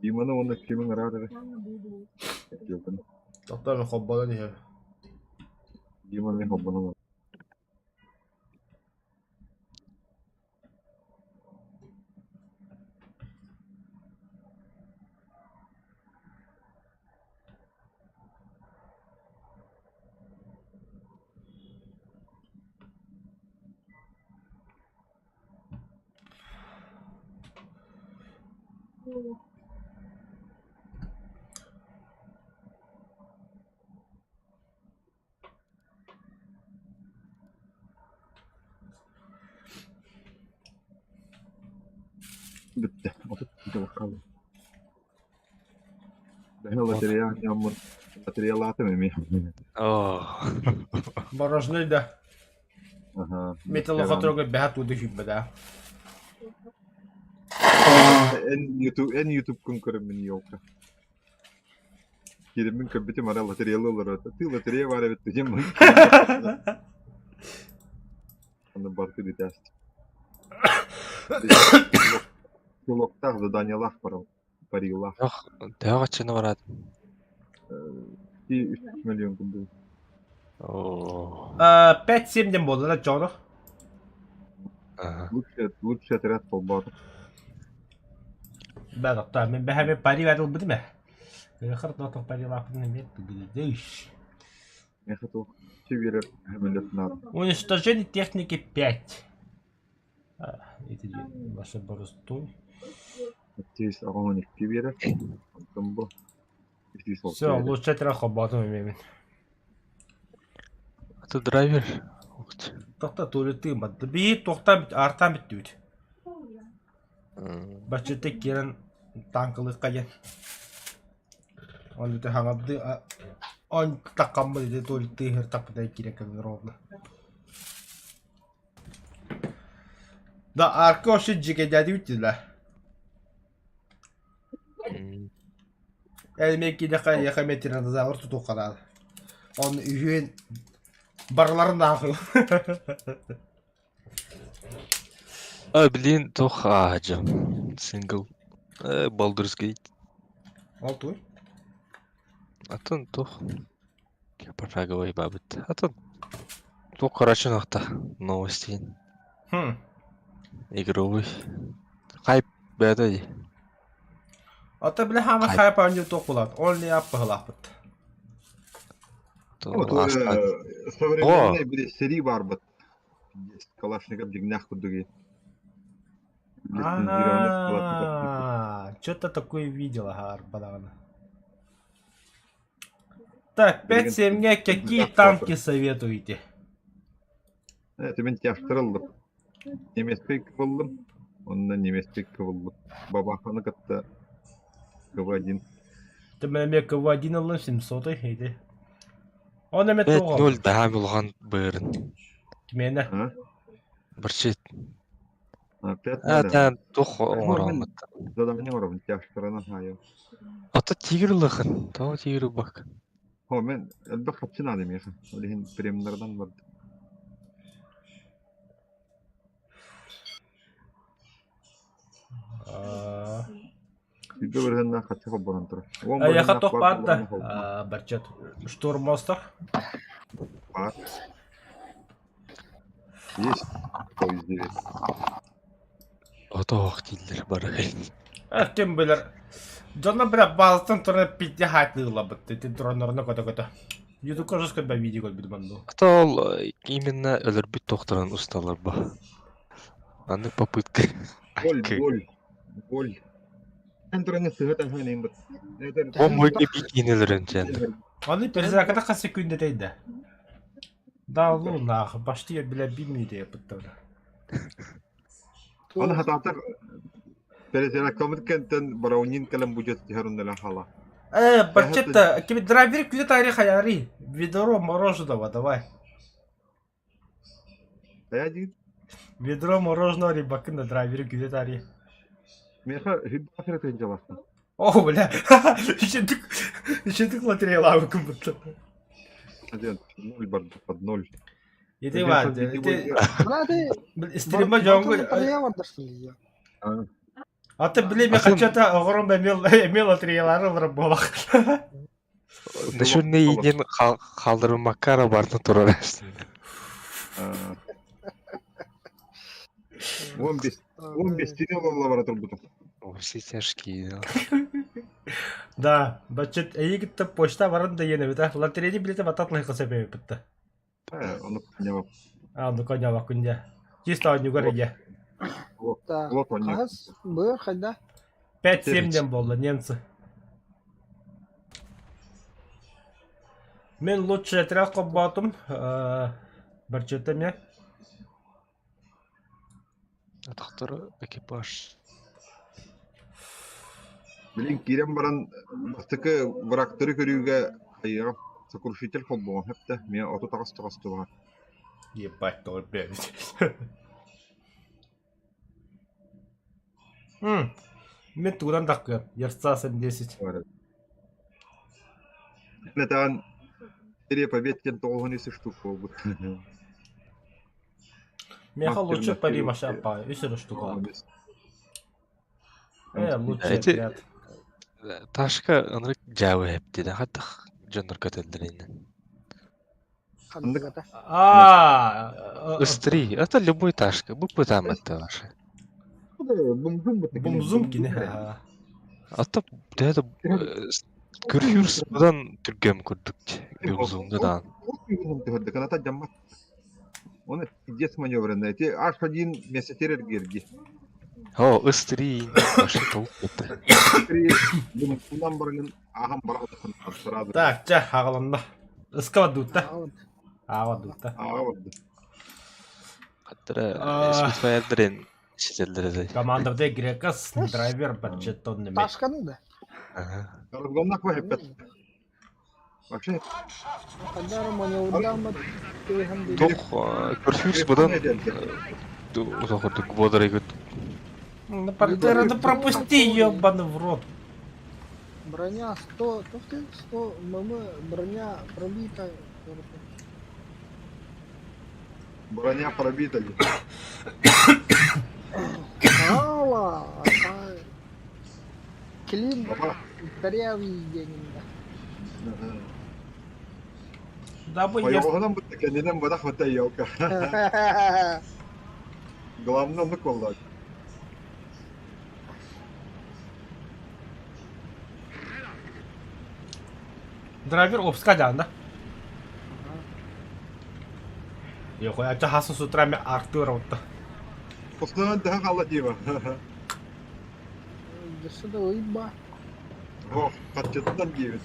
Диманы уонна Кимин ыраат эрэ. Тохтоо холбонон иһэр. Дима эмиэ холбонон Бүттэ. 30 хаалла. Бэһи лотерея оонньооммун лотереялаатым эмиэ. Оо. Мороженое да. Аха. Металлохоторго бэһэ тууду сүүрбэ да. Эн YouTube эн YouTube-кун көрөммүн елка. Киириммин көрбүтүм ара лотереялы олорор. Ты лотерея баар эбит диэн Аны барты бүтээст. Пилоттаах заданиялаах барал парилаах. Ох, төһө хаччыны бараат? 3 миллион курдук. Оо. 5-7 ден буолла да чоҕу. Аха. Лучше лучше отряд холбоото. Бә тоқтаа, мен бэһэми пари бэрил битим ээ. Кыахар тотох парилаахпын эмиэ тыгыдыш. Миэхэ туох биэрэр көмөлөт наада. Уничтожение техники 5. Это ваша боростуй. Тиис аҕам икки биэрэр. Онтон бу Все, лучше отряд холбоотум эмиэмин. Это драйвер. Тохта туалеттыын Биһи туохтаан бүт, аартаан бүттүбүт. Баччыта киирэн танкалыахха диэн. Ол ити хаҥардыы он таххаммыт ити туалеттыы иһэр таппыта киирэн кэлэн ровно. Да арка вообще дьикэйдээтибит дии Элмэ кидэхэ эйиэхэ эмиэ тиранозавр тутуохха наада. Онно үһүөн барыларын аахы. А, блин, туох ааһа Сингл. Baldur's Gate. Ол туй? Атын туох пошаговый бабыт. Атын туох короче нахта новости. Хм. Игровой. Хайп бэйэтэ дии. Ата бile хаама Хайп. хайп оонньуу туох булат. Ол не аппыһылаахпыт. Вот современный били серии барбыт. Калашников дьиҥнээх курдук А, что-то такое видела, Арбадаҕана. Так, 5-7 какие танки советуете? Это мен тяжтырылдым. Немецкий кыбыллым. Онно немецкий кыбыллым. Бабаханы кытта КВ-1. Ты мен КВ-1 ыллым 700 edi. Он эме 5-0 бэһэм улахан быырын. Кимиэнэ? Барчит. Опять А, да, туох оҥорооммут. Задание оҥоробун тяжтарынан хаайа. Ото тигр ылыхын. Тоҕо тигр ылбак? Хо мен элбэх хапчы наада миэхэ. Ол иһин премнардан бардым. Сүүрбэ бырыһыаннаах хаччы холбонон турар. Уон Эйиэхэ бырыһыаннаах туох баар баар да буоллаҕына холбоно. барчат штурмостор Баар. Есть. То есть девять. Отоох дииллэр бары. Ким билэр дьоно бля баалыттан туран пизде хаатыылабыт ити дроннорно көтө-көтө. Ютубка жестко бэ видео көрбүтүм онну. А то ол именно өлөрбүт тохторун усталар бу. Маннык попытка. Боль, боль, боль. Эн тураны сыһа таһаанайын быт. О мойга бикини өлөрөн чэн. Аны перезаката хас секунда тейде. Да лунах, башти бля биммиде япыттар. Аны хатаатар перезарядкамыт кэнтэн Браунин кэлэн будет түһэр хала. Э, баччата, кими драйвер күнэ тарих хаяри. Ведро мороженого давай. Хайа диир? Ведро мороженого рибакын на драйвере күнэ тарих. Миэхэ үрдээх эрэ тыынчалаахпын. О, бля, еще ты лотереялаабыккын бутта. Один, ноль барда, под ноль. Ити баар, ити Брат, стрима дьоҥҥо лотерея барда что ли? А ты, блин, Атын хачата оҕором эмиэ лотереялары ылар буолах. Начальный иинин хаалдырыммакка эрэ барытын турар эстиннэ. 15 15 ололла турбутум. Все тяжкие. Да, баччыт эйигитте почта баран да иэнэбит а лотерейни билете батат лайка сөбөйбүт. Ону коньяк. А, ну коньяк күнде. Чисто однюгар иде. Хас быр хайда? 5-7 ден болды немцы. Мен лучше отряд қоббатым, бір ме. Атахтары экипаж. Билин киирэн баран бастакы врагтары көрүүгэ хайыаҕа сокрушитель холбоҕо сөптө миэ 38 тоҕостуоҕа. Ебать, блядь. Мен тугунан даккыам, Ярца 10. Этаан серия побед диэн 93 штук буолбут. Меха лучше пари маша па, үс эрэ штука. Лучше Эти отряд. Ташка ынырык дьаабы эптиде хаттах дьоннор көтөллөрүнэн. Хандыгата. А, Ыстри, это любой ташка, бу пытам это ваше. Бумзум Бумзум кини. А то это Күрфюрс будан түргөм курдук бумзумда даан. Каната жаммат. Он пиздец маневренный. Те аж один месяц эргерги. О, ыстри, вообще толк это. Бумзумдан баргын ахам баргын сразу. Так, чэ, хагаланна. Ыска дуутта. Аава дуутта. Ага барды. Хаттара Спитфайрдерин сителдерде. Команда де Грекас, драйвер баджеттон неме. Ташканы да. Ага. Разгоннак вахеппет. Вообще Хандара маневрдан Тох Күрфюрс будан утохордук бодорайгыт. Ну, партера, ну пропусти, ебаный в рот. Броня 100, 100 мм, броня пробита. Броня пробита. Ала, Клин дырявый деньги. Да бы я... Ойоҕоһунан бытта кэннинэн бадах бата елка. Главное оннук буолла. Драйвер обска да? Йохой, ача хасын с утра мен Артур отта. Основан daha қалла дейма. Сюда уйба. Ох, қатчаттан деймін.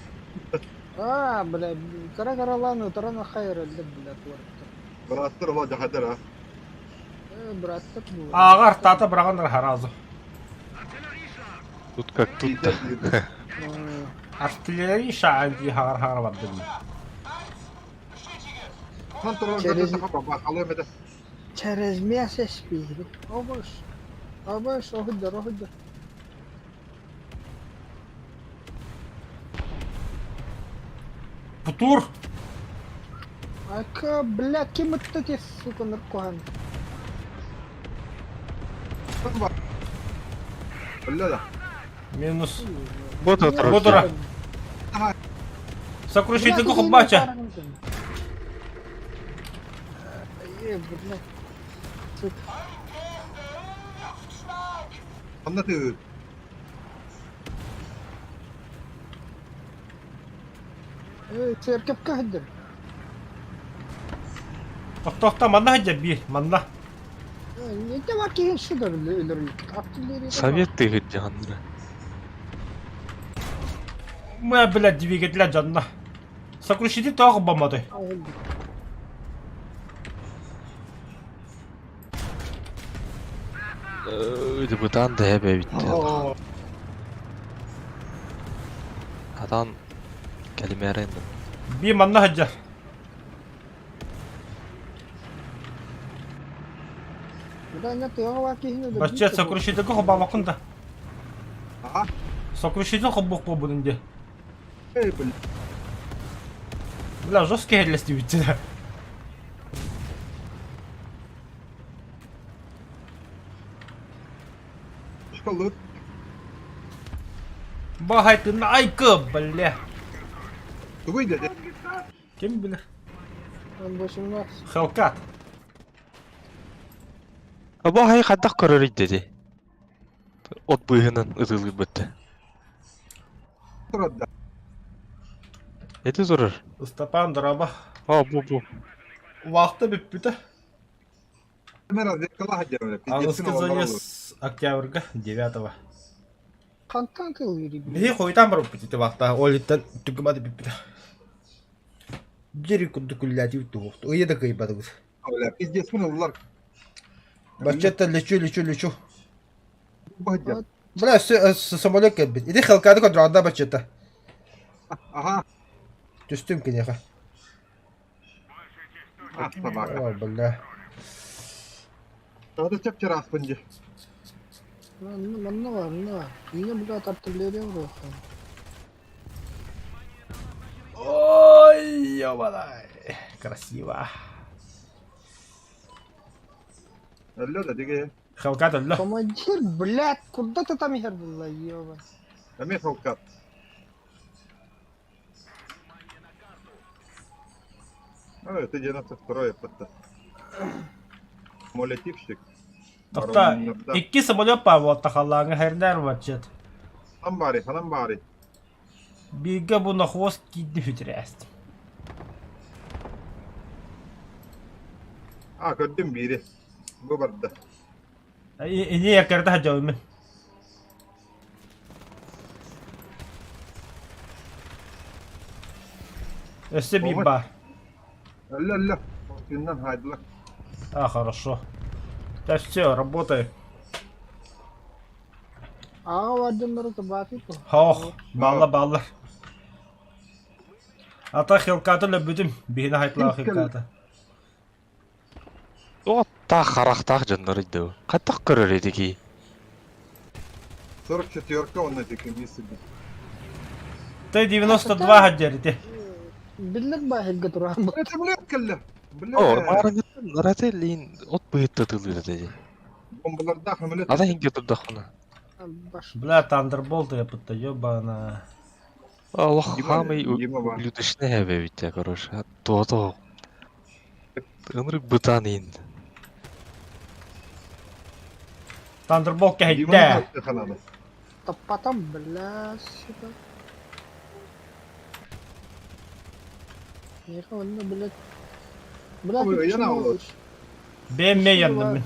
А, бля, кара-караланы тарана хайр әлде, бля, туарты. Браттар ола жахадар а. Браттар бу. Ағар тата бұрағандар харазы. Тут как тут-то. Артиллерия шаанди хағар хағар бардым. Через месяц пили. Обыш. Обыш, охудер, охудер. Путур! Ака, бля, кем это те, сука, наркохан? Бля, Минус. Бодо Бодора. Сокрушитель кухбача. Е, бля. Сука. Анна ты. Церковь кахдыр. Тохта манна хаджаби, манна. Не бар киһин шыдар өлөр. Совет ты жанры. Мы, блядь, двигателя жанна. Сокрушитель тоғы бомбады. Депутан да хэбэ битти. Атан кәлимәрен. Би манна хаджа. Бачча сокрушитель хобамакын да. А? Сокрушитель хоббок бу де. Эй, блин. Бля, жесткий хедлес дебитти. Школы. Баһайтын айкы, бля. Тугуй да Ким билэр? М18. Хелкат. Бу аһай хайдах көрөр диди. От быыһынан ытылыйбыт. турар да. Эти турар. Ыстапаан дороба. А бу бу. Вахта бүппүтэ. Мен разведкала хадьабын. Аныгыскы заезд октябрьга 9-го. Хантан тыл үри Биһи хойутаан барбыппыт ити вахта. Ол иттэн түгүмады бүппүтэ. Дьири курдук үллээтибит туһуохту. Ыйа да кыайбатыбыт. Бля, пиздец мин ыллар. Баччата лечу, лечу, лечу. Баһдьа. Бля, самолет кэлбит. Ити Хелкаты контролда баччата. Аха. Түстүм киниэхэ. А, собака. Ой, бля. Тағы чап-чараспын дии. Манна бар, манна бар. Меня, блядь, артиллерия вроде. Ой, ёбадай. Красиво. Өллө да диге. Хелкат өллө. Командир, блядь, куда ты там хер была, ёба. Эмиэ Хелкат. Ой, это 92-й это. Молотивщик. Тохта, икки самолет баар буолта халлааҥҥа хэрнээр баччыт. Ханан баары, ханан баары. Бииргэ бу нохуос киирди бүтүрээст. А, көрдүм биири. Бу барда. Ини яккарда хадьабын. Өссө биир баар. Өллө, өллө. Тиннан хайдылар. А, хорошо. Да все, работай. Аҕа бардыннары кыбааты то. Хоох, балла баллар. Ата Хелкаты өлөрбүтүм, биһини хайтлаах Хелкаты. Оттаах харахтаах дьоннор ыйдыбы. Хайдах көрөр этики? 44-ка онно текемии сидит. Т-92 хаддерити. Биллер баһырга туран. Это блядь кэллэ. Бля. О, маарыгыттан Рателлин от быһытта тылыыр диди. Бомбалардаах самолет. Ата хинге турдахына. Баш. Бля, Тандерболт япытта, ёбана. Аллах Дима, хамай Дима бар. ублюдочный эбэбит короче. Туото. Ынырык бытан ин. Тандерболт Диманы кэһэйдэ. хананы. Таппатам, бля, сука. Меха, онно, блядь. Бля, Ой, я на улице. Бэм ме янным мин.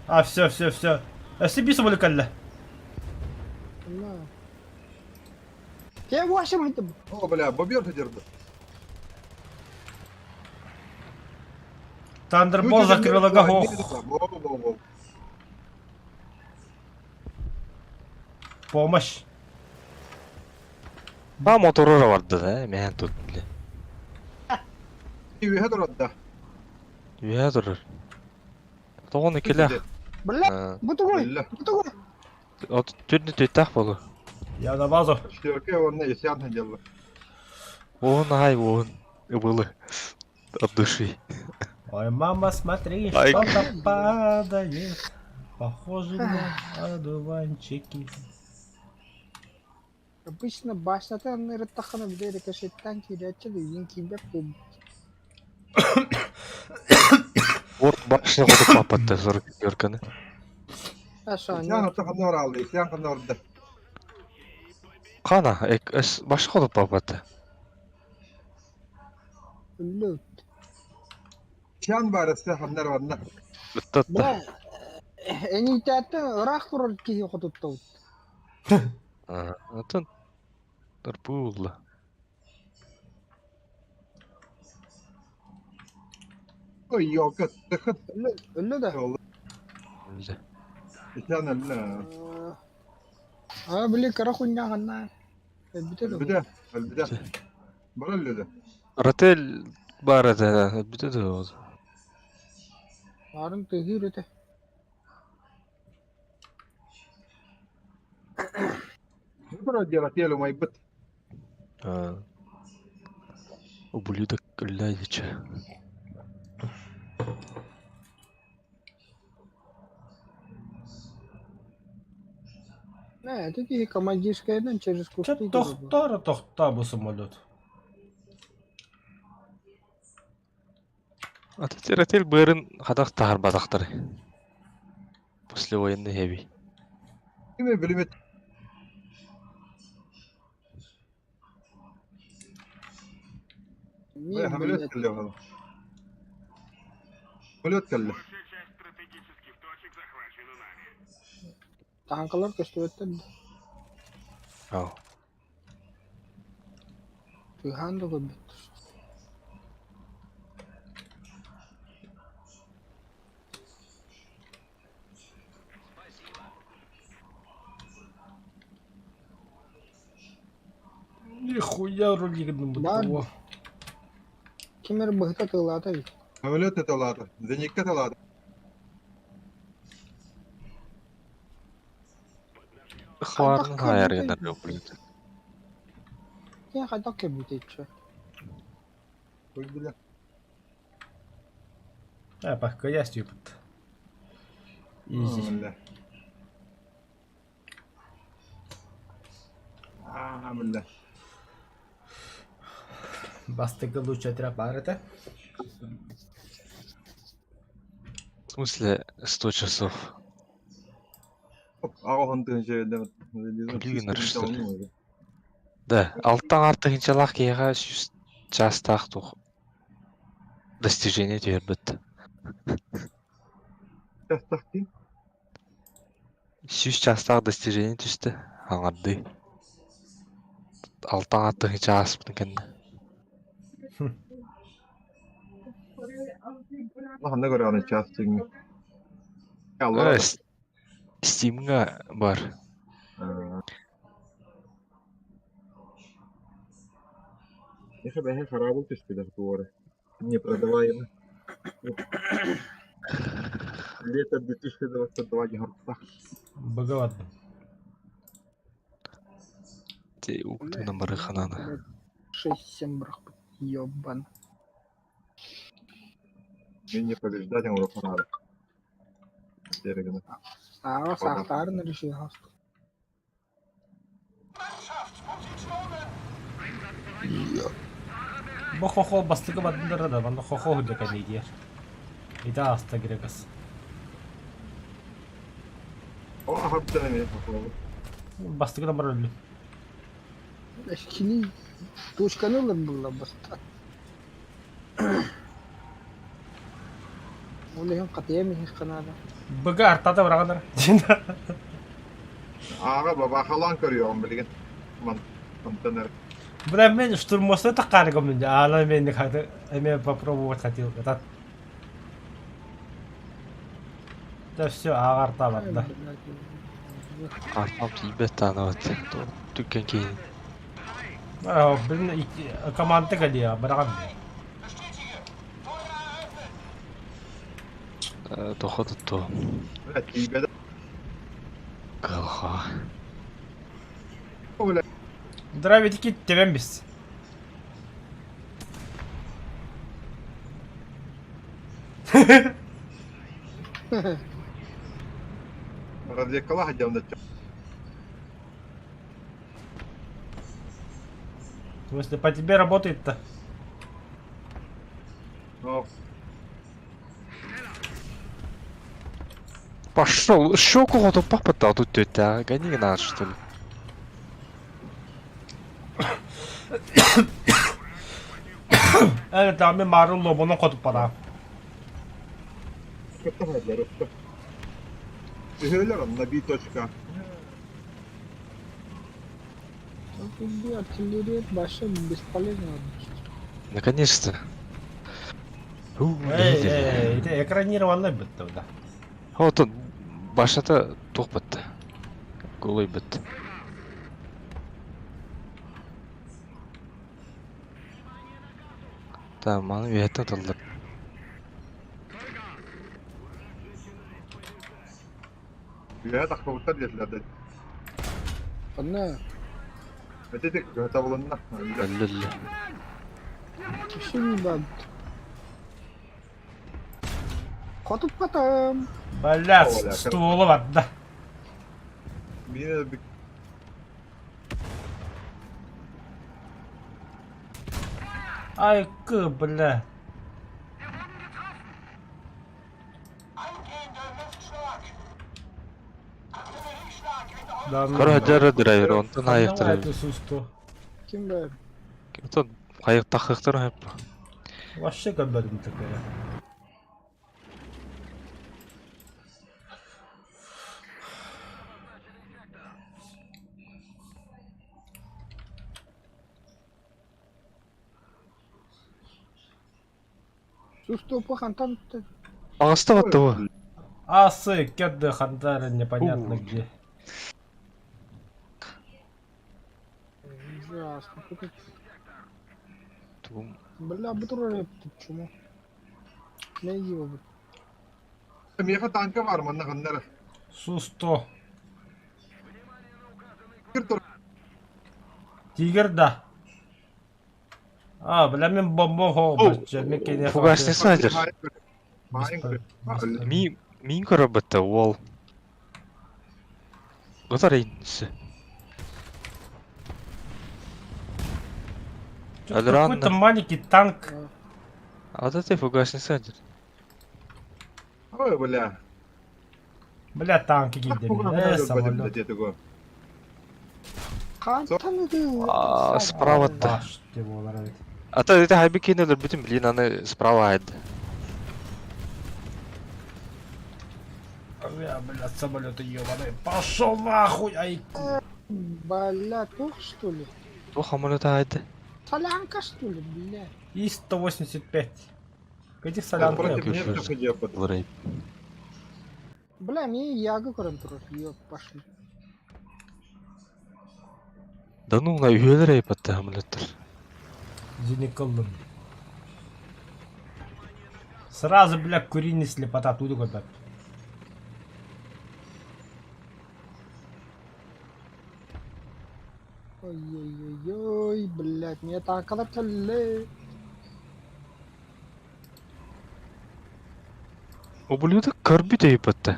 А, все, все, все. Өссө биир самолет кэллэ. Я вашим это. О, бля, бобер содержит. Тандерболт закрылага хох. Помощь. Ба моторора барды да, мен тут бля. Үһэ турар. Үһэ турар. Тоҕону кэлэх. Бля, бу тугуй, бу тугуй. От түрнү төттах болу. Я на базу. Четверка онно Есян делла. Уон ай уон. Ыбылы. От души. Ой, мама, смотри, Ай. что-то падает. Похоже на одуванчики. Обычно башната ырыттаххына бile рикошеттан киирээччи да иин киирбэт буолбут. Орт башня хоту папатта 44-каны. А Есян шо, ата ханна оралды, Есян ханна орда. Кана, эс башня хоту папатта. өллө. Есян барысы ханна орда. Ыттатта. Бля, эниитээттэн ыраах турар киһи хотуттабыт. Атын Тарпулла. Ой, ёлка, тахат. Өллө, өллө да. Есян әллә. А, били кара хуйня ханна. Өлбүтэ да. Әлбидә, әлбидә. Бар әллә дә. Ротель бар это, бүтө да. Арын тыгыр этэ. Бар дело теле майбыт. Ублюдок Ляевича. Э, это киһи командирскайынан через Чэ кусты көрөр. тохтоо эрэ тохтоо бу самолет. Аты быарын хатах таһарбатахтар. Послевоенный heavy. Кими билимет Не, Самолет блядь. кэллэ оҕо. Самолет кэллэ. Танкалар көстүбэттэр да. Ау. Тыаһаан да көрбөттөр. Нихуя рулигным Бар. бутуо. Ким эрэ быһыта тыалаата эбит. Самолет ыталаата. Зениккэ ыталаата. Хварны Хайдах хайар кэлбитэй? гынар блин. Киһи хайдах кэлбитэй чэ? Ой, бля. А, пока я стюпит. Изи. Бля. А, бля. Бастыгы лучше тряпар это. В смысле 100 часов? Аҕа тыһыынча Күлүү что ли? Да, алтан артыгынчалаах киһиэхэ сүүс чаастаах туох достижение түһэрбит. Чаастаах дии. Сүүс чаастаах достижение түстэ. Аҥардыы. Алтан артыгынча ааспытын кэннэ. Ханна көрөҕүн чаас дьиҥҥэ? Аллара. Стимҥа бар. Эхэ бэһэ хараабыл түспүтэ туора. Не продаваемый. Лето 2022 дьаһалтах. Быгаватым. Те уктуна барыханана. 6-7 бырахпыт. Ёбан. Мен не побеждать оҥоруохха наада. Дэрэгинэ. Ааҕа саахтаарын решил Бу хохол бастакы бардылара да, манна хохол дьэ кэлиидиэр. Ити ааста Грегас. О, аһаптан эмиэ хохол. Бастакы да бар өллүм. Кини точканы ылар буолла баста. Ол иһин хатыйам иһин ханаада. Быга артата быраҕанар. Ааҕа бабахалаан көрүөҕүм билигин. Ман мантан эрэ. Бля, мен штурмоста таккарыгым аана мен хаты эме попробовать хотел. Этот. Да все, ааҕарта барда. Артам тиийбэт таанабат. Түккен киһи. А, блин, команда кэлиэ, быраҕан. Тоҕо тутту. Бля, тиийбэт. Кылха. Бля, Дравитики тебен бис. разведкалаах сылдьабын да В смысле, по тебе работает-то? О, Пошел, щеку вот папа-то, а тут тетя, гони нас, что ли? Evet abi marul lobunu kodup bana. кытта хааллар, ыкка. Үһүөлэр онно биир точка. Артиллерия вообще бесполезна. Наконец-то. У, Эй, видели. эй, ити экранированный бытты да. Вот он, башната туох бытты. Голый бытты. Tamam, маны үөһэттэн тыллар. Үөһэ тахсыбыттар диэтилэр да. Онно Ити табылынна. Өллө. вообще не баб. Хотуп потом. Бля, Оля, стуола барда. Мин Айкы, бля. Да ну. Короче, дьара драйвер, онтон Ханна айыктар. это сусту? Ким баар? Онтон хайыктахыктар хөп. Вообще көрбөтүм такая. Суступу хантан Аҕыста баттыбы. Асы, кеды, хандары, непонятно где. Ужасно. Тугум. Бля, бу турар чума. Не его. Миэхэ танка бар манна ханнара. Сусто. Кир тур. Тигр да. А, бля, мен бомба хоҕ, мен кене Фугасный снайпер. Маайын Ми мин көрөбөттө уол. Гытар инси. Какой-то маленький танк. А ты фугасный снайпер. Ой, бля. Бля, танки гидели. Самолет. Хантан А, справа-то. Баш, деп олар эбит. А то это хайби кинелер бүтүн блин аны справа айды. Бля, бля, самолеты ебаные. Пошел нахуй, ай. Бля, тух что ли? Бу самолет айды. Солянка что ли, бля? И 185. Этих солянка. Против меня все Лорей. Бля, мне яга көрөн турар. Ёп, пошли. Да ну на үйөлөр айпатты самолеттер. Зеникаллым. Сразу, бля, куриный слепота туда көрбөт. Ой-ой-ой-ой, блядь, мне танкалар кэллэ. Ублюдок көрбүт айпатты.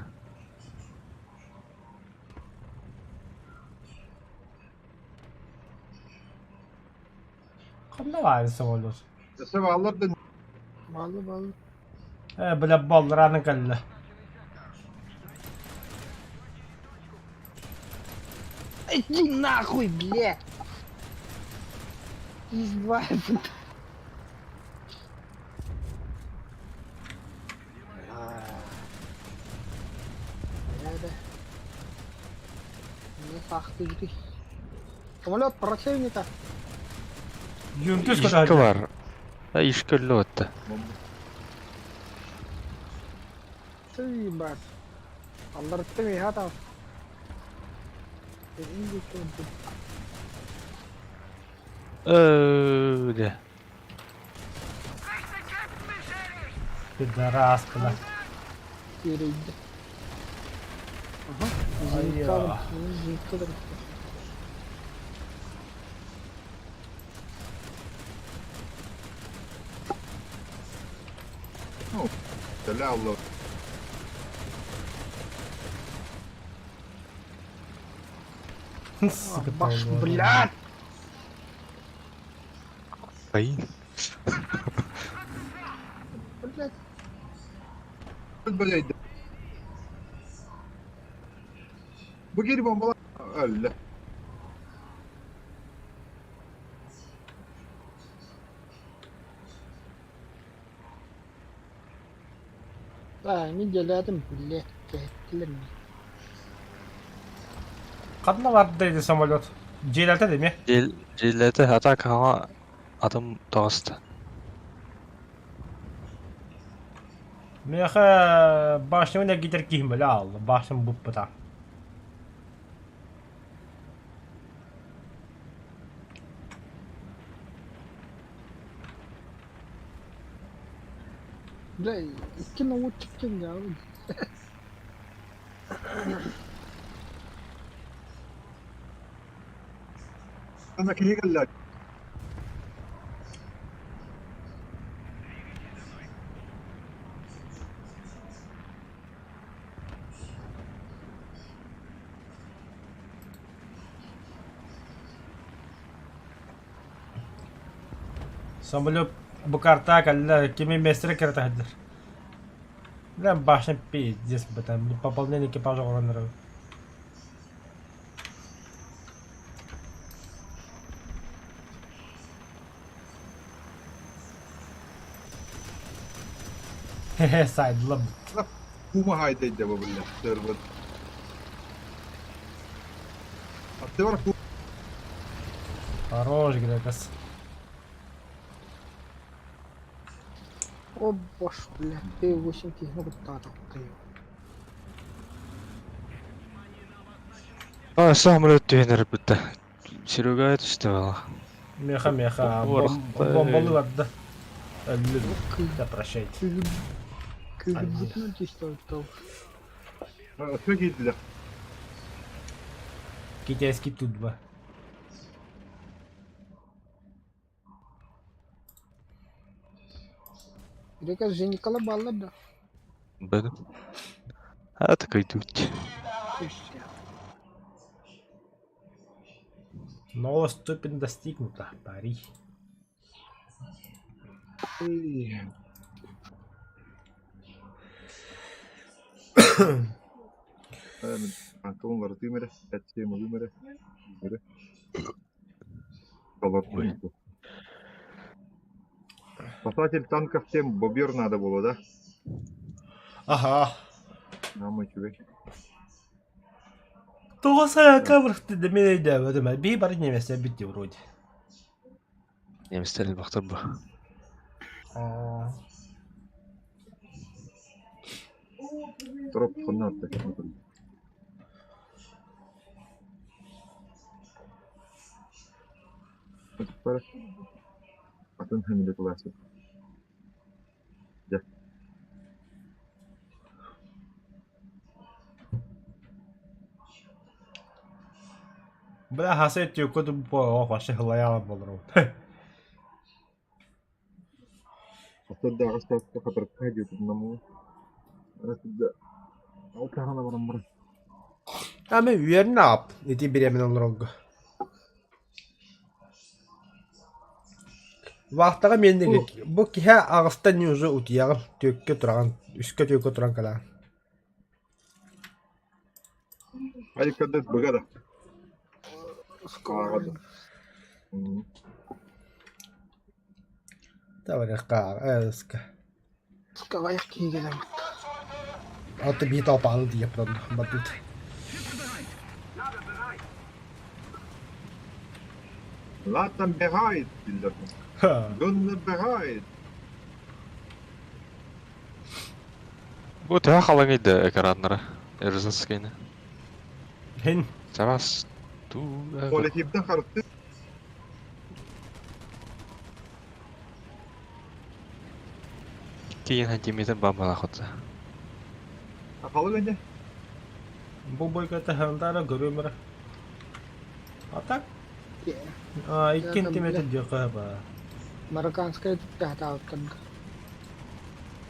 Кандай бар самолет? Аллар да Малы, малы. Бля, баллараны кэллэ. Иди нахуй, блядь! Из-два. Не факты. Самолет противника. Юнкес Ишки куда? бар. А ишки өллө атты. Ты, ебать. Аллар ты хата. Öyle. Пидорас, бля. Перейди. Ага. Ай-я. Зенитка. Бля, Аллах. Сука, Баш, долбоёб. блядь! Ай. Блядь. Блядь. Бу кири бомбала. Өллө. Да, не делятым, блядь, кеттилер. Ханна барды эти самолет? Дьиэлэртэ деми? Дьиэлэтэ атакаҕа атым таҕыста. Миэхэ башнябын эргитэр киһим бля алла, башням буппута. Бля, икки наводчик я. Ана киһи кэллэ. Самолет бу картаҕа кэллэ, кими миэстэрэ кэрэтэ сылдьар. Бля, башня пиздец, бля, пополнение экипажа оҥорон эрэр. Хе-хе, сайдылар. Кума хайдайда бу биллэр. Сөрбөт. Аттыбар ку Хорош, Грекас. О боже, бля, Т8 киһини куттаатахтый. А, самолет түһэн эрэрбит да. Серега түстэ бала. Меха, меха, Уорахтай. бомбалыы барда. Өллүм. Да прощайте. Кыыһырбытынан түстэ оттол. Өссө киирдилэр. Китайский тут-два. Река Женикала баллар да. Бэдим. А такой дуть. Новая ступень достигнута, пари. Антон барытыым эрэ, пять-семь ылыым эрэ. Эрэ. Толордум. Спасатель танков тем бобер надо было, да? Ага. Нам үчүгэй. Тоҕо сайакка бырахты да мин өйдөөбөтүм. Бии бары немецтэр бүттү вроде. Немецтер элбэхтэр бу. Аа. Троп хонно Атын хэмиле тулаасы. Дьэ. Бля, хасай тюку по вообще хлояла болру. Оттон сааска хатырыкка диэтин Алтаһана баран баран. А мен үөрнэ ап ити бириэмэн олорорго. Вахтаҕа миэннэ бу киһи аҕыстан уже утуйаҕын түөккэ тураҕын үскэ түөккэ туран кэлэҕин. Айыккардас быга да. Скоро. Таварыхха эска. Скавайх киһигелем. Аты бии талпааны тиийэп бардыт. Латан bereit биллэр. Гунна bereit. Бу төһө халыҥый да экраннара? Эрзацкайны. Хин Сабас туу Коллективтен харысты. Киин сантиметр бамбала хотса. Ахалы гэнэ. бу бойга таһандара көрүмөр. А так а 2 сантиметр диэхэ ба. Марокканская туттаатаабыттарга.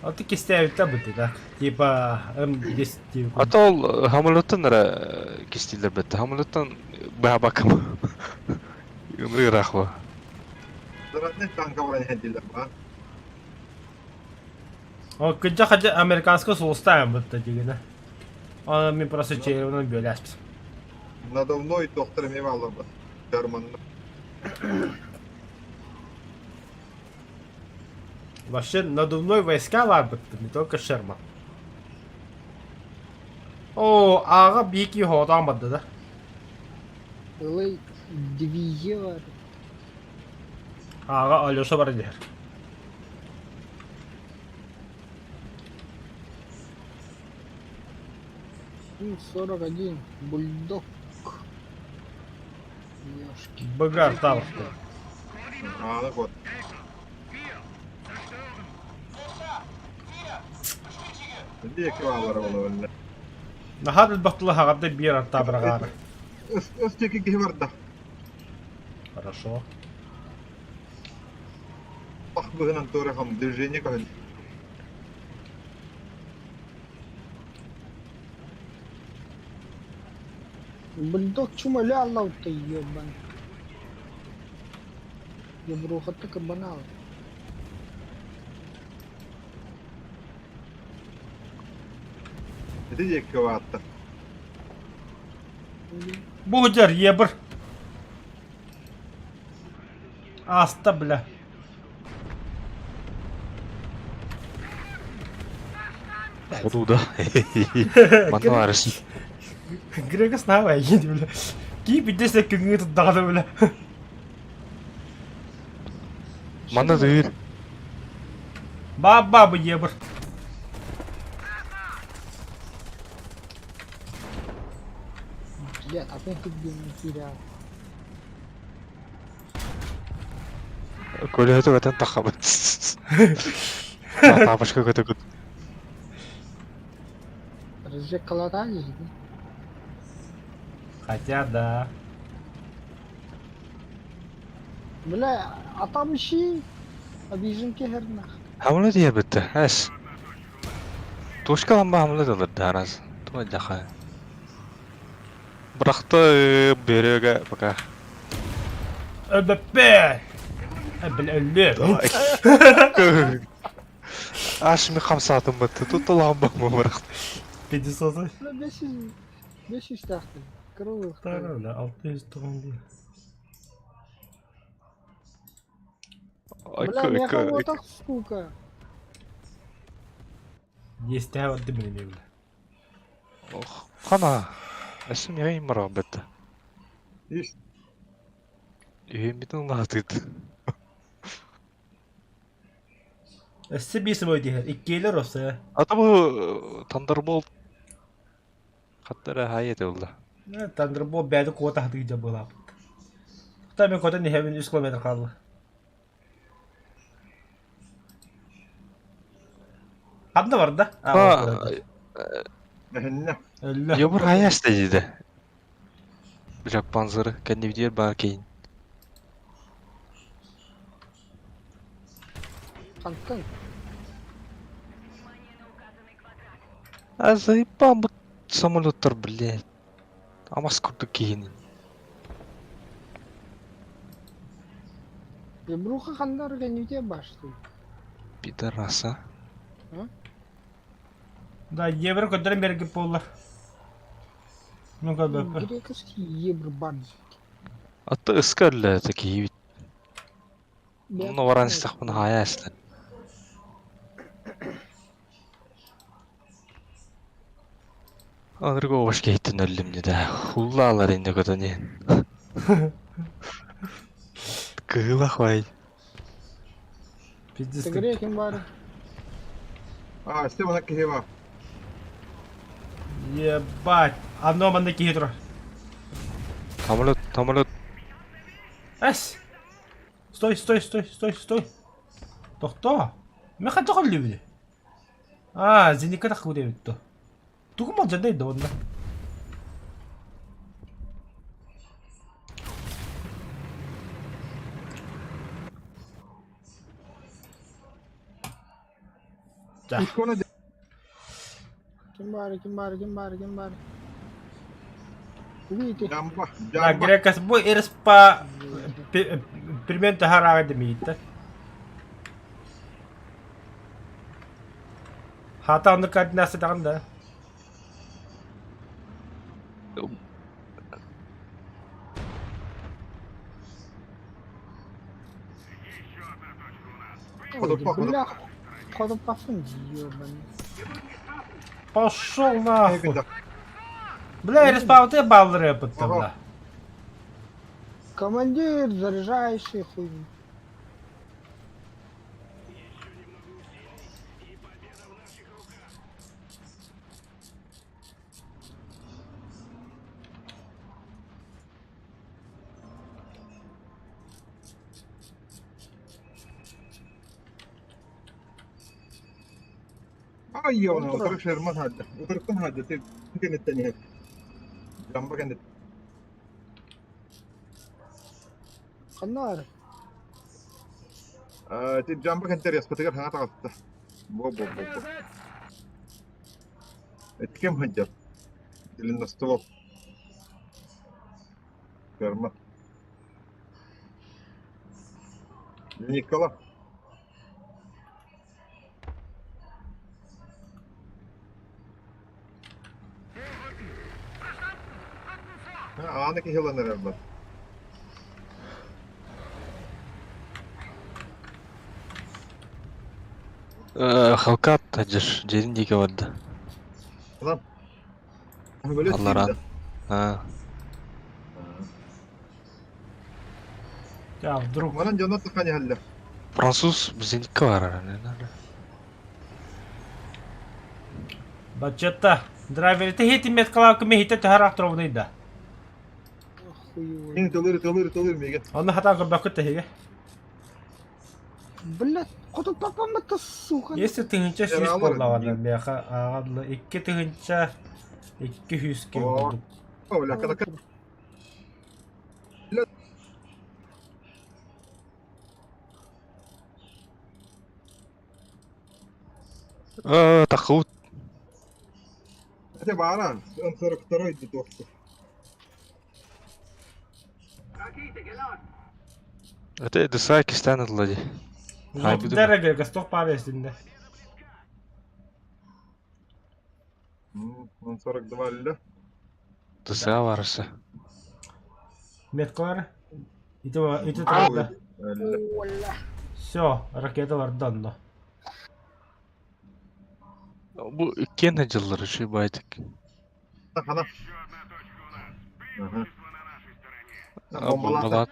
А ты кистээбиттэ быты так. Типа М10 А то ол самолеттан эрэ кистииллэр бэтте. Самолеттан быһа бакым. Ымрыы ыраах Заратный танка баран иһэрдилэр ба. О, кыдьа хадьа американская сулустаан бытта дигинэ. Аны мин просто черевынан бөләспит. Надувной доктор эмиэ бааллар German. Вообще надувной войска бар бытты, не только Шерман. О, аға бики ходан барды да. Ылый дивизия бар. Аға Алеша бар дер. М41. Бульдог. Ёшки. Быгар табықты. Ааны вот. Диэки бааллар буолла. Нахад бақтылы хағарды бир арта бірағары. Өс диэки киһи барда. Хорошо. Ах быһынан туора хам движение көһүн. Бульдог чумаля ты ебан. Ебрухата кабанал. Ити диэки бааттар. Бу дьэр ебр. Аста бля. Ходууда. Манна баарыс. Грека снаава эйгин бля. Кии биддесе күҥҥү тутдаҕына бля. Манна дыыр. Баба бу ебр. Блядь, опять ты где не терял. Көлөһөтө көтөн тахабыт. Тапочка көтө көт. Разве колотали же, да? Хотя да. Бля, а там ищи. Обиженки хернах. Хамла диэбитте. Эс. Тушка ламба хамла дылыр дараз. Туа жаха. Бырахты береге пока. Өбөппе! Бля, өллө. Аш ми хамсаатым бытты. Тут ламба мы бырахты. 500. Бля, 500... 500 тахты. Круглых. Тара, бля, 691. Бля, меха вот так, сука. Есть вот ты мне, бля. Хана. Эсим яйын мара бытты. Ис. Үйембитин лаатыт. Өссө биир сымой диһэр. Иккиэлэр осы. Ата бу Thunderbolt хаттара хайет oldu. Thunderbolt бәді куота хатыгы жабылап. Та мен котон иһэбин 3 километр хаалла. Ханна барда? А, Эһиннэ. Өллө. Йобур хаяс dedi. Jack Panzer'ı kendi diğer bakayım. Хантан. А заебал бу самолеттар, блядь. Амас курдук киһини. Ебруха хандар кэннүтэ башты. Пидораса. Да, евро көтөрөн берги болла. Ну как бы. Греческий евробан. Аты ыскарлы такие. Ну варан стахпын хаяслан. Анырга ош кейттин өллүм да. Хуллаалар инде көтөни. Кыыла хвай. Пиздец. Грекин бар. А, сте мана киһи бар. Ебать. Одно манна киһи турар. Самолет, самолет. Эс. Стой, стой, стой, стой, стой. Тохто. Мен ханча холлибили. А, зенитка тахку дебитто. Тугу малжандай да онда. Да. Икона Ким бар, ким бар, ким бар, ким бар. Видите? жамба, Да, жамба. грекас бу эрспа примерно харага демейт. Хата оны координация даганда. Ходопа, Бля, ходопафын ебаный. Пошел нахуй. Да. Бля, респаун ты балл рэпот бля. Командир, заряжающий хуй. Ай, ёна, утары шерман хадда. Утарыттан хадда, ты кенеттен иһэр. Жамба кенет. Ханнар. А, ты жамба кентер яспытыгар хана таҕытта. Бо бо бо бо. Эткем хаддар. Длинноствол. Ферма. Никола. Ааны киһи ылан эрэр бар. Халкат дьыр дьиэтин диэки барда. Алларан. Аа. Я вдруг. Манан дьоно таххан иһэллэр. Француз зенитка барар. Баччатта. Драйверите хитиммет калаакы мехите төһөр ахтыровный да. Мин тылыр тылыр тылыр миге. Онно хатаан көрбөккүт тэһиге. Блядь, хоту папам это сука. Если 1100 буоллаҕына миэхэ ааҕан 2200 киһи курдук. Таххыбыт. Это баара, он 42 дутуохту. Это ДСА кистээн ылла дии. Дорога, Гостов пара эстинде. Он 42 ля. ДСА барысы. Меткалар. Ити ити турда. Все, ракета барда онно. Бу иккиэн дьыллар үчүгэй баайдык. Хана. Бомбалаат.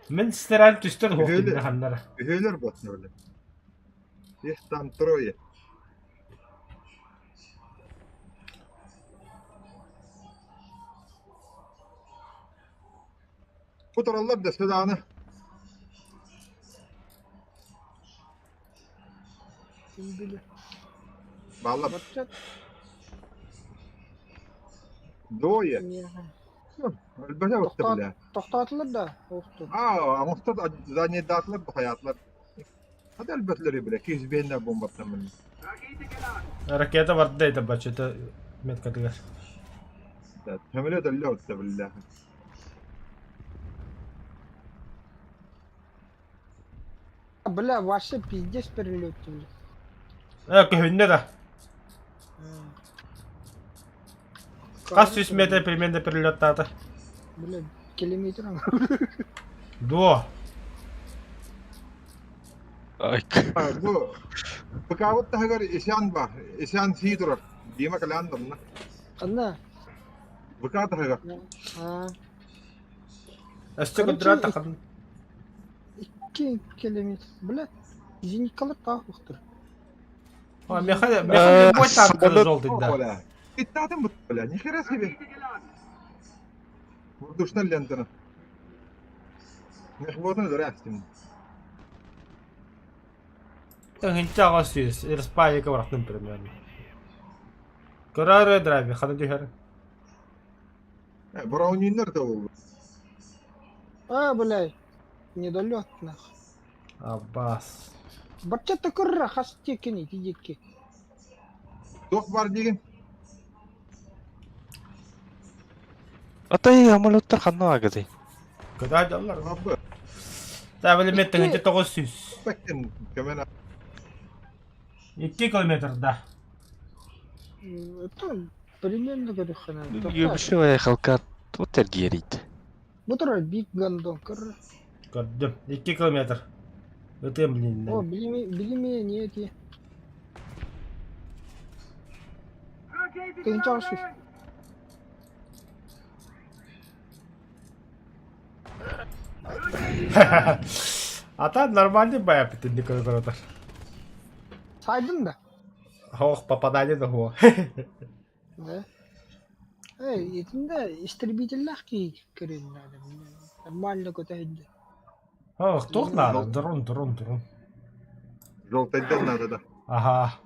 Мин стераль түстэр хуох ханнара. Үһүөлэр буотнар. Их там трое. Кутараллар да даҕаны. Баллар. Двое. Өлбөтө бутта бile. Тохтоотулар да оохту. Аа, оҥостот заднейдаатылар бухайаатылар. Хата өлбөтүлэр бile, киһи бомбаттан мин. Ракета барда это бачыта меткатыгар. Самолет өллө отта бile. Бля, вообще пиздец перелет, бля. Көһүннэ да. Хас 100 метр примерно перелеттаата. Бля, километр. Дуо. Бу ПК-быт таһыгар Исян бар. Исян сии турар. Дима кэлээн домна. Ханна? ВК таһыгар. Аа. Өстө көдүрэ тахын. 2 километр. Бля, зениткалар таах бухтар. А, меха меха любой танк желтый да. Иттатын бут, бля, ни хера себе. Воздушная лента. Мехботны зря с ним. Тыһынча 800, Республика барахтын примерно. Көрөр драйвер, хана түһэр. Брауниннер да ол. А, бля, недолет нах. Аббас. Баччата көррө хас текини тидикки. Туох бар диген? Атай самолеттар ханна агады. Көтө дьаллар. Абы. Та били тыһынча 900. Бэккен көмөн 2 километр да. Это примерно көрөххүнэ. Юбшевая халкат вот эргиэрит. Бу турар бик гандон көррө. Көрдүм. 2 километр. Өтем блин. О, билими билими не эти. Тыһынча 800. Ата нормальный бая бүтүн көрөр. Сайдың да. Ох, попадание да хо. Да. Эй, итинде истребителлээх киһи көрүн надо. Нормально көтөйдө. Ох, туох надо? Дрон, дрон, дрон. Желтайдан надо да. Ага.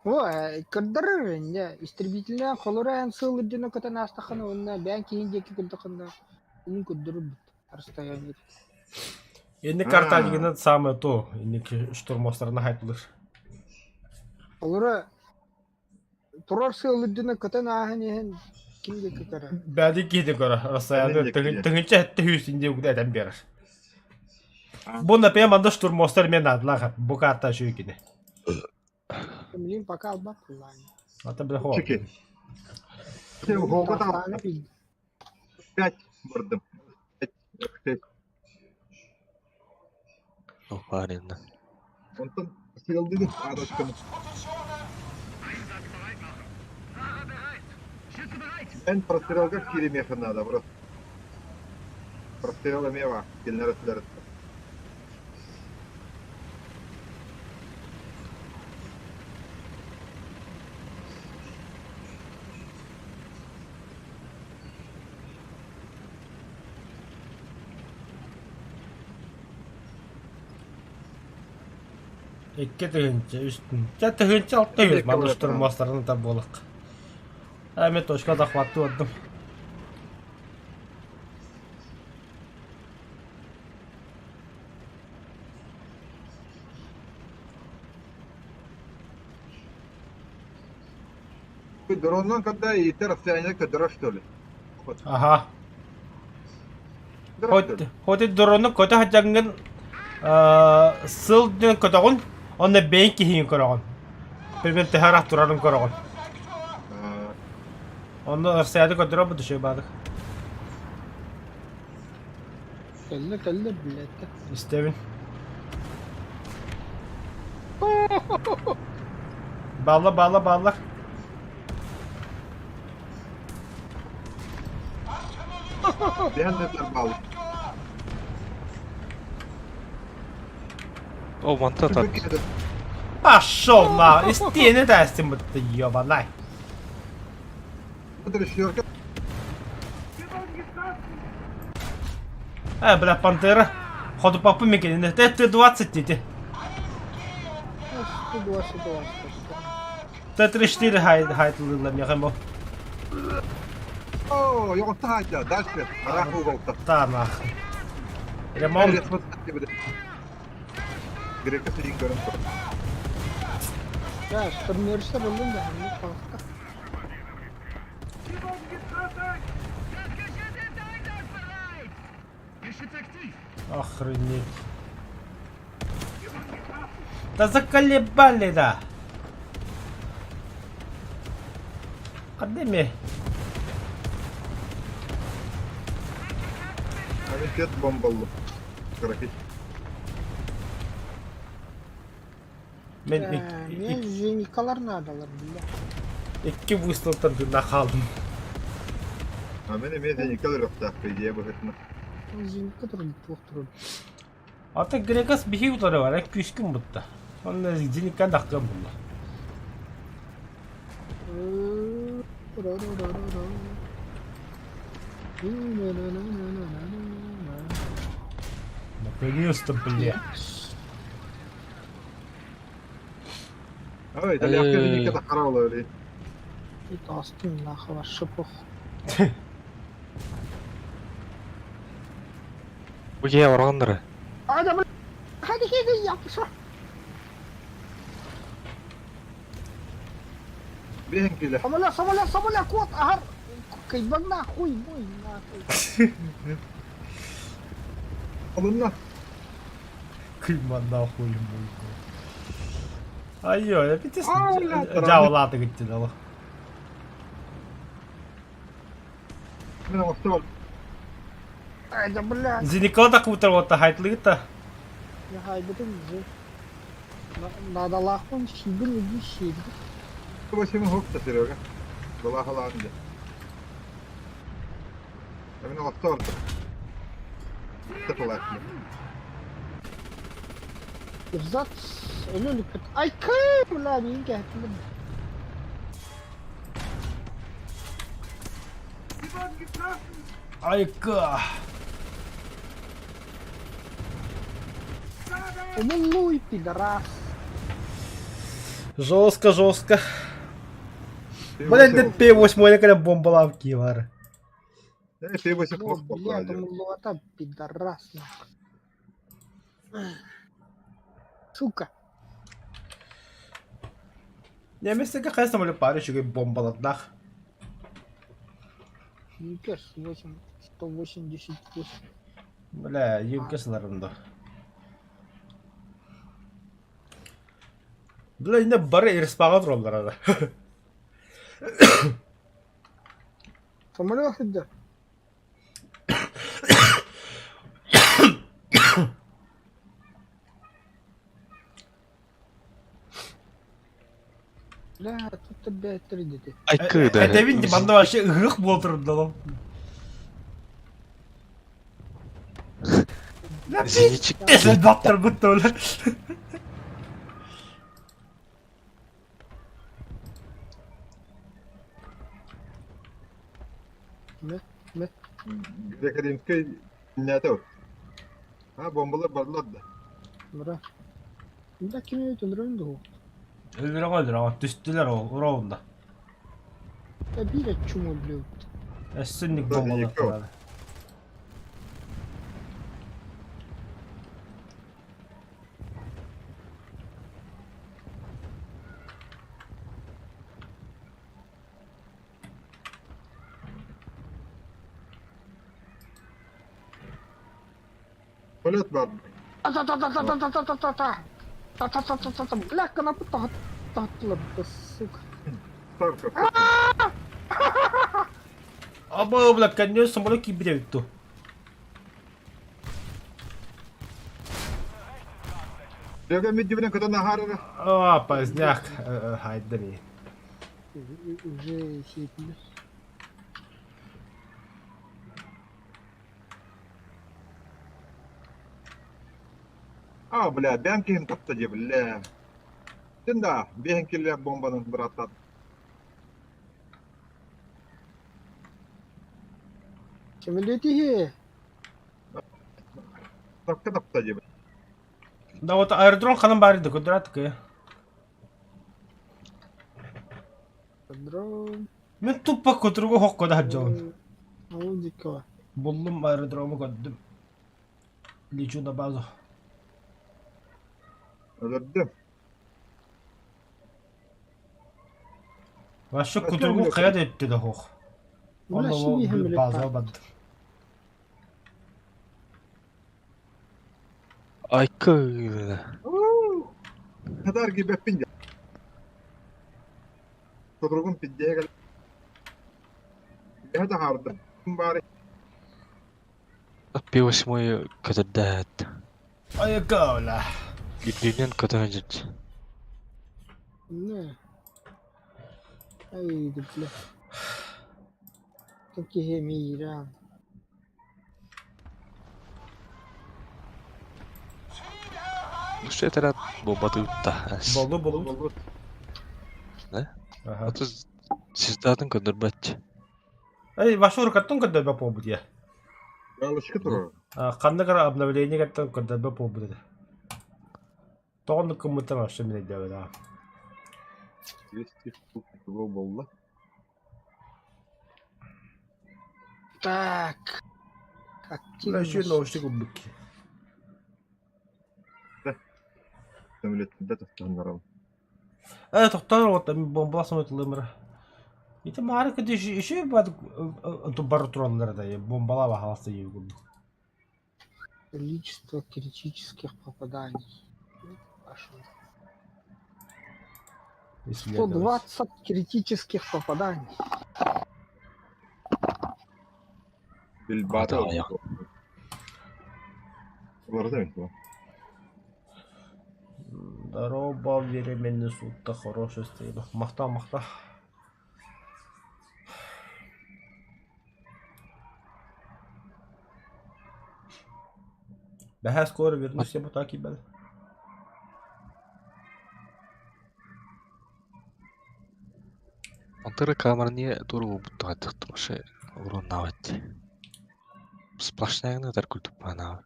О, көрдөрөр инде истребителлээх холоро эн сыл үрдүнэ көтөн аастаххына уонна бэйэн киһин диэки көрдөххүнэ инин көрдөрөр бут расстояние. Инни карта дигенен самое то. Инни штурмостарына хайпылыр. Холоро турар сыл үрдүнэ көтөн ааһан иһэн ким диэки көрөр. Бәди киһи көрө. Расстояние тыһынча хэтте хүүс инде угда этен берер. Бу например, манда штурмостар мен надла бу карта шүйкине. Блин, пока албат куллаан. Ата биле хо. Чеки. Сен хоға та. Пять бардым. Пять, F6. О, парень. Онтон сыалдыгын аадашканы. Эн прострелга кииримиэхэ наада, брат. Прострел эмиэ баар, кинилэр өттүлэриттэн. 2 тыһыынча, 3 тыһыынча 600 манна штурмовтарын ытар буолуох. Эми точка захваттыы ордум. Дроннан когда иитэр расстояние көтөрөр что ли? Аха. Хоть хоть дрону көтө сылдьаҥҥын сыл диэн көтөҕүн, онно бэйэҥ киһигин көрөҕүн. Примерно төһө ыраах турарын көрөҕүн. Онно расстояние көрдөрөр бу үчүгэй баадык. Кэллэ кэллэ блядь. Истэбин. Бааллар, бааллар, бааллар. Биһэн баал. О, мантан тат. Пошел на! Истиэни тээстин бутта ебанай. Э, бля, пантера. Ходу папы мекенine. Т-20 дети. 122. Т-34 хай хайтылылар механ бу. О, йоҕотта хаайда, дальше. Араах уголта. Та нахуй. Ремонт. Грека сидин көрөн тур. Да, штурмерсе булдum да, не kalktı. Охренеть. Да заколебали, да. Кадеме. Авитет бомбаллы. Графит. Мен Мен зеникалар надалар, бля. Икки выстрелтан тыыннаах хаалдым. А мен эмиэ зеникалар охтаах идея быһытына. Зеника турун туох турун. Ата Грекас биһи утары бар, күүскүн бутта. Онно зениккан дахкан булла. Наконец-то, бля. Ой, итальянка зеника тахара олори. Астын нахуй шипох. Бу киһи орҕандара. А, да, бля. Hadi hadi yapışa. Биһин киле. Самоля, самоля, самоля, кот, агар. Кайбан нахуй, мой нахуй. Алынна. Кыйма нахуй мойку. Айо, опять А, бля, дьаалааты гыттин ол. Мен оҥостубал. Ай, да, бля. Зеникала да кубутар уотта хайтылыгыта. Я хайбытым же. Надалахпын шибин иди шибин. Восемь хокта, Серега. Была Голландия. Мен оҥостубал. Тапалаахпын. Ирзат өлөлүкпүт. Ай кы, бля, мин кэһэтилим. Айка. Умуллуй, пидорас. Жестко, жестко. Блин, да П8 когда бомбалав кивар. П8 Ну, хок блядь, умуллуата пидорас. нахуй. Сука. Немецкий хайа самолет пары үчүгэй бомбаладнах. Юнкерс 8, 188. Бля, юнкерс да. Бля, инде бары респаға тураллар ада. Самолет сылдьар. Бля, тут бэттэр дети. Айкы да. Этэбин ди манна вообще ыһыах буола турда Зенитчик. Баттарбыт да Мэ, Грекоримскай нята. А бомбалар барлар да. Бра. Да ким өтөлөрөн дуу? Өлөрөҕө өлөрөҕө түстүлэр ол уроунда. Я биир чум өлбүт. Өссүнник Да, бомбалаттылар. Полет бар. Та-та-та-та-та-та-та-та-та. Та-та-та-та-та. Бля, канапы тахаттылар, да сука. Старка. Аба, бля, конечно, самолет киберет ту. Лёга меддибинен көтөн ахаарара. А, поздняк. Хайда ми. Уже сиетилер. А, бля, бэм киһим тапта дии, бля. Син да, биэһин киллээх бомбанын быраттат. Самолетиһи. Тапка тапта дии. Да вот аэродром ханан баар да көдөрөт Дрон. Мин туппа көтүргө хокко да хаджабын. Ол диккова. Буллум аэродрому көрдүм. Лечу на базу. Өлөрдүм. Вообще көтүргү кая да өттү да хох. Бля, шиби База барды. Айкы. Хатар кибэппин дьэ. Сотругум пиддиэ кэл. Бэһэ таһаарда. Баары. Пи-8 көтөрдөөт. Айка, бля. Үрдүнэн көтөн жүрдү. Не. Ай, бля. Такие мира. Үс этэрээт бомбаты ыытта. Болду болду. Болбут. Ага. Аты звездатын көрдөрбөт. Эй, вашу рукаттан көдөрбө буолбут я. Галочка турар. Ханнык эрэ обновление кеттен көрдөрбө буолбут этэ. Тоҕо кыммыттан вообще мин өйдөөбөт аа. 200 штук болла. Так. Бля, еще Активность. наушник убык. Самолеттэрдэ тахтаннарам. Э, тохтоор вот бомбала самолет Ити маары кыды еще бад бар тураллар да бомбала бахаласы курдук. Количество критических попаданий. Пошел. Исследовать. 120 критических попаданий. Билбата. Да, я. Уларда бит. Здорово, временный суд-то хороший стоит. Махта, махта. Бэхэ скоро вернусь, я так и бэл. Онтон камераны тура буттаҕа вообще уруннаабат. Сплошнягын ытар курдук баанаа.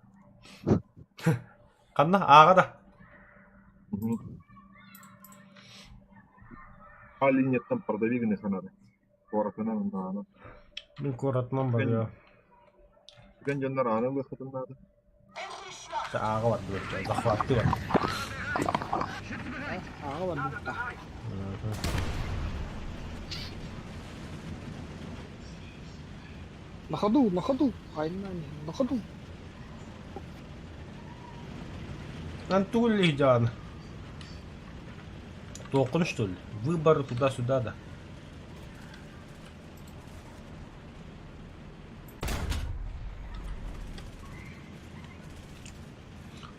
Ханна ааҕа да. А линияттан продавигны ханады. Куоратынан наана. Мин куоратынан барыа. Түгэн дьоннор ааны ылыаххытын наада. Ааҕа бар диэбит. Захватты бар. Ааҕа барбытта. На ходу, на ходу. Айна, на ходу. Антулли Диана. Толкун что ли? Выборы туда-сюда, да.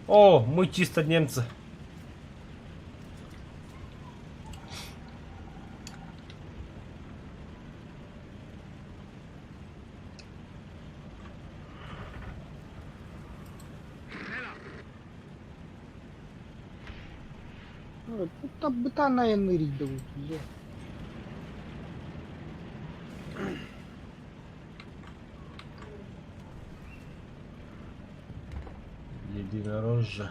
О, мы чисто немцы. Бытаан айанныыр идэ Единорожжа.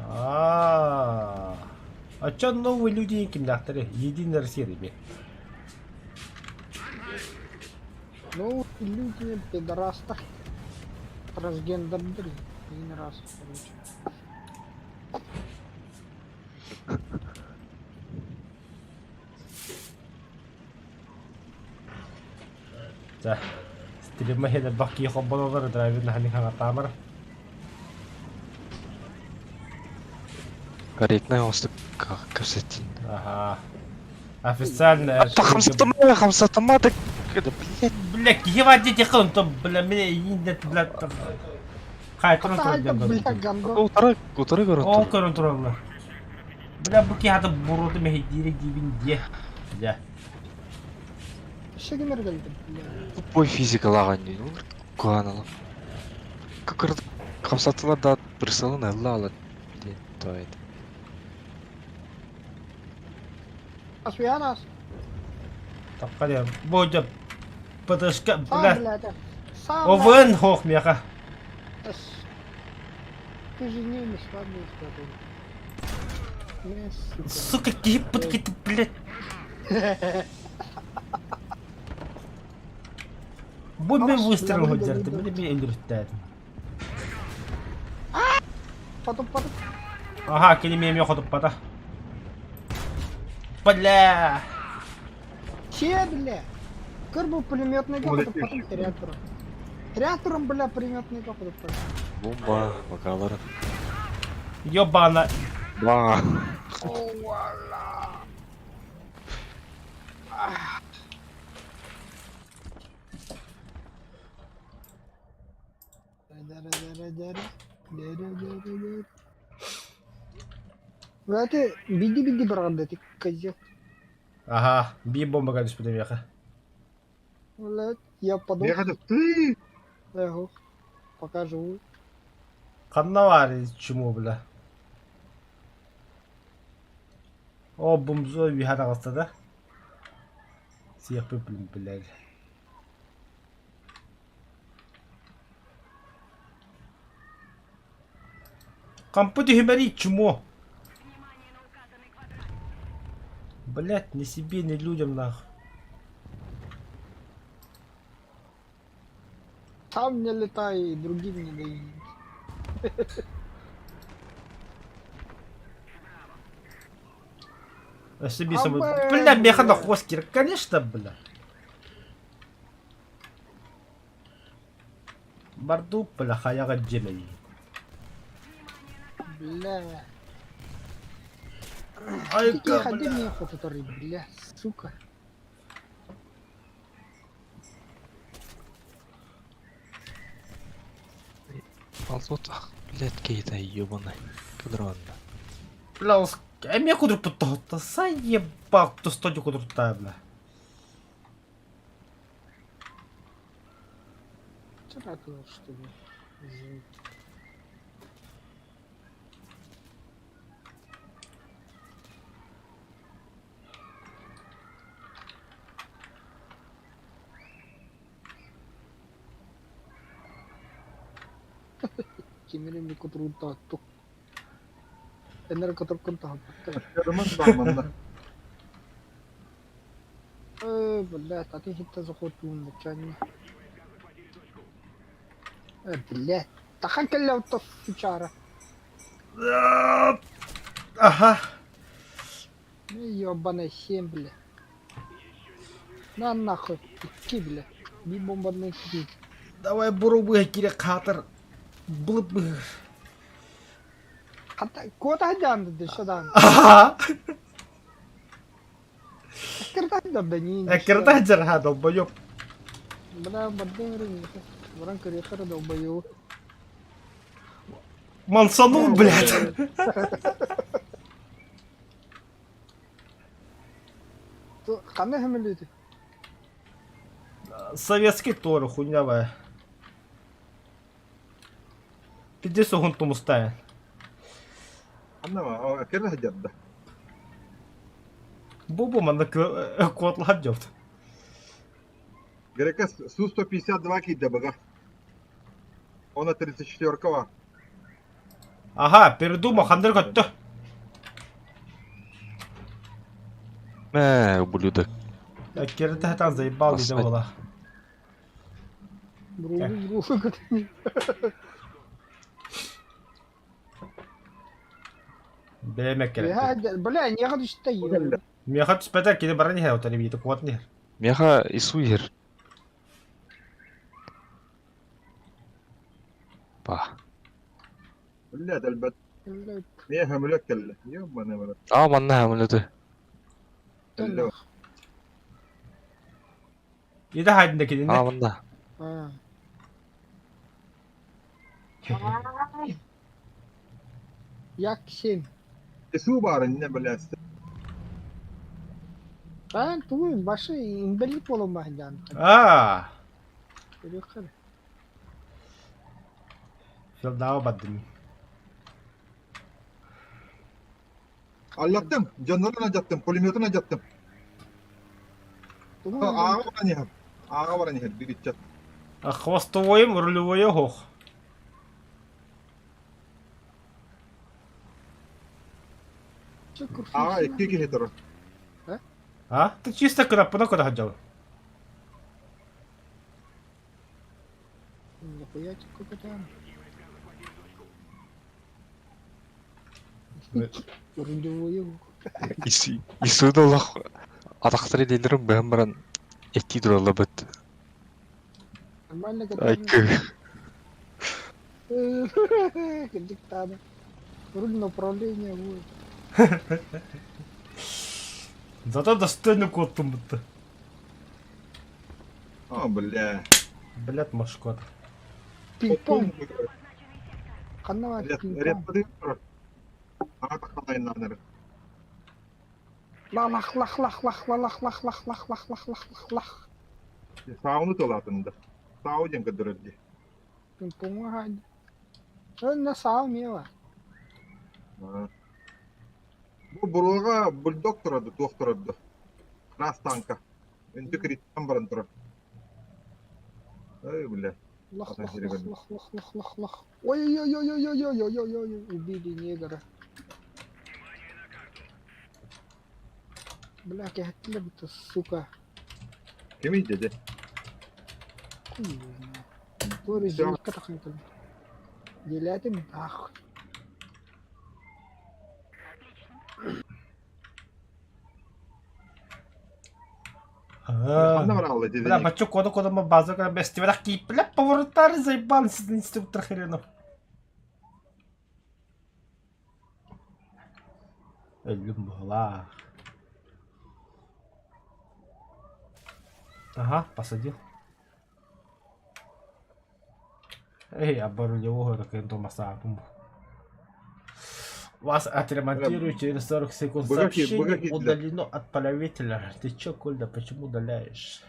Аа. А чё новые люди кимнээхтэрий? Единая Россия дии. Ну, люди пидорастах трансгендердэр один раз, короче. За стрима хеле бакки хоббололор драйвер нахани хаңатаамар. Корректный оостук кэпсэтин. Аха. Официально Хамсатыма, хамсатыма да блядь. Бля, киһи бар диэтиэххэ онтон бля мин эйиин бля хаайтаран турар диэн Бля, гандон. Утары, утары көрөн Ол турар. көрөн тураллар. Бля бу киһи аты буруоту мэһэйдиирэ диибин диэ. Бля. Шегинер кэлдим, бля. Тупой физикалааҕын дии. Куһаҕан Кыкырдык хамсаттылар да бырсалын ылла алат диэн тоойт. Асуянас. Тапка диэн. Бу дьэ ПТшка Сам, бля бля, это. Сам, ОВН хоох миэхэ. бля. Ты же немец, ладно, скажу. Бля, сука. Сука киһи пыткыты блядь. Бу мен выстрел ходжарды, били мен өлүрүттээтим. Потом, потом. Аха, кини миэмэ хотуппата. Бля! Че, бля? Көр бу пулеметный Молодец. потом потом реактором. Реактором, бля, пулеметный потом. Бомба, бакалары. Ёбана. Ба. Оуала. Знаете, биди-биди барганда ты козел. Аха, биир бомбага түспүтэ миэхэ. Блядь, я подох. Миэхэ ты Эгу. Пока живу. Ханна баар чмо бля. О, бомзо үһэ таҕыста да. Сиэхпит блядь. Компы түһүмэрий чмо. Блять, ни себе, ни людям нах. Сам не летай, и другим не дай. Өссө биир Абэ, Бля, меха бля. на хвост конечно, бля. Барду, бля, хаяга дьэмэй. Бля. Айка, Такие ходи бля. мне который, бля, сука. Алсот, ах, блядь, кейта ебаный. Кадронна. Бля, ол эмиэ кудурпут тоһутта заебал тустодю кудуртаа, бля. Вчера было, что ли? Извините. Кимирин кутурутаатту. Энерготоркунтааппаттар. Ярымын бар манна. Э, блядь, а ты хитта захотун начальник. Э, блядь. Тахан кэллэ сучара. Аха. Ну ёбаная семь, бля. На нахуй, икки, бля. Би бомбарный кири. Давай бурубы кире катыр. Былып быһыр. Хата, кота хадянды дөшөдан. Аха. Эккерта да не. Эккерта жарха долбоёб. Бля, бардын ры. Баран көрехер долбоёб. Мансанул, блядь. Ханна хэмэлүтү. Советский тору хуйнявая. Пиздец угун тумустая. Анна кэрэ сылдьар да? Бу-бу манна куотлаһар дьон. Грека Су-152 киирдэ быга. Она 34-ка Аха, передумал, хандар көттө. Мэ, ублюдок. Кирде хатан заебал диде буола. Бругу бругу Бэйэм эккирэттим. Бля, миэхэ түстэ. Миэхэ түспэтэ, кини баран иһэр, отон эбиитэ куотан иһэр. Миэхэ ису иһэр. Па. Бля, дэлбэт. Миэхэ мүлөк кэллэ. Ёбаный в рот. Аа, манна хамылыты. Кэллэ. Ида хайдында кинини. Аа, манна. Як 7. Ису баар иннэ, бля. Аан тугуй башы инбэлиит буолан баһын Аа. Филдааҕы бардым. Аллаттым, дьоннорун алдьаттым, пулеметун алдьаттым. Ааҕа баран иһэр. Ааҕа баран иһэр биир ыччат. Хвостовойум, рулевойа оһох. Аҕа икки киһи турар. А? Ты чисто кынаппына көтө сылдьабын. Нихуя көтөм. Рулевойу. Исуду олох атахтар илиилэрин быһан баран этии тураллабыт. Нормально Айкы. Кырдьык тааны. Руль на управление будет. Зато достойно куоттум будто. О, бля. Блядь, мошкот. Пинг-понг. Ханна бар пинг-понг? Лах лах лах лах лах лах лах лах лах лах лах лах лах. Сауны тулаатында. Сау диэн көрдөрөр дии. Пинг-понг Өнне саа миэва. Бу буруоҕа бульдог турарды, туох турарды. Раз танка. Үнтү кириттэн баран турар. Ой, бля. Лах лах лах лах лах лах лах лах. Ой-ой-ой-ой-ой-ой-ой-ой-ой, убили негра. Бля, кэһэттилэр бутта, сука. Кимий деді? Хуй его знает. Туора зенитка тахсан кэлэн. Дьиэлээтим, ах. Ханна бараалла Бля, дедини? бачча кода-кода ма база кара бестибэрэх кииппилэп повороттары заебал инструктор хренов. Өллүм быһылаах. Ага, посадил. Эй, оборудовал такой Вас отремонтирую через 40 секунд. Быга Сообщение быга киирдилэр. удалено от правителя. Ты чё, Кольда, почему удаляешь?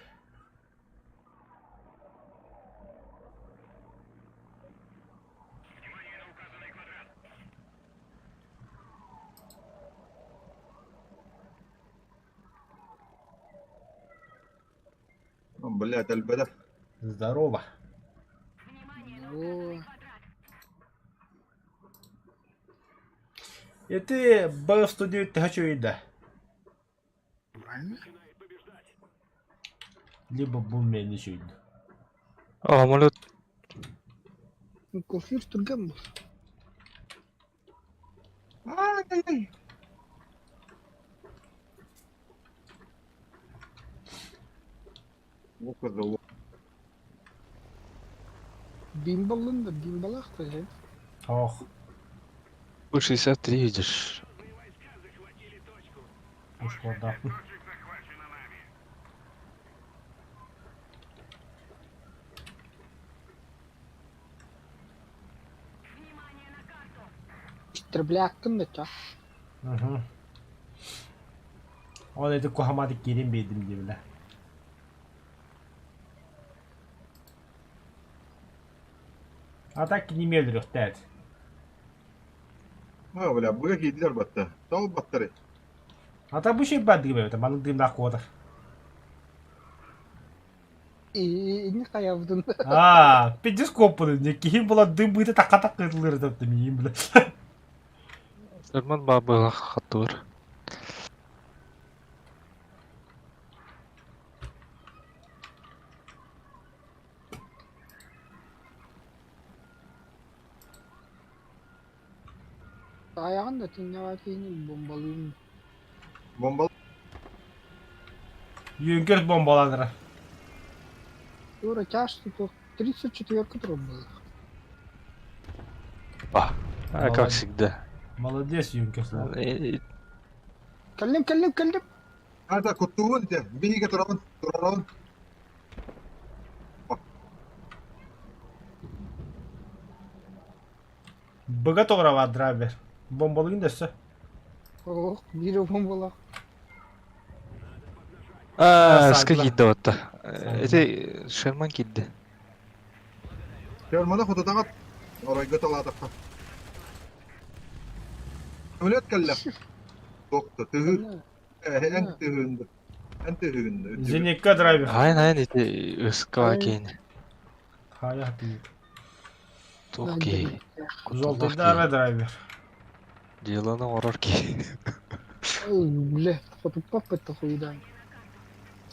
Блядь, элбэдэ. Здорово. О, И ты Б-109 хочу да. правильно. Либо буммен еще. А, самолет. Кофир түргэн бол. Ай-ай-ай. Лук козел. Бимбалын да бимбалах та же. Ох, 63 видишь. ушло, да. Истребляктын да ча. Угу. Он это кухамады кирин бедим дебиле. А так не мелдрюхтет. А, бля, быга киирдилэр батта. Тоҕо баттары? Ата бу шей баар дыгым эбит, маннык дыымнаах куотар. Инник хайабытын. Аа, пиздец куоппутун, киһи була дым быыта такка такка ытылыр этэ миим бля. Сарман баабыла хаттур. Айаҕын да түннэҕэ киһини бомбалыын. Бомбал Юнкерс бомбаланара. Юра, тяжко тут 34 турар буолла. А, а как всегда. Молодец, Юнкерс. Кэллим, кэллим, кэллим. Ата куттугун те, биһигэ турабын, турарабын. Быга тоҕура драйвер. Бомбалыгын да өссө. Ох, биир бомбалаах. А, ска киирдэ батта. Эти Шерман киирдэ. Шерманы хотутаҕат оройго талаатахха. Өлөт кэллэ. Тохто тыһы. Эн тыһыынды. Эн тыһыынды. Зенитка драйвер. Хайын хайын ити ска киин. Хайа тыы. Туох киһи. Золотойдаара драйвер. Дьыаланы оҥорор киһи. Ой, бля, хотуппаппыт хуйдан.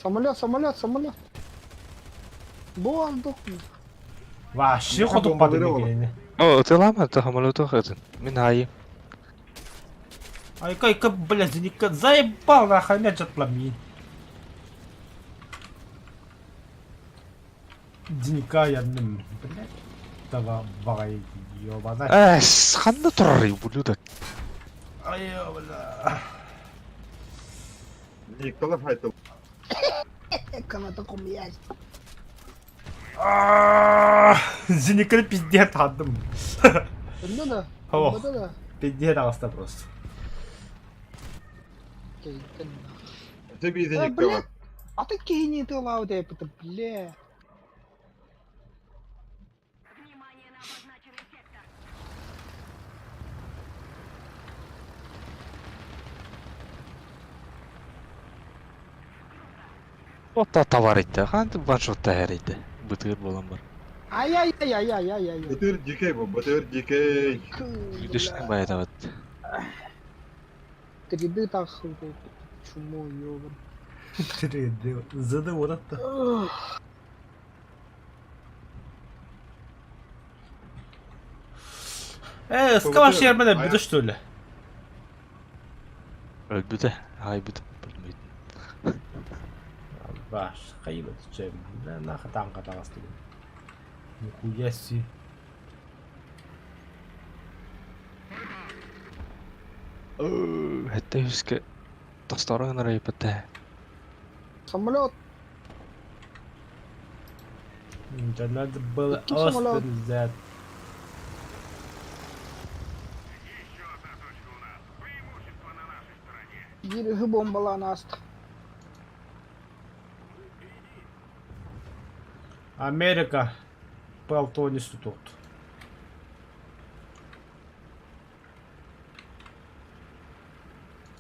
Самолет, самолет, самолет. Бу алдық. Вообще хотуппадым кинини. О, ытылаама, это самолету хатын. Мин айым. Айка, айка, бля, зенитка заебал нахуй, меня жатламин. Зенитка янным, блядь. Давай, ёбана. Э, ханна турар, ублюдок. Ай, бля. Николай Файтов. Каната кумиясь. Зениканы пиздец алдым. Онно да? Ох. Онно да? Пиздец аҕыста просто. Кейтен. Ты Э, зенитка бля. бар. А ты киһини тылаабыт эппит, бля. Отта товар итте. Хантып ваншотта хэрийде. Бытыр болан бар. Ай-яй-яй-яй-яй-яй. Бытыр дикей бу, бытыр дикей. Үдүшнең байатабат. 3D так чумо ёбан. 3D. ЗД вот это. Э, скаваш yermene bir что ли? Өлбүтэ, айбыт, билбейтин. Баш, хайбат, чем. Нахуй танка таҕыстым. Нихуя си. Хэтте үске тостору гынар айбыта. Самолет. Да надо было Каким самолет? Остин взять. Биир бомбалаан ааста. Америка полтонисту тут.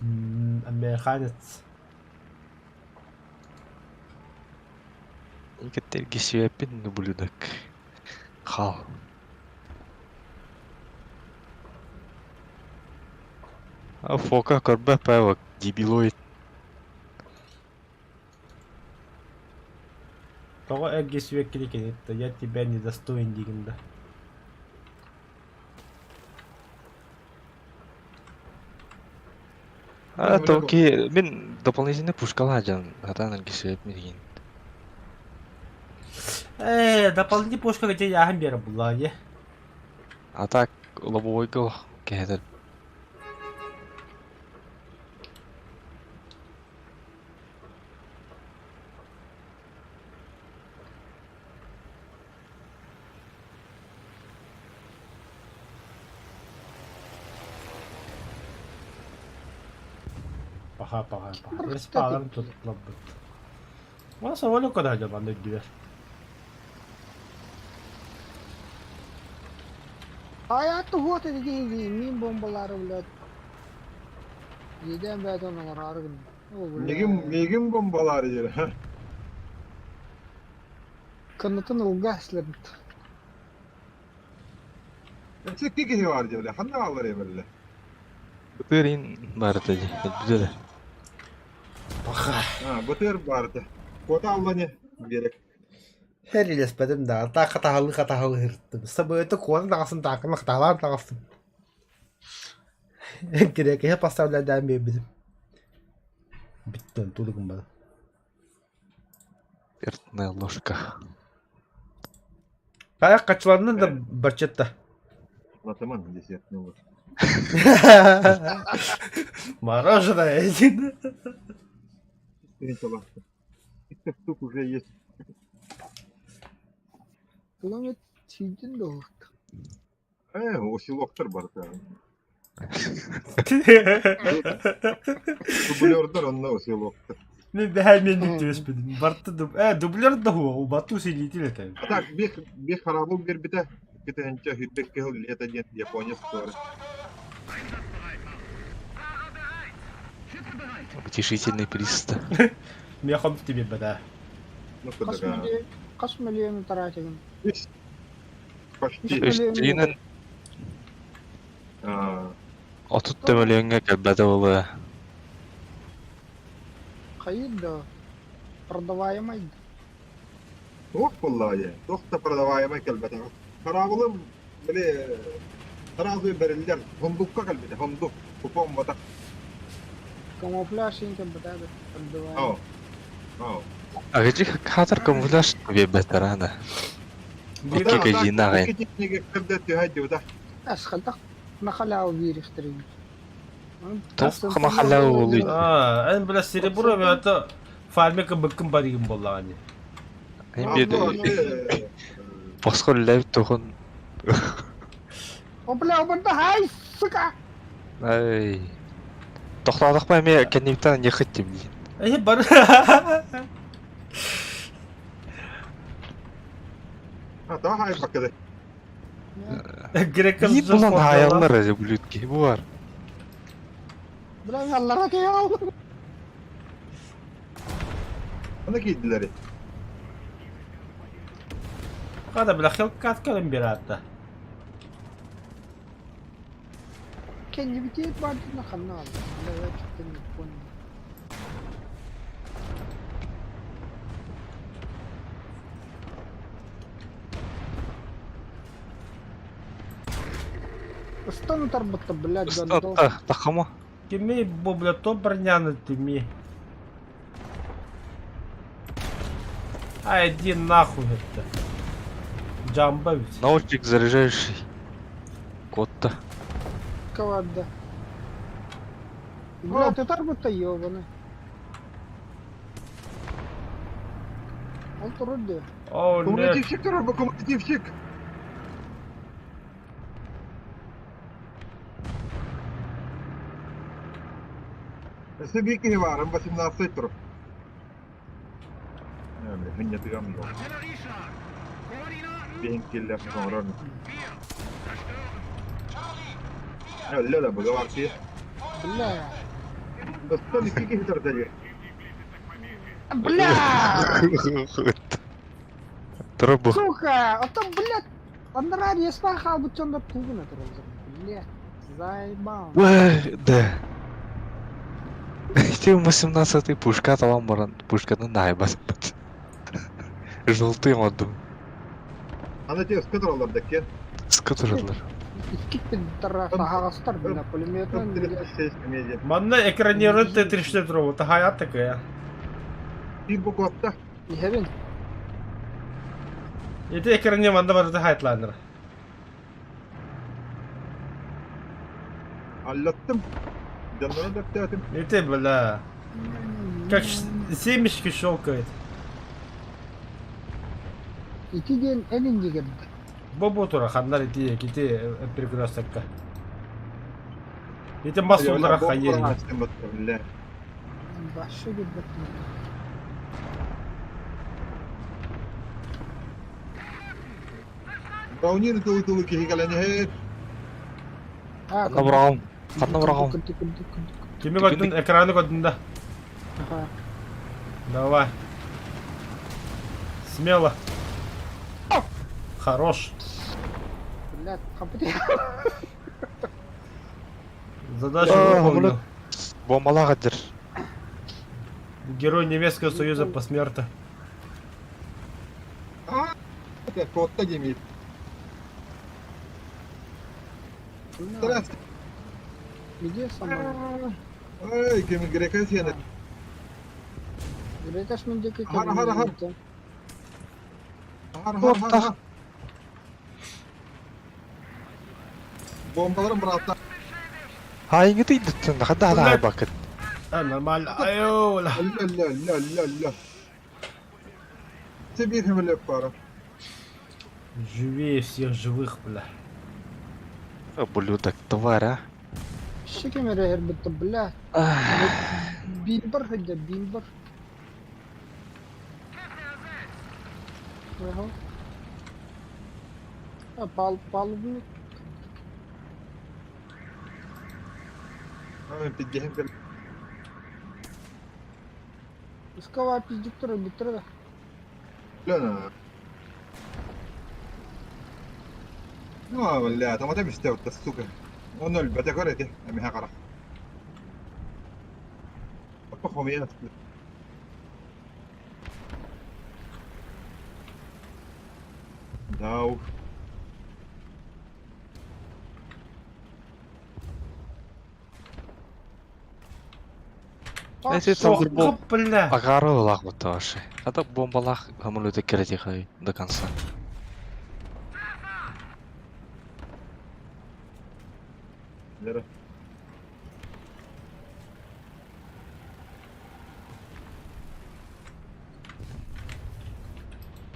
Американец. Икеттерги сүйэппин ублюдок. Хал. А фока көрбө пэвок дебилоид. Тоҕо эргэ сүөккини кэнитте, я тебя не достоин диигин да. А токи мин дополнительный пушкала жан атан эрги сүйэппин диин. Э, дополнительный пушка где я бер была, е. А так лобовой гол кэһэтэр. Паха, паха, паха. Респалам тут лаббыт. Мана самолет када жабан өйдүбэр. Айаатты уот эдиги мин бомбалары блядь. Иэдээн бэйэтин оҥороору гынна. О, Мигин, бля. мигин бомбалаары диэн. Кынатын ылга эслэбит. Икки киһи бар диэбилэ. Ханна бааллар эбэллэ? Бытырин барыта дии. Билбитэ. Паха. А, бытыр барыта. Куота аллани биэрек. Хэрилэспэтим да, таах хатаһалыы хатаһалыы сырыттым. Сабыыта куота таҕасын таакына хатаһалаан таҕыстым. Кирэкэһи поставлядаан биэрбитим. Бүттэн тулугум бары. Вертная ложка. Тайах хачыланнын да барчетта. Атаман десертный вот. Мороженое один. Икки штук уже есть. Километр сүйдүн да олук. Э, усилоктор барыта. Дублердар онно усилоктор. Мен бэһээ мен түбэспитим. Барты дуб... Э, дублер да хуа, убату силитил этэ. А так, бих, бих харабыл бербите. Китэнчэ хүрбек кыһыл лето диэн Япония скоро. Утешительный приз-то. Мехом тебе бада. Ну, Хас кыдыга. миллион, хас миллион таратигин. Үс. Почти. То есть Тринен А, отут миллионга кэлбэтэ буолуо. Хайыр да продаваемай да. Туох буоллаҕа Туох да продаваемай кэлбэтэҕэ. Хараабылым, били, сразу бэриллэр. Хондукка кэлбитэ, хондук. Купон батах. Камуфляж инкен бытаабыт продаваемай. Оо. Оо. Агыжы хатар камуфляж биэрбэттэр ана. Икки кэдьиин аҕайын. Икки технигэ кырда түһэ дьута. Асхалтах махалаа биэрихтэрин. Туох махалаа буолуй? А, эн бля серебро это фармика быккын барыгын буоллаҕа Эн биир босхо үлэлээбит туһун О, бля, оборда, ай, сука! Ай. Тохтоотохпо эмиэ кэннибиттэн анньыаххыт дии блин. Э, бар. А, то хайбаккады. Грека Биир булан хаайаллар эрэ ублюдки бу бар. Бля, аллара киһи Аны киирдилэр. Хада бля хелкат кэлэн биэрээтэ. Кэннибитиэт баардына ханна аҕалла? Бля, я что-то не понял. Ыстан утарбытта, блядь, гандон. Тахама. Кими бу бля то броняны тими. А иди нахуй это. Джамба ведь. Научник заряжающий. Кот-то. Коварда. Бля, ты тарбытта ёбаный. Ол турur diyor. О, нет. Кумулятивщик турар бу кумулятивщик. Өссө биир киһи баарым 18 турук. Хынньатыгам дуо. Биһин киллэр оҥорор. Өллө да быга бартыы. Бля. Өстөн икки киһи турда дии. Бля! Турбу. Сука! А то, блядь, анараа еспай хаалбыт дьоннор тугун этэр Блядь, заебал. Да. Ити 18 пушка талан баран пушканы наайбат. Желтый оҥордум. Аны ти өскө тураллар да киэн. Ска тураллар. Икки пидора саһаҕастар бля, пулеметынан блядь. 36 комедия. Манна экранирует Т-34 робота, хаят такая. Биир бу куотта. Иһэбин. Ити экране манна барыта хайтланыр. Аллаттым. Дьоннорун да өттөөтүм. Ити, бля, как семечки щелкает. Ити диэн эн иннигэрдэ. Бу тура ханнар ити ити перекрестокка. Ити мас улара хайыр. Бля. Вообще билбэппин. Браунин тылы тылы киһи кэлэн иһэр. А, Ханна быраҕам? Ханна быраҕам? Кырдык, кырдык, кырдык. Кими көрдүн? Экраны көрдүн да. Ага. Давай. Смело. Хорош. Блядь, хапыты. Задачу А, выполнил. Бомбалаах дир. Герой Немецкого Союза посмертно. А, это куотта диэмиит. Здравствуйте. Где сама? Ой, ким грека сиэнэ. Грекаш мен диэки Хара, хара, хара. Хар, хар, хар, хар. Бомбаларын быраатта. Хаайыҥҥыт ыйдыттын, хадда Блядь. хаайбаккыт. А, нормально. Айо, ла. Ла ла ла ла ла. Сибиир хэмэлэп баара. Живее всех живых, бля. Ублюдок, тварь, а. Щеки мере бля. Бимбар хотя бимбар. Ага. А, пал, палубник. Пиддиһин кэл. Искала пиздиктора, биттера. Лена. Ну, бля, там это мистер, сука. Он ноль, бата көрөтэ, эмиһэ қара. Аппа хомуйан. Да уж. Эти Ох, там бля. Агары ылах буташы. Хата бомбалах самолеты керетихай до конца. Лера.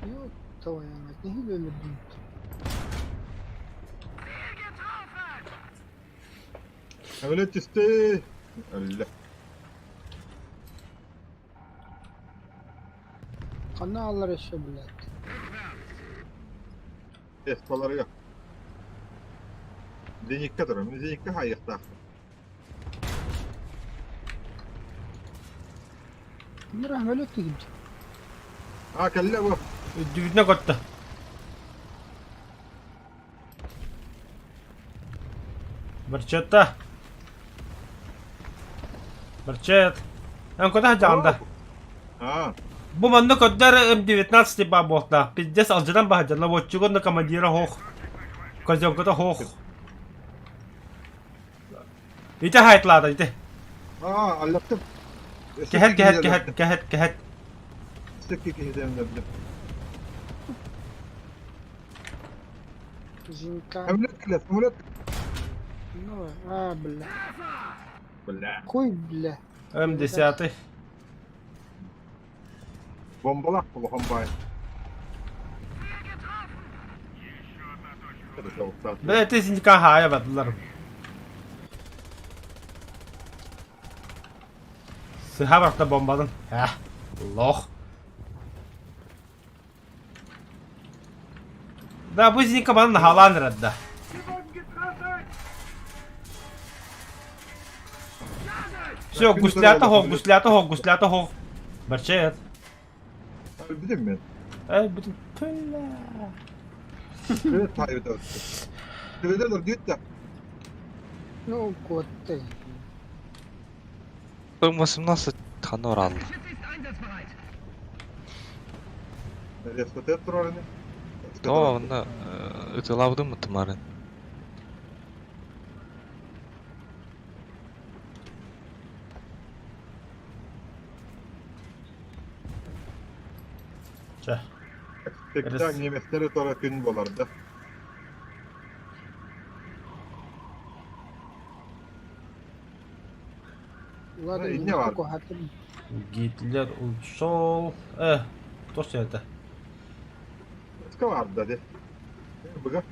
Ё, твою мать, не видели, Самолет түсті. Әллә. Каналлар еще, блядь. Эспаларга. Зеникке турар. Зеникке хайықтақ. Мира, самолет кигит. А, кәллә бу. Дүбүтүнэ көттө. Барчетта. Барчет. Эн куда жаанда? А, Бу манна көдөр М19 ба буолта. Пиздец алдьанан баһадьана вотчугун да командира хоох. Козёнката хоох. Ити хайтлаата ити. а, аллаттым. Кэһэт кэһэт кэһэт кэһэт кэһэт. Сөкке киһитемдердим. Зинка. Самолет кэлэ, самолет. Ну, а, бля. Бля. Хуй, бля. М10. Бомбалах улахан бай. Бля ити синика хаайа бардылар. Сыха барта бомбадын. Эх, лох. Да, бу зиника баны халан да. Все, гуслята хох, гуслята хох, гуслята хох. Барчет. Билим мен. Эй, бүтүн. Бля. Evet, hayır, evet. Төбеде дүт та. Ну, кот ты. 18 ханор алды. Рескотет турар ини. То, онна ытылабыдым мытымарын. Чэ. Тектен неместери тора күн болар да. Ладно, Не бар. Гитлер ушел. То что это? Ска бар да де. Быга.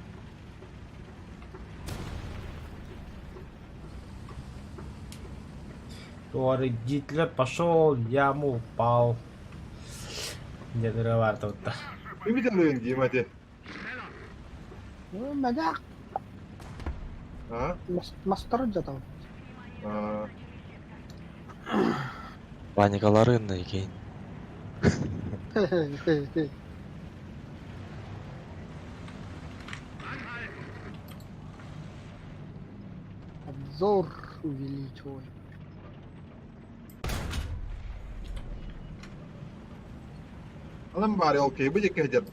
Который Гитлер пошел, яму упал. Не дырывар тут. Үмит алыйын дейм әте. Ну, мадак. А? Мастары дьатабыт. А. Паникалары икейин. Обзор увеличивай. Алын баары ол киһи бу диэки сылдьар.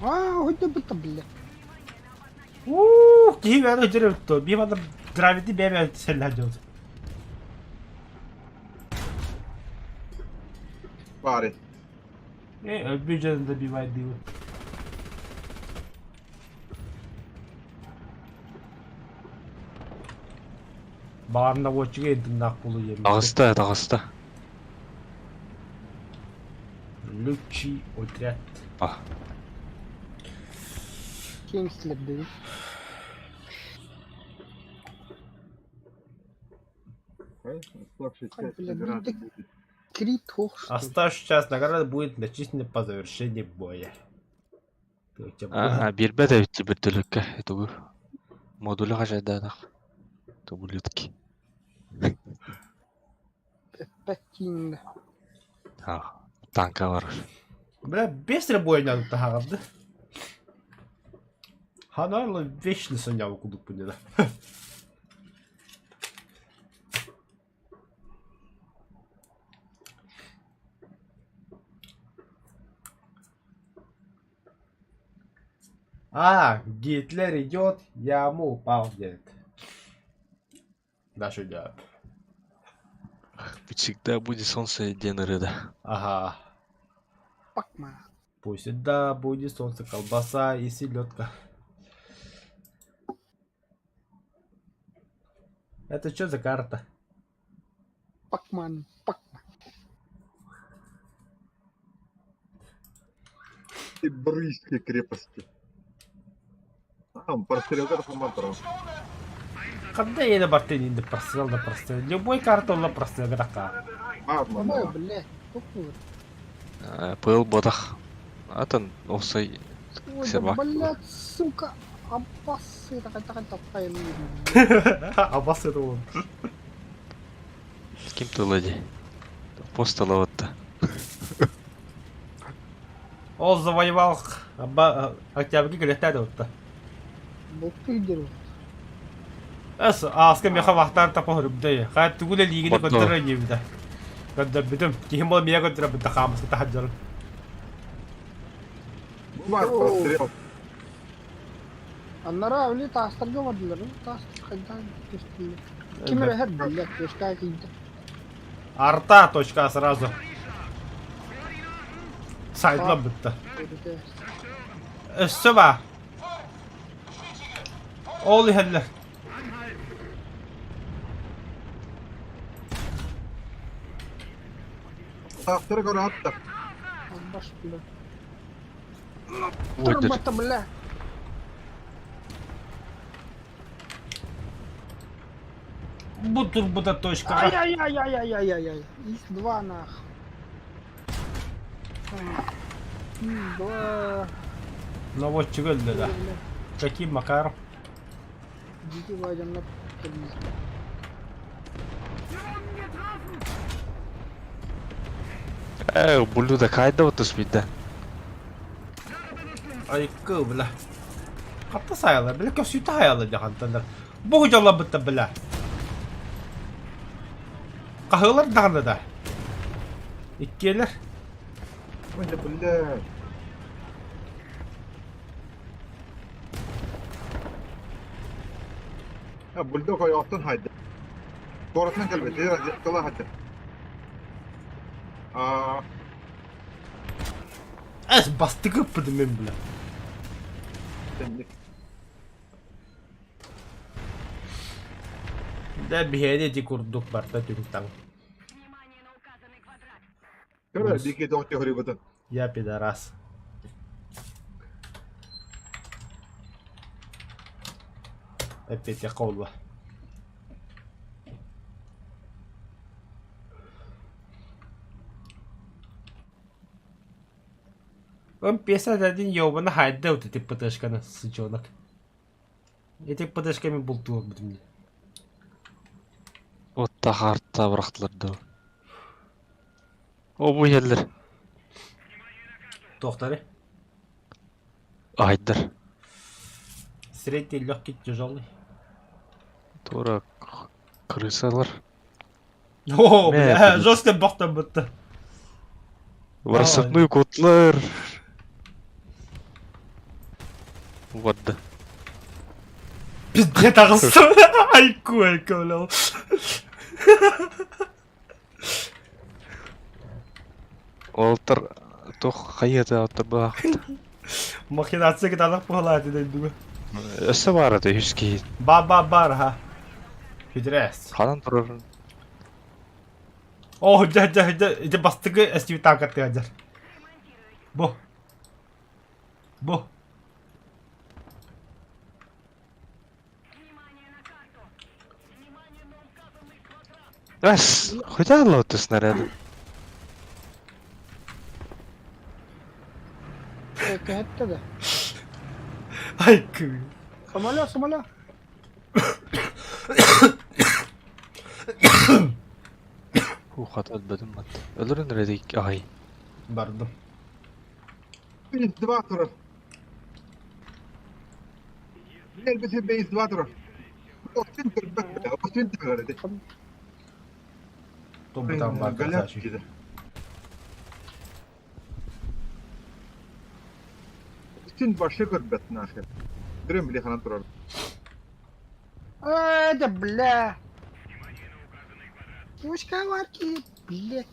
Аа, хоть бы бля. Уу, киһи бэйэтэ сылдьар эбит дуо? Биир манна гравити бэйэ-бэйэ сэллэһэ дьон. Баары. Э, өлбүт дьон да бивайдыыбын. Баҕар наводчига интимнаах буолуо диэммит. Таҕыста, таҕыста. Лучший отряд. А. Кеңслердеги. Крит хох что ли? Оставшая часть награды будет начислена по завершении боя. Аа, биэрбэт эбит бөртөлүккэ тугу модулю хачайдаатах ублюдки. Эппэт А, танка бар. Бля, быстро бой надо таһаҕарды. Ханарлы вечно саняу кудук да. А, Гитлер идет, я ему упал, говорит. Наша идет. Всегда будет солнце день рыда. Ага. Пакма. Пусть всегда будет солнце, колбаса и селедка. Это что за карта? Пакман. Пакман. Брыйской крепости. Там прострелка форматора. Когда я на борту не прострел на прострел. Любой карту на прострел такая. А, О, блядь. Какой? Пыл бодах. Атын осай Ой, да, Сервак. блядь, сука. Аббасы, такай, такай, такай. Аббас это он. Ким тылы Пост тылы Он завоевал Октябрь кэлэхтээ да Бултуйдер. Эс ааска меха вахтар тапа хөрүбдэй. Хай тугуле лигини көттөрө нибидэ. Көддөрбүтүм. Киһим бол мия көттөрө хаамыска тахаджар. Бар прострел. Аннара өлі тастарға бардылар. Тастар қайдан түстілер. Ким рәһәр блядь, точка кийді. Арта точка сразу. Сайдлан бітті. Өссө ба. Ол иһэллэр. Тастары көрө атта. Баш, блядь. Ой, Турбата, бля. Бу турбута точка. Ай-яй-яй-яй-яй-яй-яй. Ис-2 нах. Ис-2. Наводчик өлдө да. Каким макаром? Дикий вайдамна Э, блюдо кайда вот туспида. Айкы, бля. Хатта сайалар, бля, көсүтэ хайалар дьахантаннар. Бу дьоллорбуттар, бля. Хаһыылар даҕаны да. Иккиэлэр. Ой, бля. А, бульдог ойоҕоттон хайда. Куоратынан кэлбит, тыла хатыр. А, Эс бастыгы ыппытым бля. тэнник. Да биһиэни ити курдук барта түҥ-таҥ. Көрө, дикий тоҕо теорибытын. Я пидорас. Эппиэтиэххэ буолла. Он 51 ёбана хайда вот эти ПТшканы, сычонок. Эти ПТшками бултуурбутум дии. Отта хаарта бырахтылар дуу. О бу иһэллэр. Туохтары? Айдар. Средний легкий тяжелый. Тура крысалар. О, Мэ, бля, блин. жестко бохтан бытта. Рассыпные котлар. Вот да. Пиздец таҕыстым. Айку, айку, бля. Уолаттар туох хайыата оттор баахыт. Махинация кытаанах буолааты дойдуга. Өссө баар этэ үс киһи. Ба-ба-бар, ха. Пидерас. Ханан турар? О, дьэ, дьэ, дьэ, ити бастакы эстибит таакаттыга дьэр. Бу. Бу. Эс, хотя лоту снаряды. Кэһэттэ да. Ай, кыы. Самолет, самолет. Ух, өлбөтүм бат. Өлөрөн эрэдик аһай. Бардым. Бейс 2 турар. Элбиси бейс 2 турар. Остин көрбөт бля, Остин турар эти. Тобутан бар Галяк красавчик. киһи. Остин башы көрбөт нахер. Дрем били ханан турар. А, да бля. Точка варки, блядь.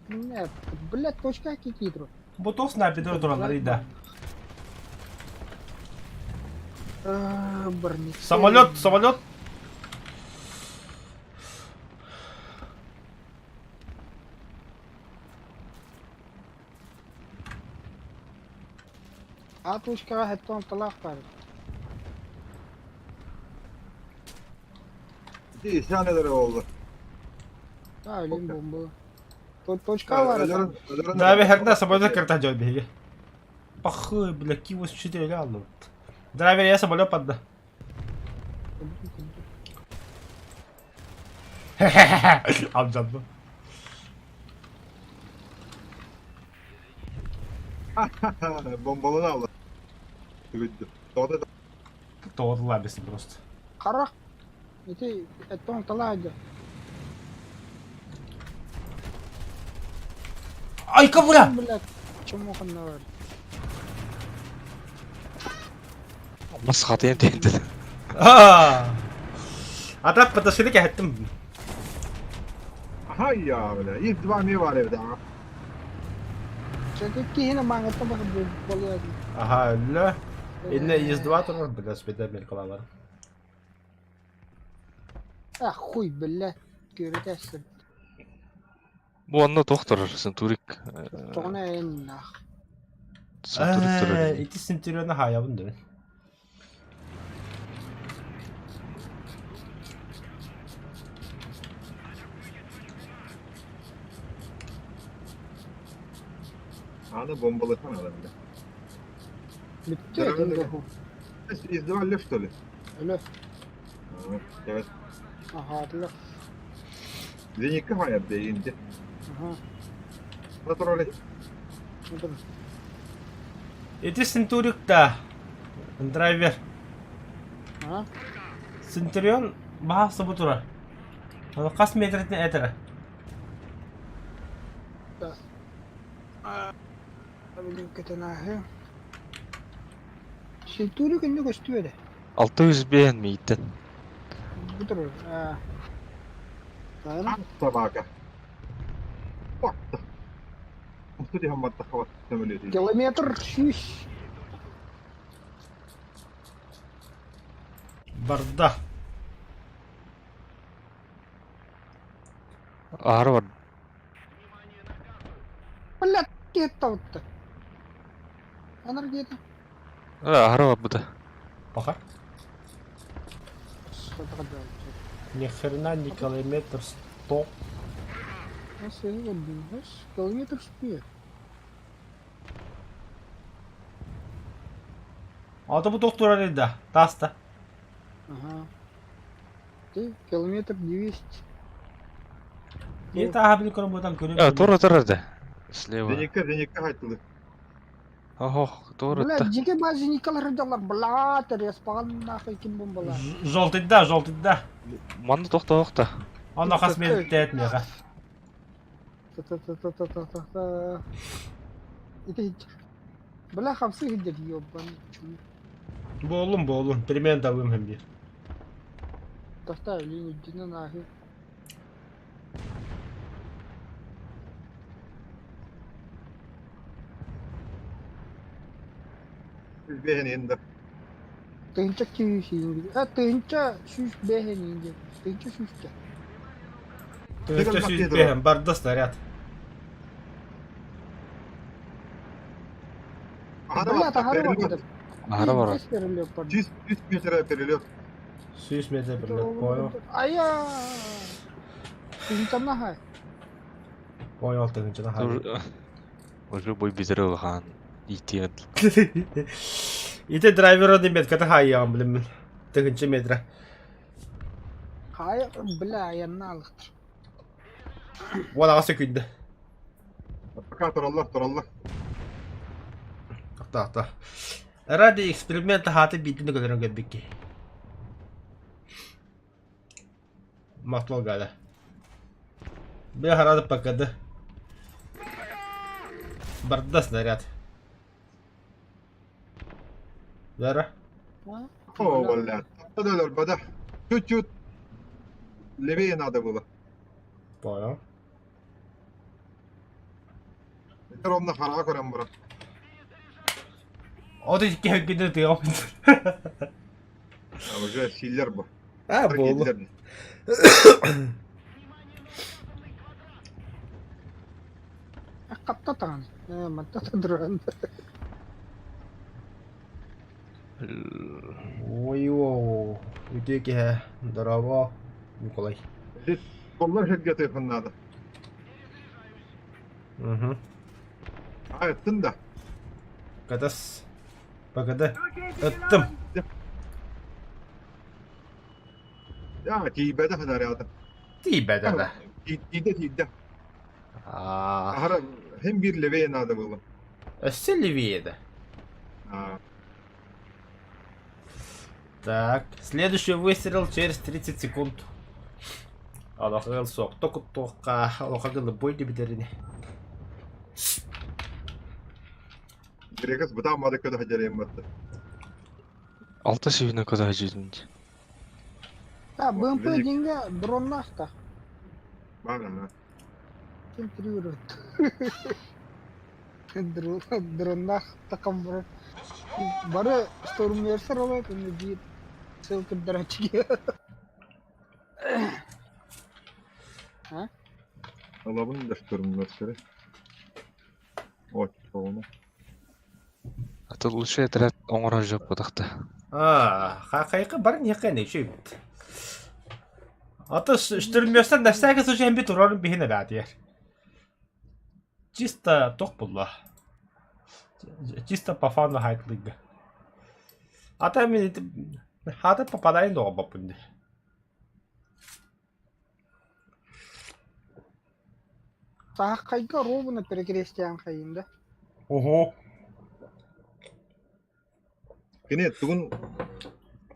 Нет, блядь, точка кикитру. Бу туох снайпердэр тураллар да. Самолет, самолет. А точкаҕа хэттон талаах баар. Ити исян элere oldu. А, илин бомба. Точка баар. Өлөрөн өлөрөн. Да, бэһэрдэ самолет кырта дьон биһиги. Пахы, бля, Ки-84 аллыбыт. Драйвер, я самолет падда. Алдьанна. Бомбаланы алды. Түгүддү. Тоҕо Тоҕо бесин просто. Харах. Ити эттон талаах дьэ. Айка, бля! Блядь, чему ханна бар. Мас хатыйан тиэнтэ. Аа! Ата ПТШ-ны кэһэттим. Хай я бля. Из 2 ми бар evde. Чэ киһини мааҥҥыттан баҕар буолуо. Аха, өллө. Инне ИС-2 турар, бля, спеда Америкалалар. А хуй, бля. Көрөтәсің. Бу онно туох турар? Сентурик. Тоҕуна эн нах. Сентурик турар. Ити Центурионы хаайабын дөрүн. Аны бомбалatan adam бля. Бүттү этин доху. Из 2 лев что ли? Өлө. Evet. Аһаатылар. Зенитка хайа бля инде. Аха. Натурали. Отыр. Ити Центурик да. Драйвер. А? Центурион баха субу турар. Аны хас метритин этэрэ. Да. Блин, кэтэнааһы. Сентури күннү көстүө дэ. 605 мииттен. Бу турар. А. Тайна. Собака. What? Кстати, хамматта хават самолеты. Километр сүүс. Барда. Аһары бар. Бля, кетті. Анар кетті. Аһары бар быта. Паха. Ни хрена не километр 100. Километр спи. Ата бу туох турар да? Тааста. Ага. Ты километр 200. И тааһа били көрөн буотан көрүм. А, тура турар да. Слева. Зеникка, зеникка хайтылы. Ох, тура Бля, дьиҥэ баа зеникалар сылдьаллар, бла, респаҕан нахуй ким бомбалаах. Желтыйда, желтыйда. Манна тохтоох да. Онно хас метртээт миэхэ. Та-та-та-та-та-та-та. Ити Бля, хамсыы сылдьар ёбан чую. Буоллун, буоллун. Примерно табыым һэн биир. Тохтоо, илиин үрдүнэн ааһыы. Үс иһин да. Тыһыынча киһи а 1105 иһин диэн. 1100-чэ. 1105 барда снаряд. Бля, таһары барда. Аһара барар. Перелет барда. 100 метр перелет. 100 метр перелет. Понял. Ая! Тыһыынчанна хай. Понял, тыһыынчана хай. Уже бой бизер улахан. Итиэн. Ити драйвер метката хайыаҕым билиммин. Тыһыынча метра. Хай, бля, аянна алыктыр. 18 секунда. Пока тураллар, тураллар. Ахта, ахта. Ради эксперимента хааты биитини көрөрөн көрбүкки. Махтал Галя. Бля, харады покады. Барда снаряд. Вера? О, блядь. Да, Чуть-чуть левее надо было. Понял. Ровно хараға көрем бұрын. О, ты кегіді ты Уже силлер бу. А, болду. Хапта таҕаны. Манта дрон. Ой, о, үтүө киһи. Здорово, Николай. Коллар херге тыхын надо. Угу. А, ыттын да. Катас. ПГД. Ыттым. Я, тиийбэтэ снаряда. Тиийбэтэ да. Тиийдэ, тиийдэ. А, Ахара, hem bir левее надо было. Өссө левее да. А, Так, следующий выстрел через 30 секунд. Алахыл соқто куттуохха, алахагылы бой дебитерини. Грекас бытаан мады көдө хадьарыйым батты. Алта сүүнэ көтө хадьыйдын. А, БМП деньга дроннах-то. Баар Ким триггерит? Дроннах такам бары. Бары штурмерсер олар, инде биир сыл көрдөрөөччүгэ. Алабын да штурмерсери. Оччоҕуна. А то лучше отряд оҥорор дьоп буотахта. А, хақайқы бар нехэ нече. А то штурмерстер на всякий случай эмби турарын биһин эбээтиэр. Чисто тох булла. Чисто по фану хайтлыга. А там хата попадает доға бапынды. Сааххайга ровно перекрестиан хайында. Ого. Кини тугун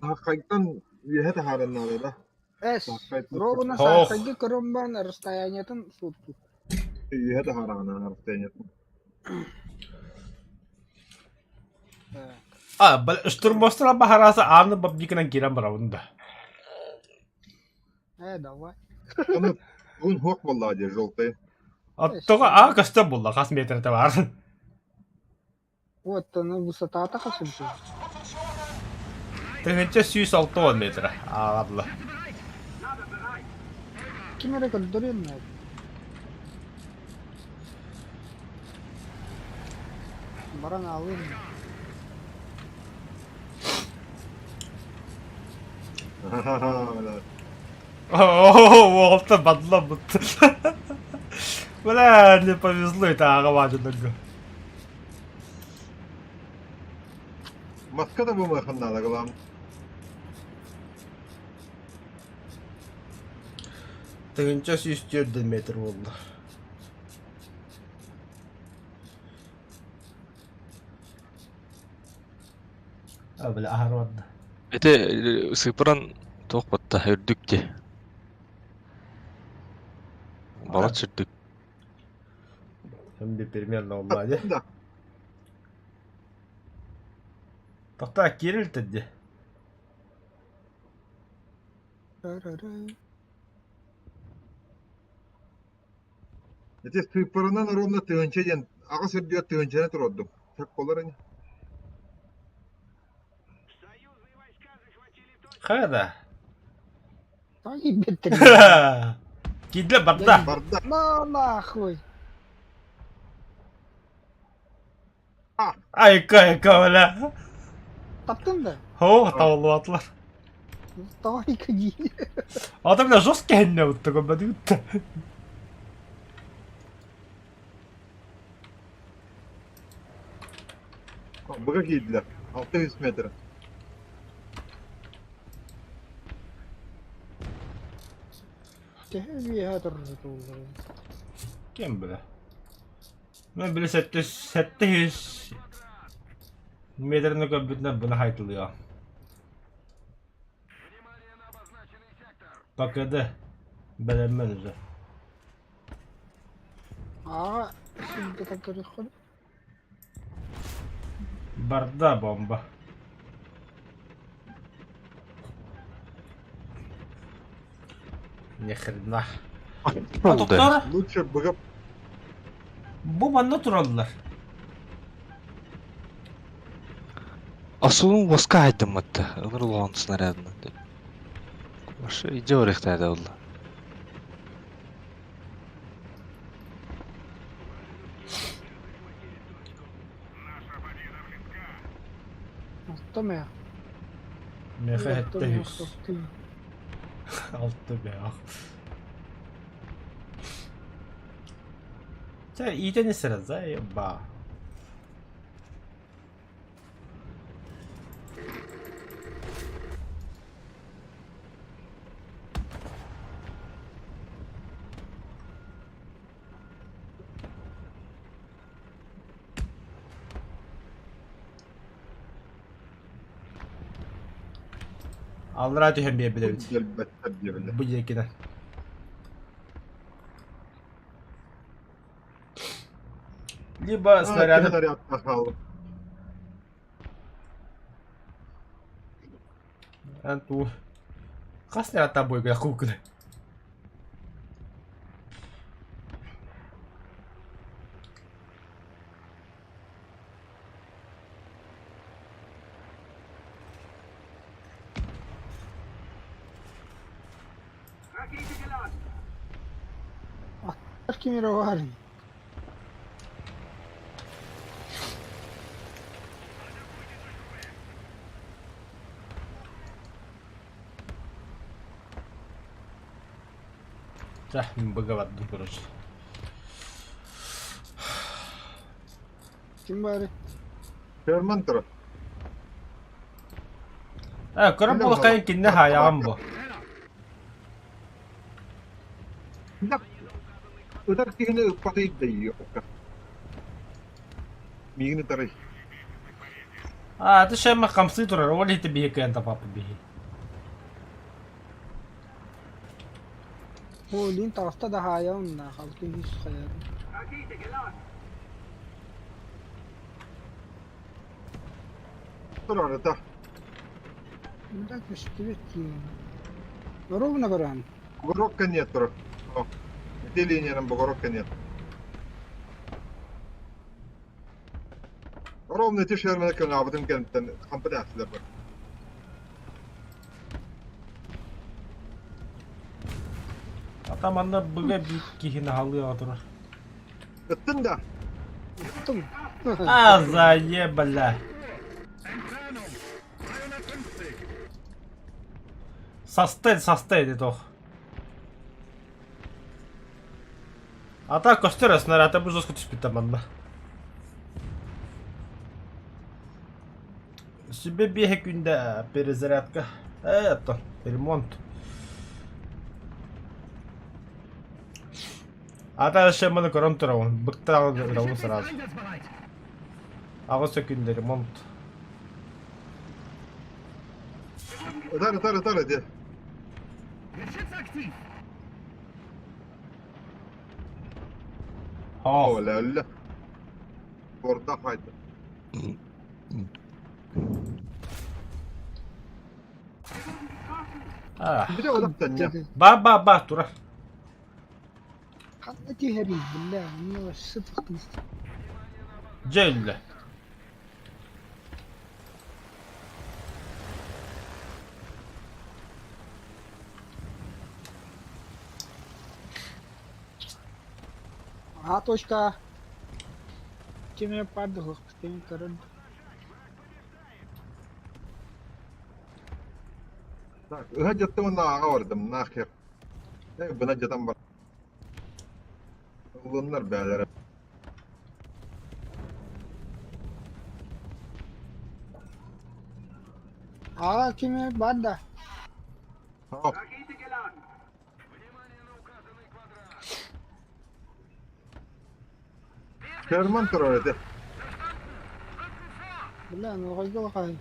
хахайтан үөһэ таһааран да. Эс, ровно Ох. сааххайга көрөн расстояниетын сутту. Үөһэ таһааран расстояние. А, штурмостра бахараса ааны бабдикынан кирен барабын да. Э, давай. Аны тугун хуок болла дии желтый. Оттоға а көстө булла хас метрте бар. Вот, она высота хасымты. 1106 метр. А, ладно. Ким эрэ көрдөрүөн наада. Баран аалыыр. Ха-ха-ха. О, олта бадла бут. Бля, не повезло, это ага важно. Маска да бумыахын наада главное. 1104 метр буолла. А, бля, аһары барда. Ити сыпыран туох батта үрдүк дии. Балач үрдүк. Hem bir примерно oldu hadi. Да. Тоқтаа киирил дии. Ити сыыппаранан ровно тыһыынча диэн аҕыс үрдүгэр тыһыынчаны туруордум. Сөп буолар ини. Хайа да. Ай, беттер. Киирдилэр барда. Барда. На нахуй. Айка айка бля. Таптың да? О, табыллыбатылар. Давай кади. Ата бля жестко хэннэ утта көммөтү утта. Быга киирдилэр. 600 метр. Төһө үөһэ турар туоллар. Кем бля? Мен бile 700 метрini көбүтүнэн буна хайтылыа. ПКД бэлэммэн уже. Аҕа сиргэ көрүөххүн. Барда бомба. Ни хрена. Oldu. Тоқтор, Лучше быга бу манна тураллар. Асылын воска айдымматты. Ыныр улахан снарядына. Башы иде орехтайды oldu. Алта мэ. Меха хетте хүс. Алты бе ах. Чэ, иитэн сраза ба. Аллара түһэн биэрбит эбит. Gelбэттэр диэбилэр. Бу диэкинэн. Либо снаряды Снаряды. Снаряд Эн туу. Хас снарядтаах буойга куукуна. Кимире баар. Чэ, мин быга бардым короче. Ким баар? Шерман турар. Э, көрөн буолаххайын кинини хаайаҕын бу. Ытар киһини ыппатый да иокка. Миигин ытарый. А, ты шема хамсыы турар, ол иһити биһи кыайан тапаппыт биһи. О, лин таҕыста да хаайаҕын да халты үс хайаатын. Турар ыта. Да көстүбэт дии. Ровно көрөҕүн. Бугорокка нет турар. О. Ити линиянан бугорокка нет. Ровно ити Шерманы кыҥаабытым кэнниттэн хампы тээхсилэр бар. Ата манна быга биир киһини аһалыаҕа турар. Ыттын да. Ыттым. А, заебала. Састай, састай деді ох. Ата көстөр снаряда бу жестко түспүт манна. Сүбэ биэһэ күндэ перезарядка. Это ремонт. А дальше маны көрөн турабын. Быктаҕын ырабын сразу. Аҕыс күндэ ремонт. Ытар, ытар, ытар эти. О, Оля, өллө. Орда хайда. А. Бile odaktan ya. Ба ба ба тура. Ханна түһэрий, бля, ну сытыктың. Дьэ өллө. А точка. Кеме падал, кеме көрөр. Так, ыһа дьаттым уонна аҕа бардым, нахер. Э, бына дьатан бар. Ыллыннар бээлэрэ. Аҕа кеме бар да. Хоп. Шерман турар этэ. Бля, ну хайгыл хай.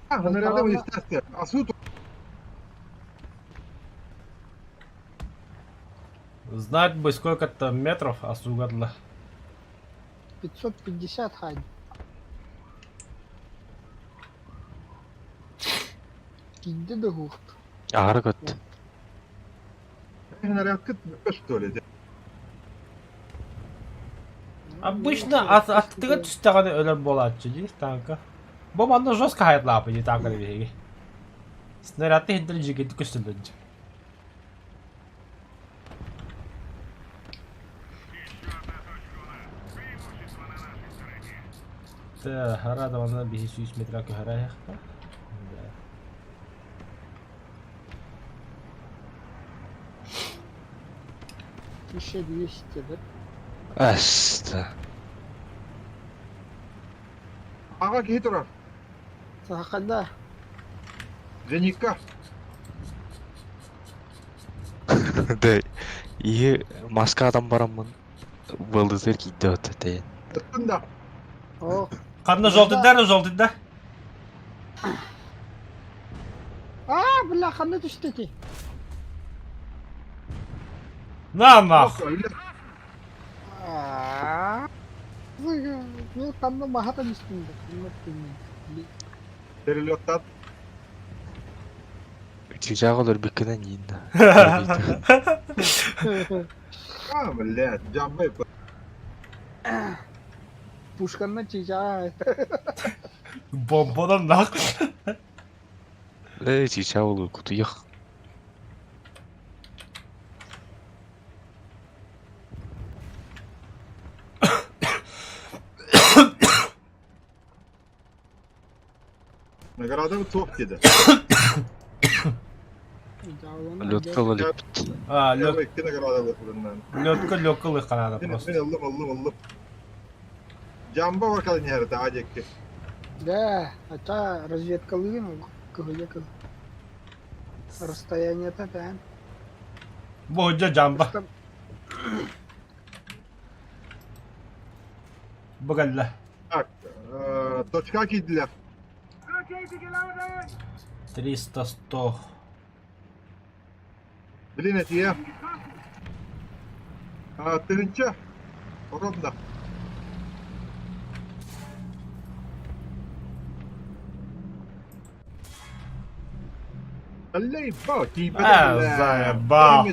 А, нарядом естественно. А суд Знать бы сколько-то метров асугадла. 550 хай. Кийди да хух. Аһара көт. нарядка что ли? Обычно от аттыга түстэҕинэ өлөр буолааччы дии танка. Бу манна жестко хайатлаапы дии танканы биһиги. Снарядты иһиттэн дьигирдик көстөллөр дии. Хара давана биһи сүүс метра көһөрө Да. 1200 да? Аста. Аҕа киһи турар. Сахада. Зенитка. Да, и маскадан бараммын. Былдызыр кийди от тэйэн. Ыттын да. О. Ханна жолтыйда, жолтыйда. А, бля, ханна түстэ ти. На нах. Аа. Мен ханна махата түстүм да. Ханна түстүм. Перелеттат. Чыжаҕа өлөрбүккүнэн ииннэ. А, блядь, жамбай. Пушканна чижа. Бомбадан нах. Э, чыжаа ол кутуйах. Награда суох диэтэ. Лётка ылар эбит. А, лёт, Икки награда ылыппытынан. лётка лётка лыханаада Мин просто. мин ыллым ыллым ыллым. Жамба баркалын иһэрдэ аадьекки. Да, ата разведкалыгын кыһыйа кыл. Расстояние-то да. Бу дьэ жамба. Бу кэллэ. Так, точка киирдилэр. 300 100. Блин, этиэ. Тыһынча. Ровно. Аллей, ба, тиийбэтэ. А, заебал.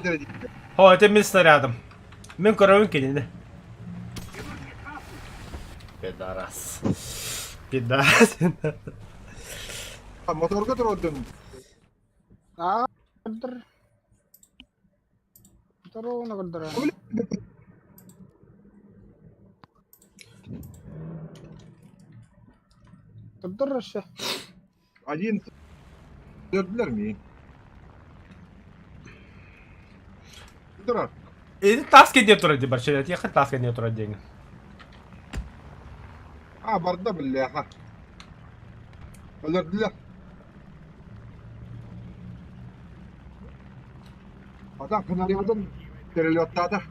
О, это мин снарядом. Мин көрөбүн кинини. Пидорас. Пидорас. Моторга турдум. А, көрдөр. Второго көрдөр. Көрдөр өссө. Один Gördüler mi? Турар. Эти таас кэнниэ турар дии барча, этиэххэ таас кэнниэ турар диэҥ. А, барда биллээхэ. Өлөрдүлэр. Ата фонарьбытын перелеттаата.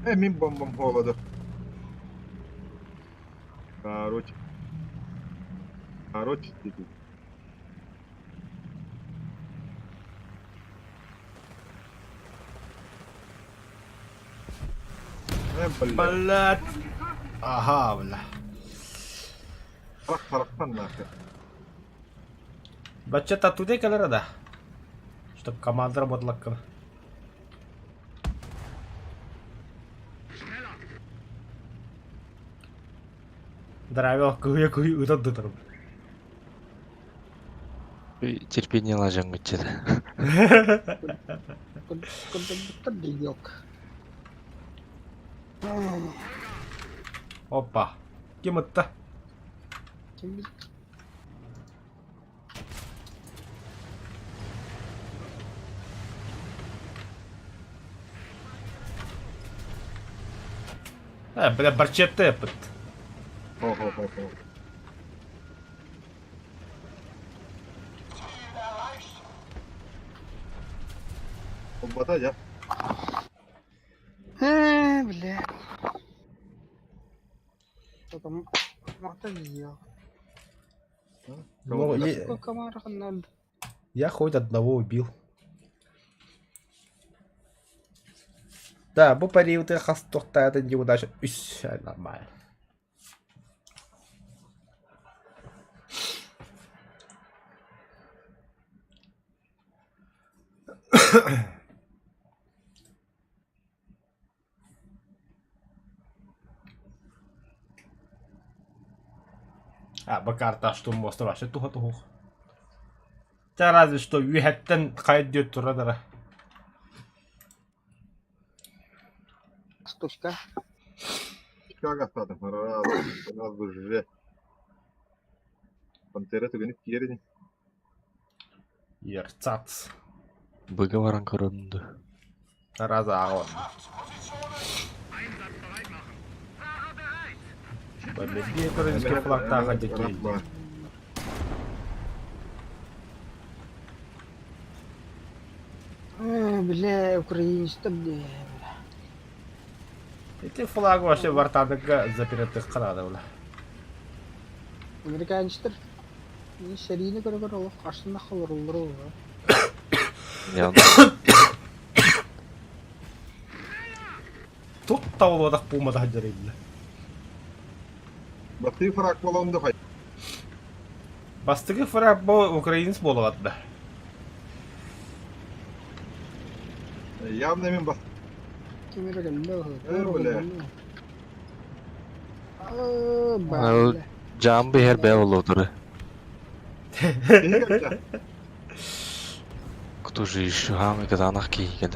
Э, мин бомбам холоду. Короче. Короче, теперь. Э, блядь. Блядь. Ага, бля. Харах харахтан нахер. Бачча татуде кэлэр да. Чтоб команда работала. Драйвер кыһыйа кыһый ытан дытарым. Терпение лажан гытчыда. Көрдөрбүттэр дьиок. Опа. Ким ытта? Ким бил? Э, бля, барчетта эппит. Хо-хо-хо-хо. Холбата дьэ. Ээ, бля. Потом махта дьиок. Ну, Сколько комаров надо? Я хоть одного убил. Да, бу периоды хас тохтаатын неудача үс нормально. А, бу карта штурм вообще туха туһух. Та разве что үһэттэн хайдыт турадара. Стучка. Чикаго астаатым. Раз уже. Пантера түгэнip киэрини. Ерцац. Быга баран көрөмдү. Раза аҕа. Бэбэбиэ украинский флагтааха дикий. Э, бля, украинецтэр дии. Эти флаг вообще вартаныга заперетых канада бла. Американецтэр сэриини көрө-көрө олох харсынах олороллоро буолуо. Я Тут тавлодах пумада хаджарилла. Бастыы фраг болонду хай. Бастыгы фраг бу украинец болот да. Явно мин бас. Ким эрэ кэллэ Э, бля. Аа, бля. Жамбы хер бэ болотуры. Киһи кэллэ. Кто же еще хамы каданах киһи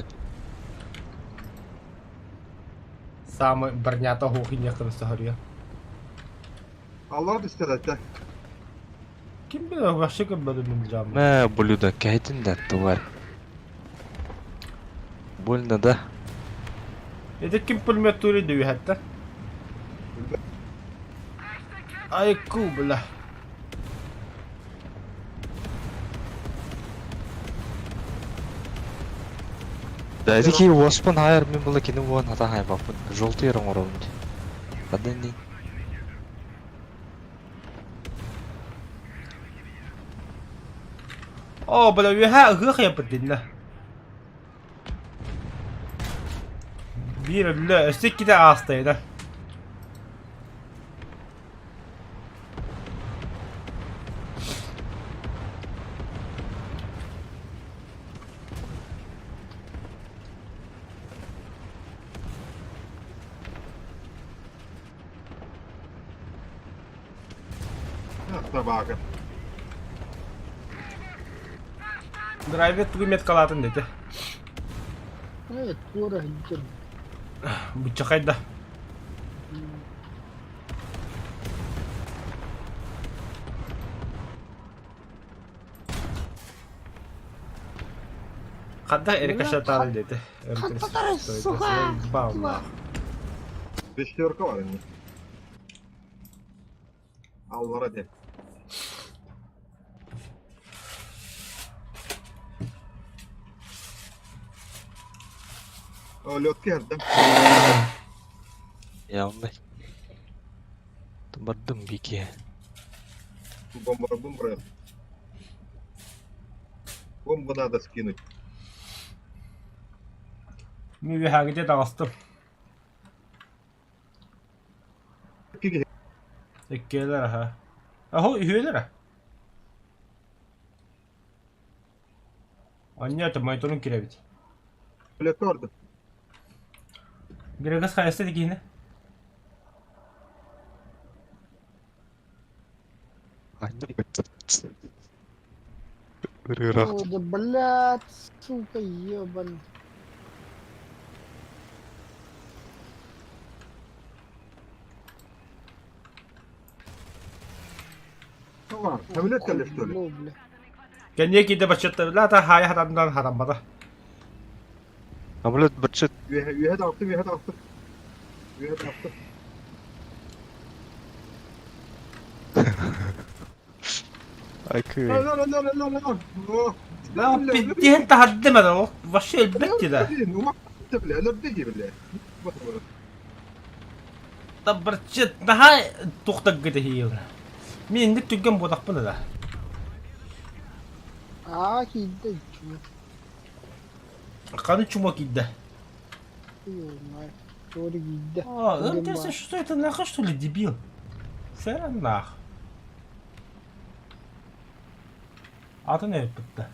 Самый бронята хухи некоторые сахария. Аллар түстэ Ким билэр вообще көрбөдүм мин жамы. Мэ блюдо кэйтин да тварь. Больно, да? Это ким пулемет тури дүйәтті. Ай ку, бля. Да, эти ки оспан хайр мен була кини уон хата хай бапын. Желтый роңоровын. Адын О, бля, үһә ыһыах япыт диннэ. Биир өллө, өссө иккитэ аастайда. Табака. Драйвер тугу меткалатын дети. Э, туора сылдьар. Буччахайда. Ханна рикошетары диэти? Хантатары, сука! Заебал. Шестерка бар инде. Аллара де. О, лётки эрдем. Явный. Бардым бики. Бомба, бомба. Бомбу надо скинуть. Мен үөһээги таҕыстым. Киги Иккиэлэр аха. Аһо үһүөлэр а. Анньа мониторун кирэбит. лётка барды. Грегас хайаста дикиһини? Ырыырах. О, да блядь, сука, ебан. Tamam, самолет келди что ли? Ну, бля. Кэнниэ киирдэ баччатта лата хаайа хатандан хатаммата. Самолет бырчыт. Үөһэ үөһэ таҕыстым, үөһэ таҕыстым. Үөһэ таҕыстым. Айкы. Ла ла ла ла ла ла. О, Да пиздиһин таһардым это вообще элбэт да. Бля, өлөрдө бля. Да бырчыт наһаа тухтаггыта хиил. Мин инник түргэн буотахпын да. А, киирдэ, чума. Ханы чума киирдэ. Ё-моё. Тоже киирдэ. А, МТС что это нахуй что ли, дебил? Сэр нах. Атын өппүттэ.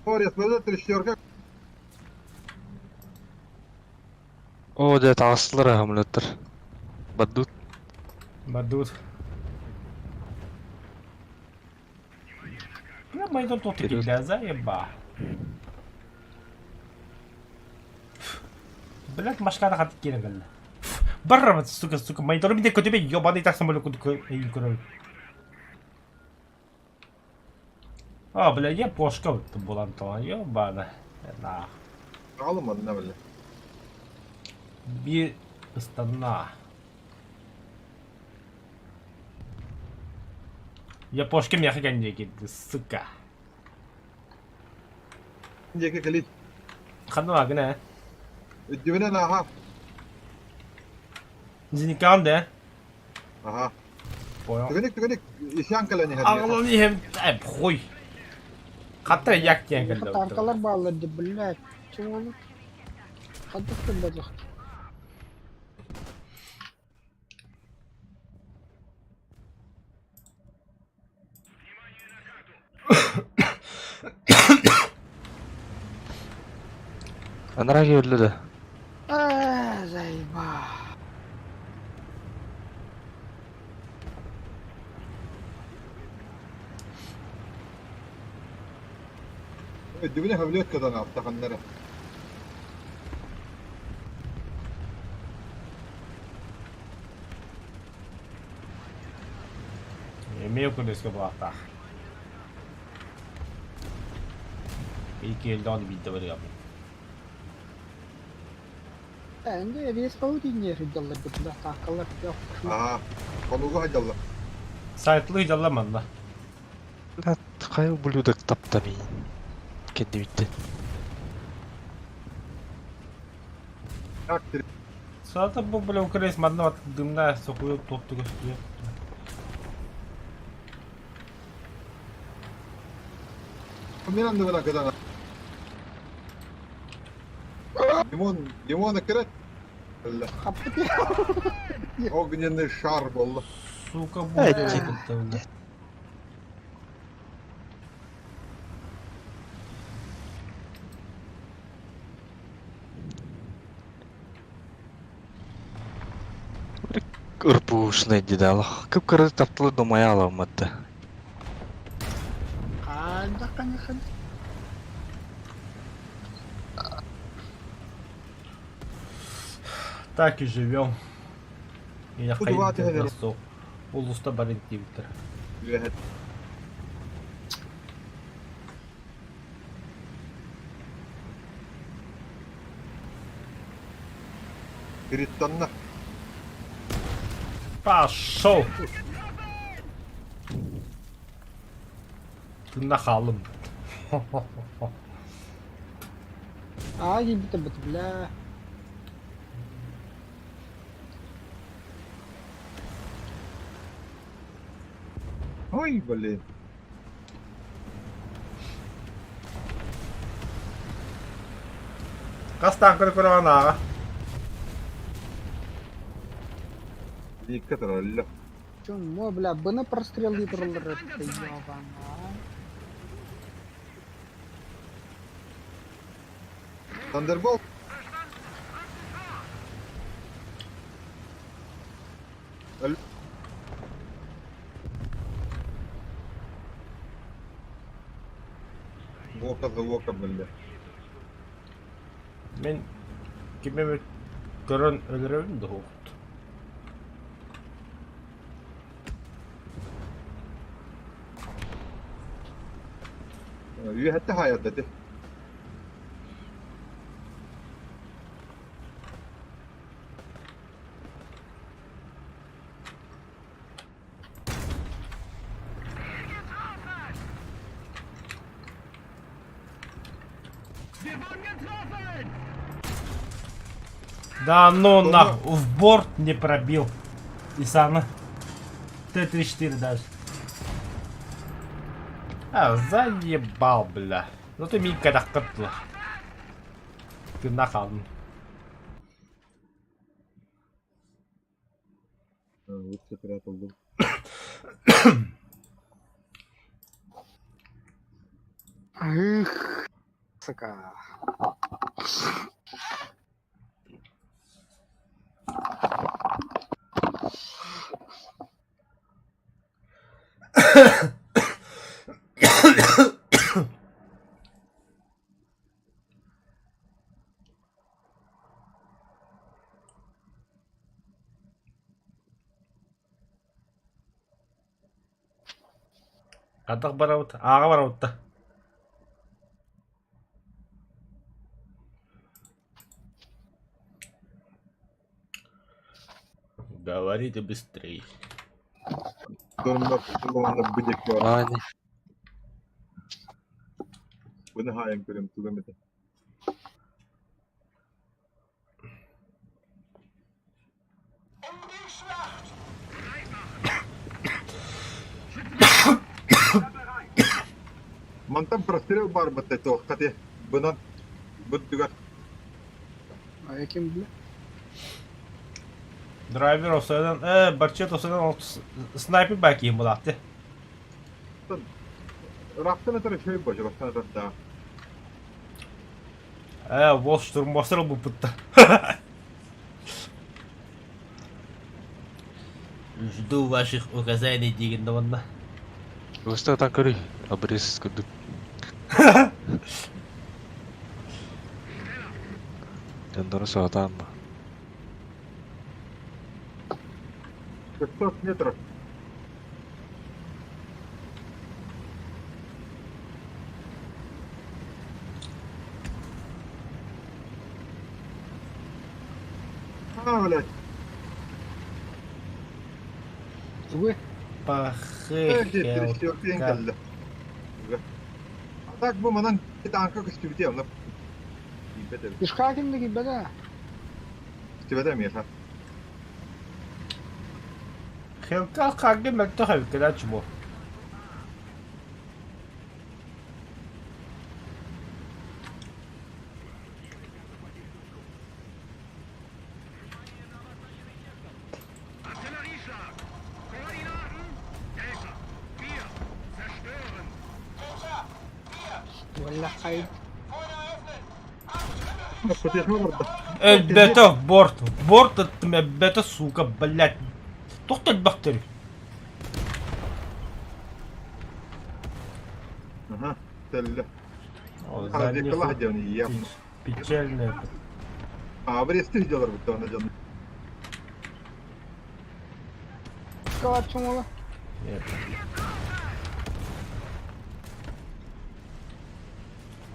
Орес, трещерка. О, дэ таҕыстылар самолеттар. Бардут. Бардут. Бля, монитор тут Вперед. бля, заеба. Блять, машкара хатык киирэн кэллэ. Барра, сука, сука, монитор бите көтөбө ёбаный так самолет көрөр. А, бля, я пошка булан тоҕо, ёбана. Нах. Алым онно бля. Биир ыстанна. Япошка миэхэ кэнниэ киирдэ, сука. Диэки кэлит. Ханна баагын ээ? Үрдүбүнэн аха. Зиникаан да? Аха. Понял. Түгэнник түгэнник исян кэлэн иһэр. Аҕалан иһэм, э, хуй. Хатта як диэн кэллэ. Танкалар бааллар дии, блядь. Чего они? Хантан кэлбэтэх. Анараа өллө да. А, заеба. Үрдүбүнэн самолет көтөн ааста ханнара. Эмиэ көрөскө буолаахтаах. Икки элдэҕин биирдэ барыам. Энди рейс паутинер дьаллар бля, танкалар жоқ. Аха. Хонууга сылдьаллар. Сайтлыы дьалла манна. Бля, хайа ублюдок тапта мин. Кэннибиттэн. Так, Саата бу бля украинец манна вот дымная сухую топту көстүө. Мин анныбынан көтөн Димон, Димона кирет. Хаппыт Огненный шар был. Сука бу. Эй, бля. Ырпушный дедалах. Кып-кыры таптылы домая аламатты. Қанда, конечно. Так и живем. Или хайдах суох. Улууста барын диэбиттэр. Үөһэ. Кириттанна. Пошел! Тынна хаалым. Аа киирбитэ бит бля. Ой, блин. Хас тааҥканы көрөҕүн ааҕа? Ликка троллю. Чумо, бля, бына прострелы тураллар это ёбана. Thunderbolt. Вока за вока, бля. Мин кими эмит көрөн өлөрөбүн да суохпут. Үөһэттэ хаайарда ити. Да ну нах, в борт не пробил. Исана. Т-34 даже. А, заебал, бля. Зато минька тахтаттылар. Тынна хаалдым. Лучше прятал. Ых, сука. Атах барабыт, ааҕа барабыт да. Говорите быстрей. Доннор быдек Аани. Бұны хайын көрем тугам это. Мантан прострел бар бытта туоххати бынан быттыгар. А ким бля? Драйвер осайдан, барчет осайдан снайпер бакиим булаатты. Ыраахтан этэр үчүгэй божо бастан этэр да. Вол штурмовтар буппутта. Жду ваших указаний диигин да уонна. Устатан көрүй. Обрез курдук. Дьоннору саатаан 500 метров. А, блядь. Тугуй? Пахы кэллэ. А так бу манан танка көстүбүтэ онно. Киирбэт эбит. Пешка кимде киирбэтэ? Көстүбэтэ миэхэ. Хелка хагы мөлтөх эбиккэ чмо. Уоллахай. Өлбөтө борт. Борт ыттым эббэтэ сука, блядь. Туох элбэхтэрий? Аха, тэллэ. Печально. А, обрезты делар бутта дьон. Пушкалар чуҥула.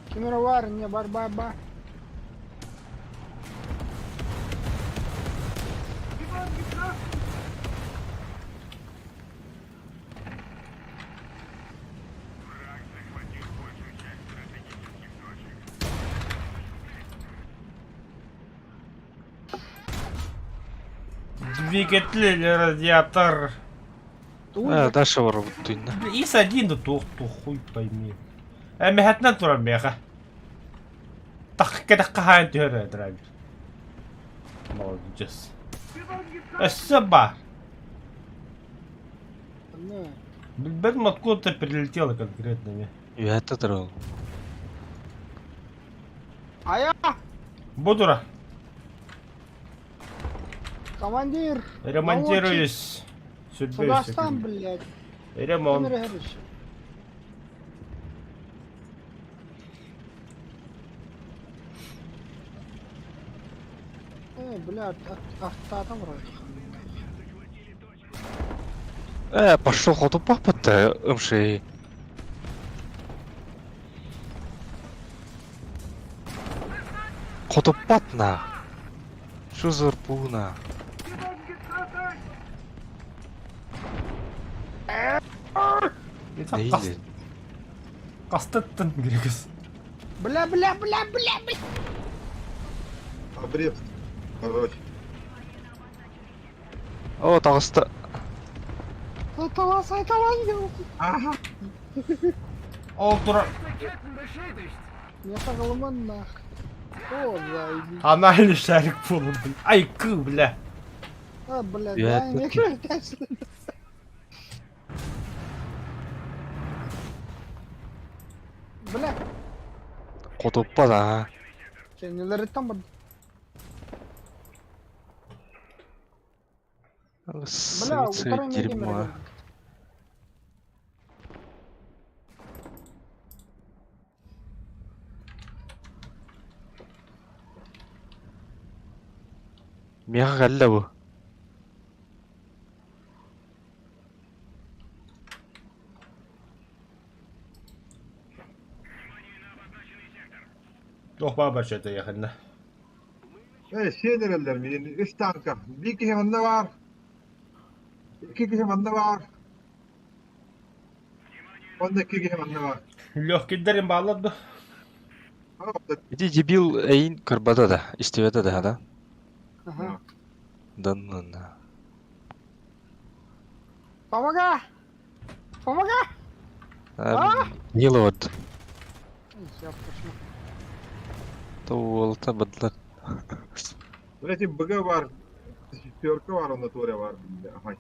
Ким эрэ бар, не бар, бар, бар. Двигатель, радиатор. Э, дальше воробут тыынна. ИС-1 да туох хуй пойми. Эмэһэтинэн турар миэхэ. Тах кэтэххэ хаайан түһэр драйвер. Молодец. Өссө баар. Билбэтим откуда-то прилетело конкретно мне. Үөһэттэ турар. Ая! Будура. Командир! Ремонтируюсь. Судастан, блядь. Ремонт. Э, бля, автоатом вроде. Э, пошел хоту папа-то, МШИ. Хотуппат на. Что за рпуна? Нэһиилэ. Хастаттан грекс. Бля, бля, бля, бля, бля. Обрез. Короче. О, таҕыста. Сайталан, сайталан, Ага. Ол турар. Не саҕалыман нах. О, заебись. Анальный шарик буолун, блин. Ай, кы, бля. А, бля, Я да, не Бля. Хотуппат аа. Кэннилэриттэн барда. Бля, Сыцы утары эмиэ дерьмо. Миэхэ кэллэ бу. Туох баар барчата яхынна. Э, сиэн эрэллэр миин үс танка. Биир киһи манна баар. Икки киһи манна баар. Уонна икки киһи манна баар. Легкийдэрин бааллар да. Ити дебил эйин көрбөтө да, истибэтэ да, да? Ага. Да ну на. Помогай! Помогай! А? Ниловат. Я пошел. Туолта бадлар. Блять, БГ бар, шестерка бар, онно туора бар, биллэ.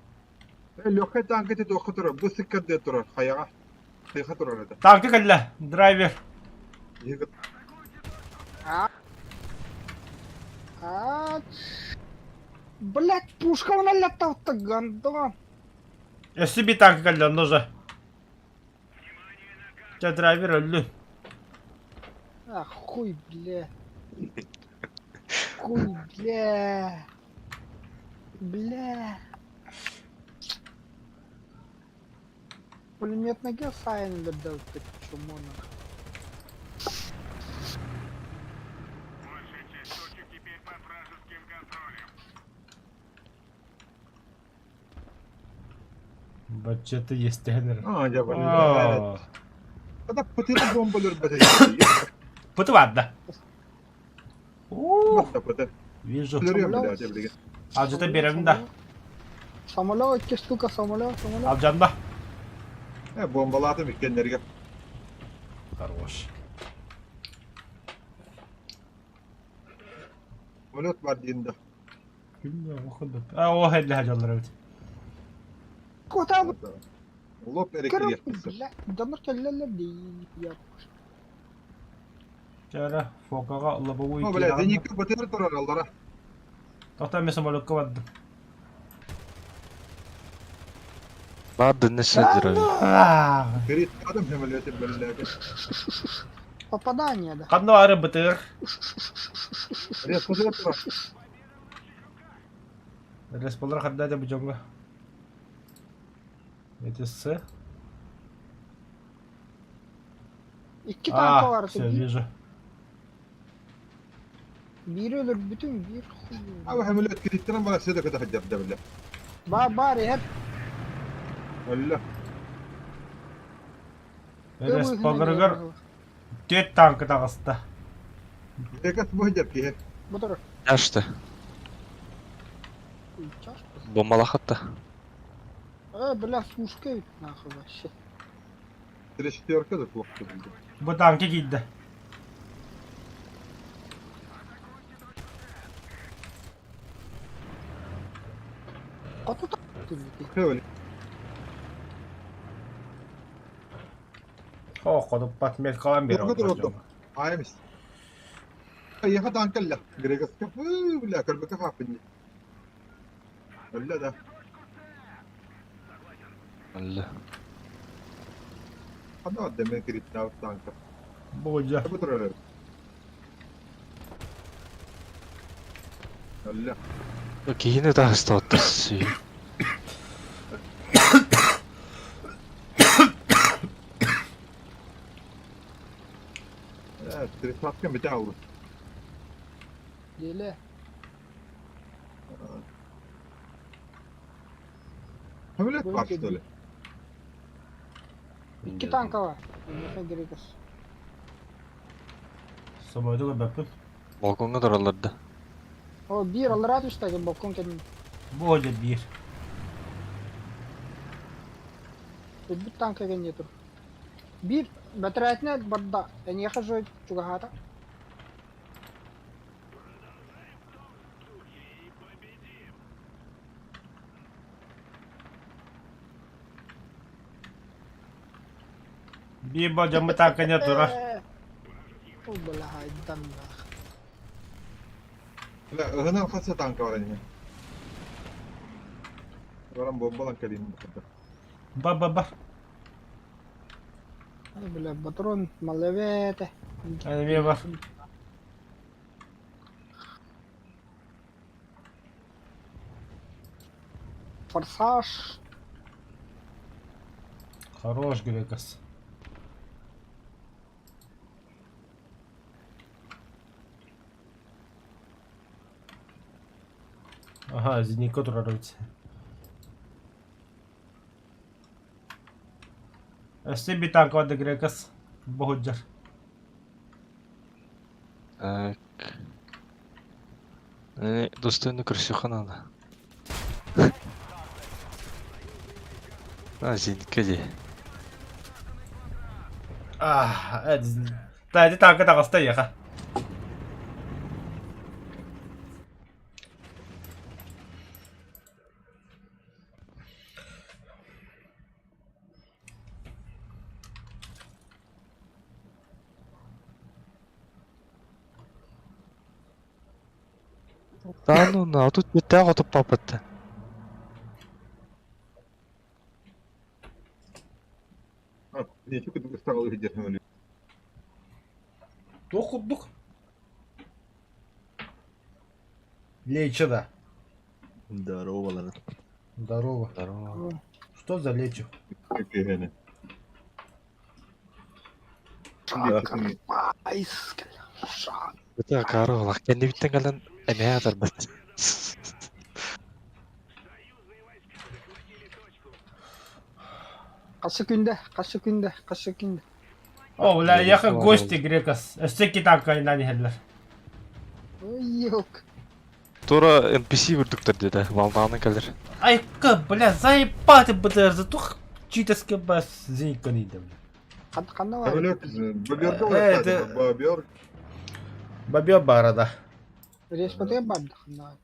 Легкай танка ити туохха турар, бу сыккардыа турар, хайаҕа. Хайаха турар этэ. Танка кэллэ, драйвер. А, Блять, пушка налетал-то, гандон. Өссө би танка кэллэ, онно уже. Чэ, драйвер өллү. А, хуй, бля. Хуй, бля. Бля. Пулемет ноге Сайнлер дал, ты чмо нах. Баччата иэстэһэн А, дьэ, бар. Ата пытыра бомбалар бата. Пыты барда. Уу. Пыты. Вижу. Өлөрүөм бля, билигин. Алдьата биэрэбин да. Самолет, икки штука, самолет, самолет. Алдьанна. Э, бомбалаатым иккеннэргэ. Хорош. Самолет бар диэн да. А, о, эллэһэ дьоллор эбит. Куда бы? Лоп эрэ кириэхпин сөп. Бля, донор кэллэллэр дии. Чара, фокаҕа лобовой О, бля, зенитка батыр турар аллара. Тохтоо мен самолекка бардым. Баар дынна сылдьар. Перед самолетом, блядь. Попадание, да. Ханна баары бытыр. Респозор турар. Респалар хардаа да бу дьоҥҥо. Это С. Икки танка А, бар все, вижу. Биири өлөрбүтүм, биир хуй. Aba хамилет кириттен бара седе ката хаджар дебиле. Баар баар иһэр. Алла. Респалларыгар түөрт танка таҕыста. Грекас бу хаджар киһи. Бу турар. Чашты. Чашка. Бомбалахатта. Э, бля, сушка эбит нахуй вообще. Трещтерка да плохо билди. Бу танка киирдэ. Хоту түллүтэ. Хөвөл. О, ходуппат меткалан бер. Турга турдум. Аймс. Яха танкалла. Грекас бля, көрбөкө хааппын. Алла да. Алла. Хана демен кириттен танка. Бу дьэ. Бу турар. Алла. Киһини таһыстыбаттар сүй. Э, тридцатка бите алды. Диэлэ. Хамилет бар что ли? Икки танка бар. Миэхэ Грекас. Собойду көрбөппүн. Балкоҥҥа тураллар да. О, биир аллараа түстэ балкон кэннин. Бу дьэ биир. Өлбүт танка кэнниэ тур. Биир бэтэрээтинэ барда. Эйиэхэ же чугаһаата. Биир болдьоммут танканы турар. О, бля, айданнаах. Бля, ыһынан хаса танка бар ини. Баран бомбалан кэлин. Ба-ба-ба. Ай, бля, патрон малевете. Эмиэ бар. Форсаж. Хорош, Грекас. Ага, зенитка турар эбит. Өссө биир танка барда Грекас. Боһуддьар. Так. Достойно көрсүөххэ наада. А, зенитка дии. А, да, ити танка таҕыста эйиэхэ. Да ну на, тут бүтээх отуппаппыт. Туох курдук? Лечо да. Здорово, Здорово. Здорово. Что за лечо? Айс, шаг. Бүтээх каарылах кэннибиттэн кэлэн эмиэ атарбыт. Хас күндэ, хас күндэ, хас күндэ. О, бля, я гости Грекас. Өссө китанкайынан иһэллэр. Ой, ёлк. Тура NPC үрдүктэр диэтэ, волнаны кэлэр. Айка, бля, заебаты БТР, тух читерский бас зенитка иде, бля. Ханна бар? Это- Бабьё бара, да. Респоте бар да ханна.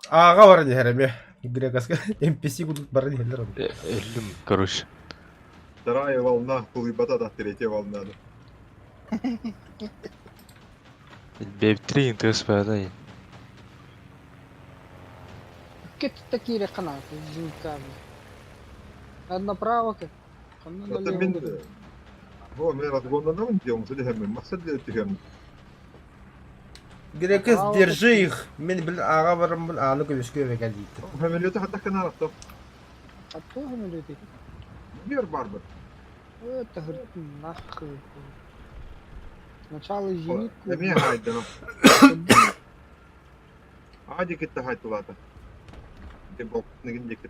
Ага бар диһэр эми. Грекаска NPC кудук бар диһэллэр. Өллүм, короче. Вторая волна, кулыбата да, третья волна. Бэб-3 тыас бадай. Кет такие хана, зенитка. Направо как. Ханна Это налево. мин... О, мен разгоннанамын диэн, судья мен, мақсат диэн түһэм. Грекес, держи их! Мин бил ааҕа бараммын ааны көмүскүө эбэкэ дийтим. Самолеты хатах каналов А то самолеты? Бер барбыт. Это, говорит, нахуй. Сначала зенитку. Эмиэ хаайдым. Ади кытта хаайтылаата. Де бокныгын диэки.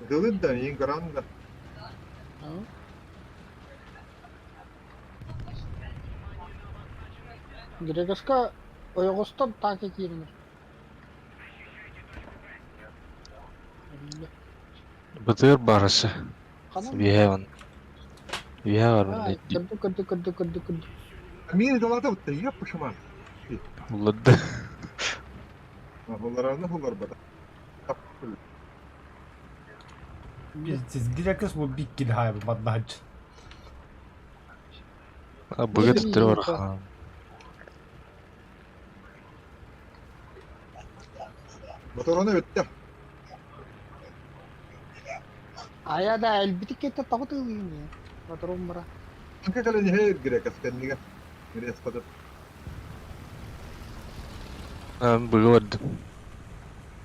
Дылыт да, иин көрөн да. Грегоска ойоҕостон танка кииринэр. Бытыр барысы. Ханан? Үөһээ он. Үөһээ барбын Көрдүк, көрдүк, көрдүк, көрдүк, көрдүк. Миин далата бутта, еп пошума. Улладды. Хуллараны хулларбата. Пиздец, Грекес bu big kill hayır баддач. Быга төттөрү барахан. Моторону өттө. Ая да элбитик кетте тоҕо тыылыйын я. Моторум бара. Анка кэлэн иһэр Грекес кэннигэ. Грекес катып. Быга бардым.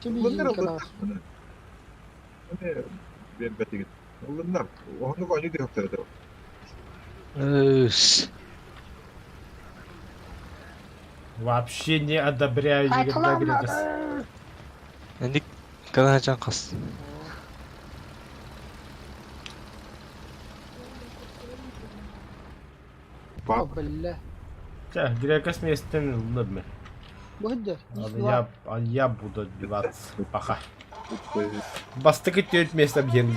Улланнар Телевизор улланнар. Бербетигит. Улланнар. Оһону коню диһөктөрөтө. Өс. Вообще не одобряю никогда Грекес. Эник каначан кас. Бля. Грекес местен ыллым. Быһыдыр. А я буду отбиваться. Пока. Бастыкы төрт место бьен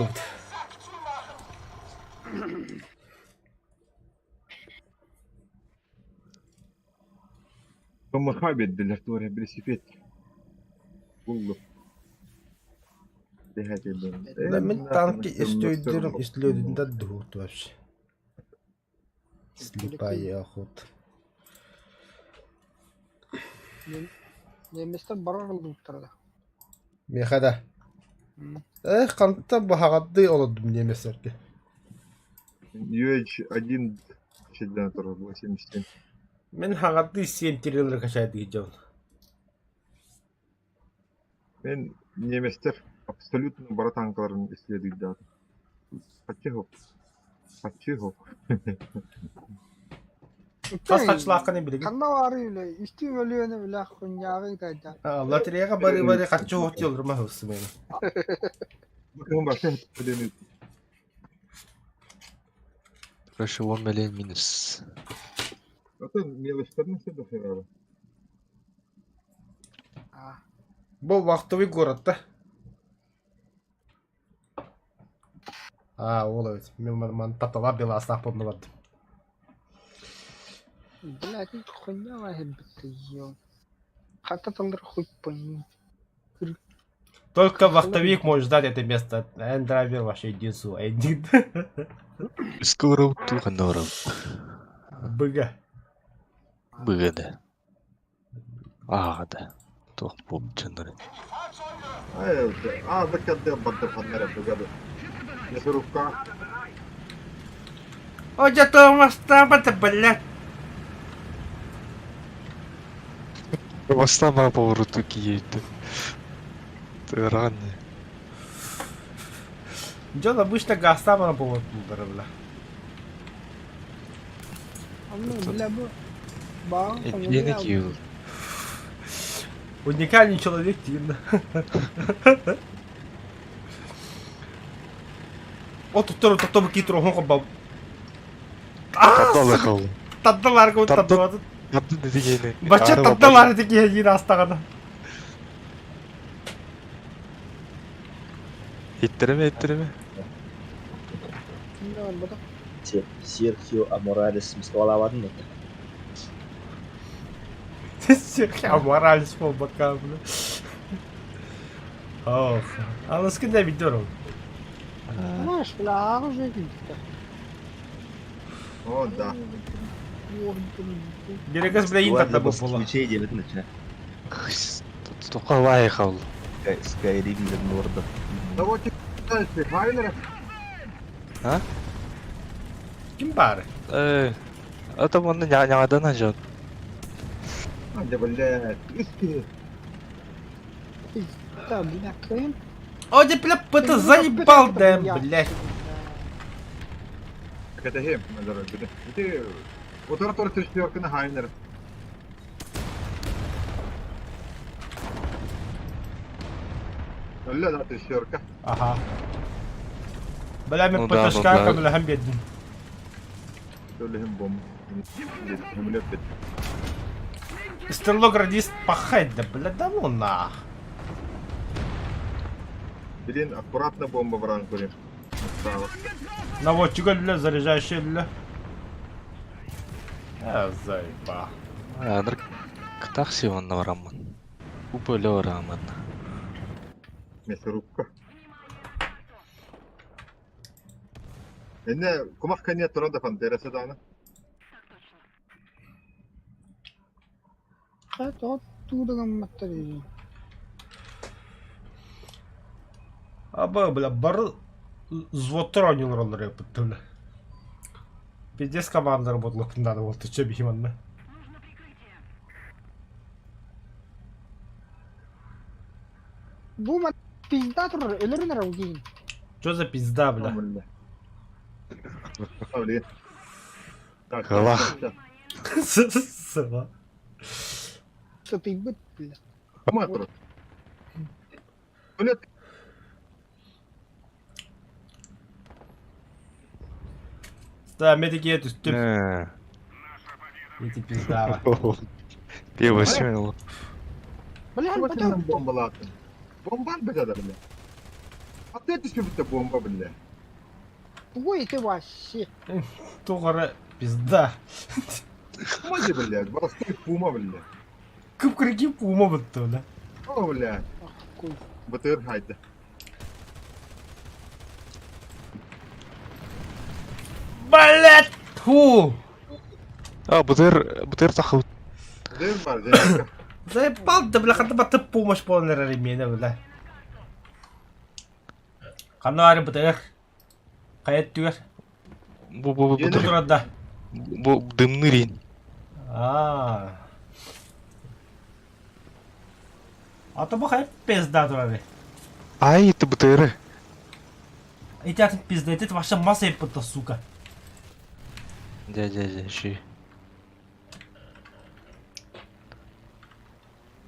Томаха бердилер туора велосипед. Буллу. Да мен танки истөйдөрүм истлөдүндө дуут вообще. Слепая охота. Немецтер барар ылдыктар да. Мехада. Эх, ханта баһаҕардыы олордум немецтергэ. UH-1 чемпионатор 87. Мин хаҕардыы сиэн тирилэр качаайдыы дьон. Мен немецтер абсолютно бара танкаларын исследуйдаат. Хаччы Хаччы Хас хачылааххын билигин. Ханна баары үлэ, үстүү өлүөнү билэ хунньааҕы тайда. Лотереяга бары-бары хаччы уот олорма хылсым эми. Бу башка төлөнү. Короче, 10 миллион минус. Ата мелочтарын все дохера. Бу вахтовый город да? А, ол эбит. Мен ман татала беласнаах помнулардым. Блядь, хуйня битте ё. Хата талдыр хуй пойми. Только вахтовик может сдать это место. Эндравер вообще единсу. Один. Скоро туханоров. Быга. Быгада. Ағада. Тоқ болып жандыр. Ай, а, баккады барды ханнара быгады. Мясорубка. О, где-то блядь. Бастама повороту киейді. Ты ранний. Дьон обычно газтамана повод бля. Анны бля бу баҕан Эпиени кию. Уникальный человек, Тина. О, тут тут китру хонко баб. Таддалы қал. Таддалар кого Тадда- таддалар. Тадды дегені. Бача таддалар такие один астагана. Еттіреме, еттіреме. Серхио Аморалес мискалавадын это. Серхио Моралес по бокам, бля. Ох, а ласкында видео. Знаешь, бля, ааҕы жекилдиктер. О, да. Герекес бля ин татта була. Ключей дебет нача. Тоққа лайық ол. Skyrim Lord of Наводчик Хайнера. А? Ким баар? Э, это манна няңадан ажан. Да, блядь, иски. Пизда, бля, Крым. О, да, бля, это заебал, да, блядь. Это хем, наверное, Ты утар тор четверка на Хайнер. Ля, да, четверка. Ага. Бля, мен Ну да, ну ПТшка да. көмөлөһөн биэрдим. Төлөһүм бом. Хөмлөп бит. Стрелок радист пахать, да, бля, да ну нах. Блин, аккуратно бомба вран көрем. Наводчик өллө, заряжающий өллө. А, заеба. Аныр такси онна барамын. Упөлө барамын. Мясорубка. Эне кумах кане туран да фантерасы даны. Хат, туудагамматтар. Аба, бля, бары взводтар ойнуулар олар эппит, бля. Пиздец команда работала надо вот, ты че бихиманна. Бу ман пизда турар, өлөрүн ара угин. Че за пизда, бля? Бля. Блин. Так, Калах. Сыва. Сытыйбыт, бля. Кума турар. Блядь, Да, медики түстүм. Э. Эти пизда. Пиво сүйел. Бля, Кума потом. бомбалатын. Бомбан бля, бля. А ты түсіп бітті бомба, бля. Ой, ты вообще. Тугары пизда. Кума де, бля, простой пума, бля. Күп пума бітті, бля. О, бля. Ах, какой. Бытыр хайда. Блядь! Фу! А, бутыр, бутыр тахыл. Дыр бар, зенитка. Заебал, да, бля, хата баты помощь полный ремена, бля. Қаны ары бытыр. Қаят түгер. Бу бу Еле бутыр. Тұрады. Бу дымны рин. А. Ата бу хайп пизда тұрады. Ай, это бутыры. Эти атын пизда, это вообще масса еппіті, сука. Дя, дя, дя, ши.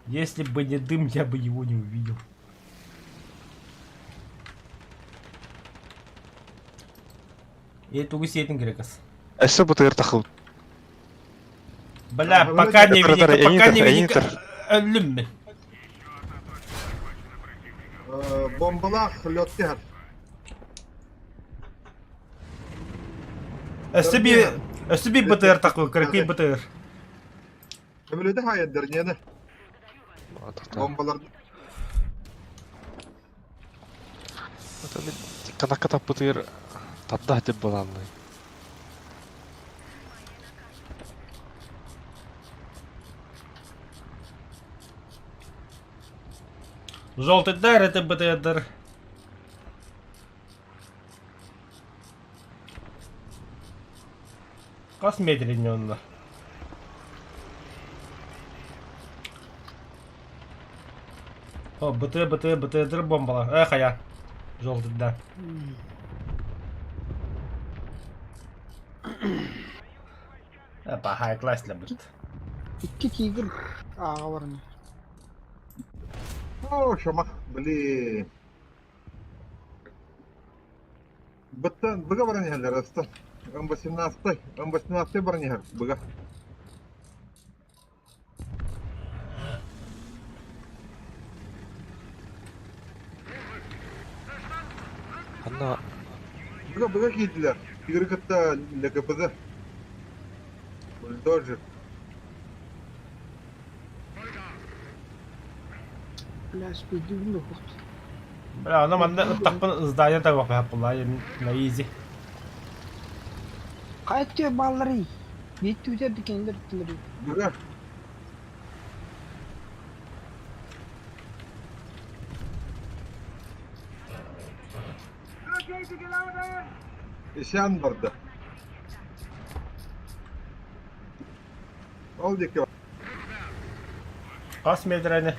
Если бы не дым, я бы его не увидел. И тугу сетин грекас. Әсі бутыр тахыл. Бля, Ага, пока не Тар, види, тар, пока не энитер, види, энитер. өлүм мен. Бомбалах лёттер. Өсү би БТР такой, кракый БТР. Өміледі хайдыр, нені? Бомбалар. Канакка тап бутыр. Тадда деп баланлы. Желтый дар, это БТР. Кас медленнее О, БТ, БТ, БТ, бомбала. Эх, а я. Желтый, да. Опа, хай класс для будет. Икки тигр. Аға барны. О, шамах, блин. Быттан, быга баран яхалар, аста. М18, М18 баран яхар, быга. Анна Быга, быга кийдилер. Тигр кытта ЛКПЗ. Бульдозер. Бля, спидюгн да хот. Бля, ана манна тақпын здание так вақпа была на изи. Кайтты баллары. Бетті өтер дикендер тілері. Быга. Исян барда. Ол диэки Хас метрени?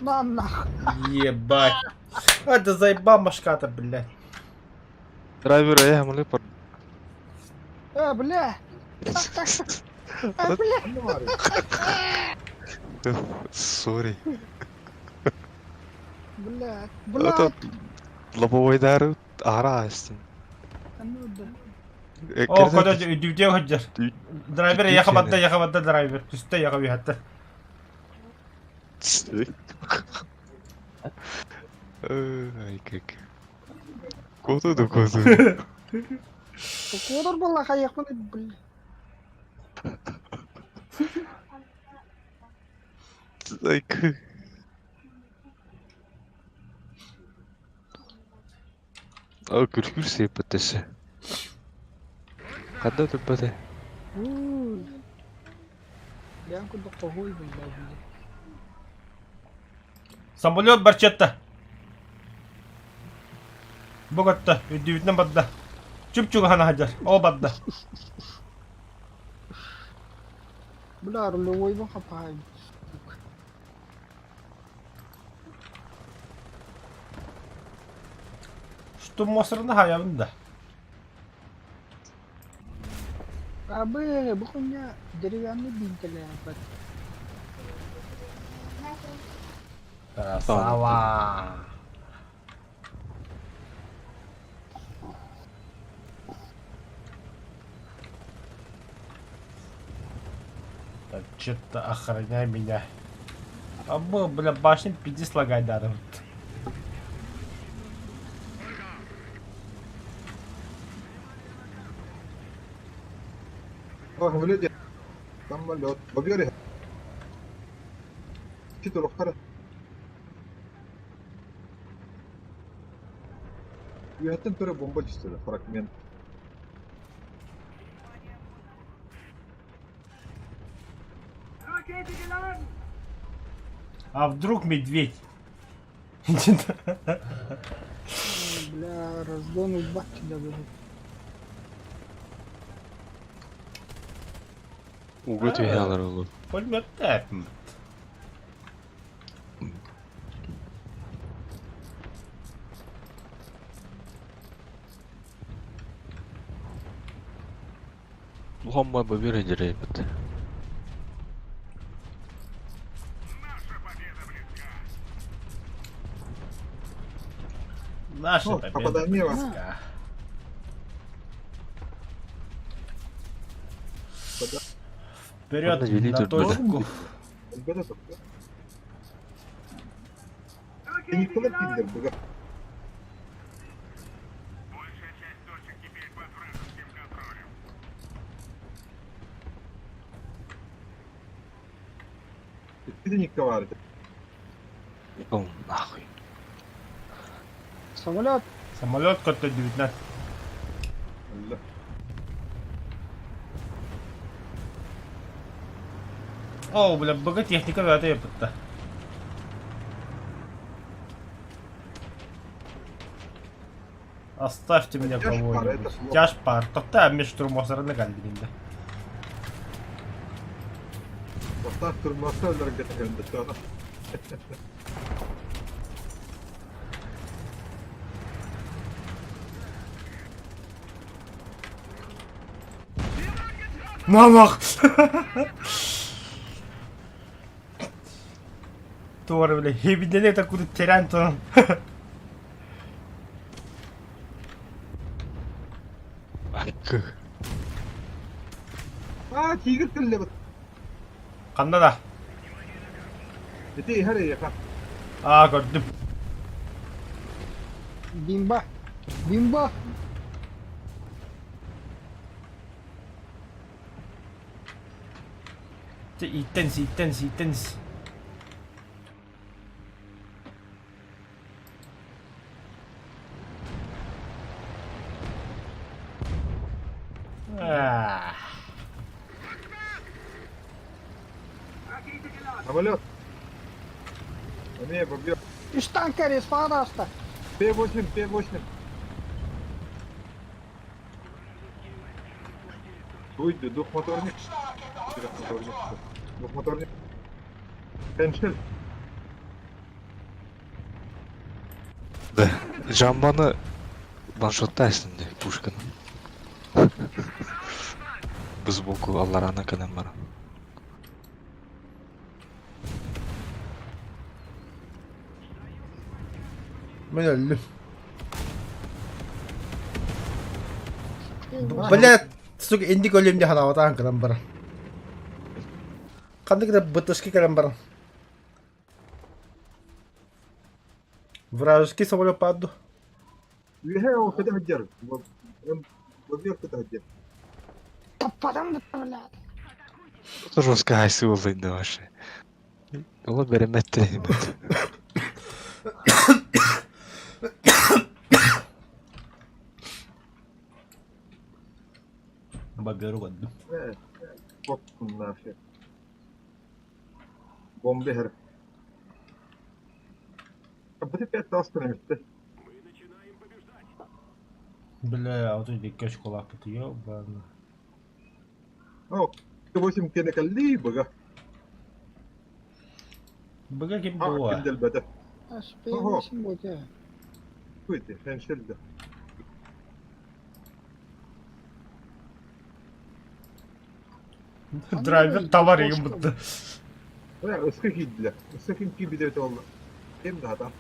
На нах. Ебать. Это заебал башка-то, блядь. Драйвер, я молю пар. Э, бля. Так, так, так. Э, бля. Ханна баарый? Сори. Бля. Это Бля. лобовойдары ара астын. Ну да. О, кода үдүдэ ходжар. Драйвер яха бадда, яха бадда драйвер. Түстэ яха бихатта. Ай, как. Куда да куда? Кодор буолла хайыахпын бля. Ай, как. О, күркүр сыйпыттысы. Хадда турбаты. Ууй. Бэйэм курдук хоһуй буолла били. Самолет барчетта. Бу көттө, үрдүбүтүнэн барда. Чуп-чугаһан сылдьар, ол барда. Бля, рулевойбун хапаһай. Штурмосарына хаябын да. Абы, бу хуйня деревянный бинтелээбэт. Красава. Так, что-то охраняй меня. А был, бля, башня пиздец лагать надо. Самолет. Самолет. Бобер. Туруктара. Үөһэттэн турар бомба түстүлэр, фрагмент. А вдруг медведь? Бля, разгон убать да будет. Уга түһэлэр олу. Пулемет тэпмит. Улахан бобер эдирэйбит. Наша Ну, победа попадание. близка. Вперед Ладно, вели на тут, точку. Элбэдэ тохто. Николай киллер быга. Икки баар этэ. Ол нахуй. Самолет. Самолет көттө 19. Алла. О, бля, быга техника бөтө еппитта. Оставьте меня Тяж пар, кого-нибудь. это плохо. Тяж пар. Тохта мен штурмосарына калбининде. Бастаах турмаста өлөргө тэһэн Намах! Туора бля, хебидене такую терян то. Как? Аа, тигр кэллэ. Ханна да? Ити иһэр эйиэхэ. Аа, көрдүм. Бимба. Бимба. Чэ, ииттэн ииттэн ииттэн. Аа. Самолет. Эмиэ бобер. Үс танка респаҕа таҕыста. П8, П8. Дуйду, двухмоторник. Трехмоторник. Двухмоторник. Хеншель. Да. Жамбаны ваншоттайсың дии пушканы. Сбоку алларана кэлэн баран. Мин өллүм. Блядь, сука, инник өлүм дии санаабатаан кэлэн баран. Ханнык да бытышки кэлэн баран. Вражеский самолет паду. Үөһэ ол көтө сылдьар. Бобер көтө сылдьар. Таппатам блядь. Жестко айсы да вообще. Ола беремет Боберу көрдүм. Боттун нафиг. Бомба иһэр. Бу пять тастан эмитте. Бля, вот эти кэш-кулапыт, ёбана. О, 8 кene кэлли быга. Быга ким А, була? ким дэлбэтэ. П8 будет. Куйты, хеншелде. Драйвер товар егин бутты. Э, өскө киирдилэр. Өскө ким киирбит эбит буолла. Ким да хата.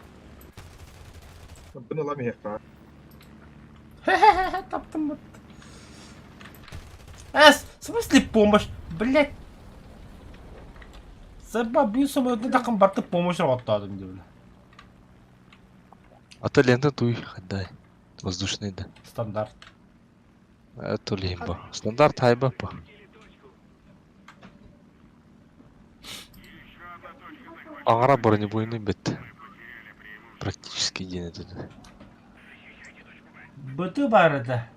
Быны ылам иһиэххэ. Таптым бут. Эс, в смысле помощь? Блять. Саба бил самолетны такын барты помощь оттадым деп. А то лента туй хаддай. Воздушный да. Стандарт. Это лимбо. Стандарт хайба по. Аҥара бронебойный бит. Практически диэн этэ. Быты бар этэ.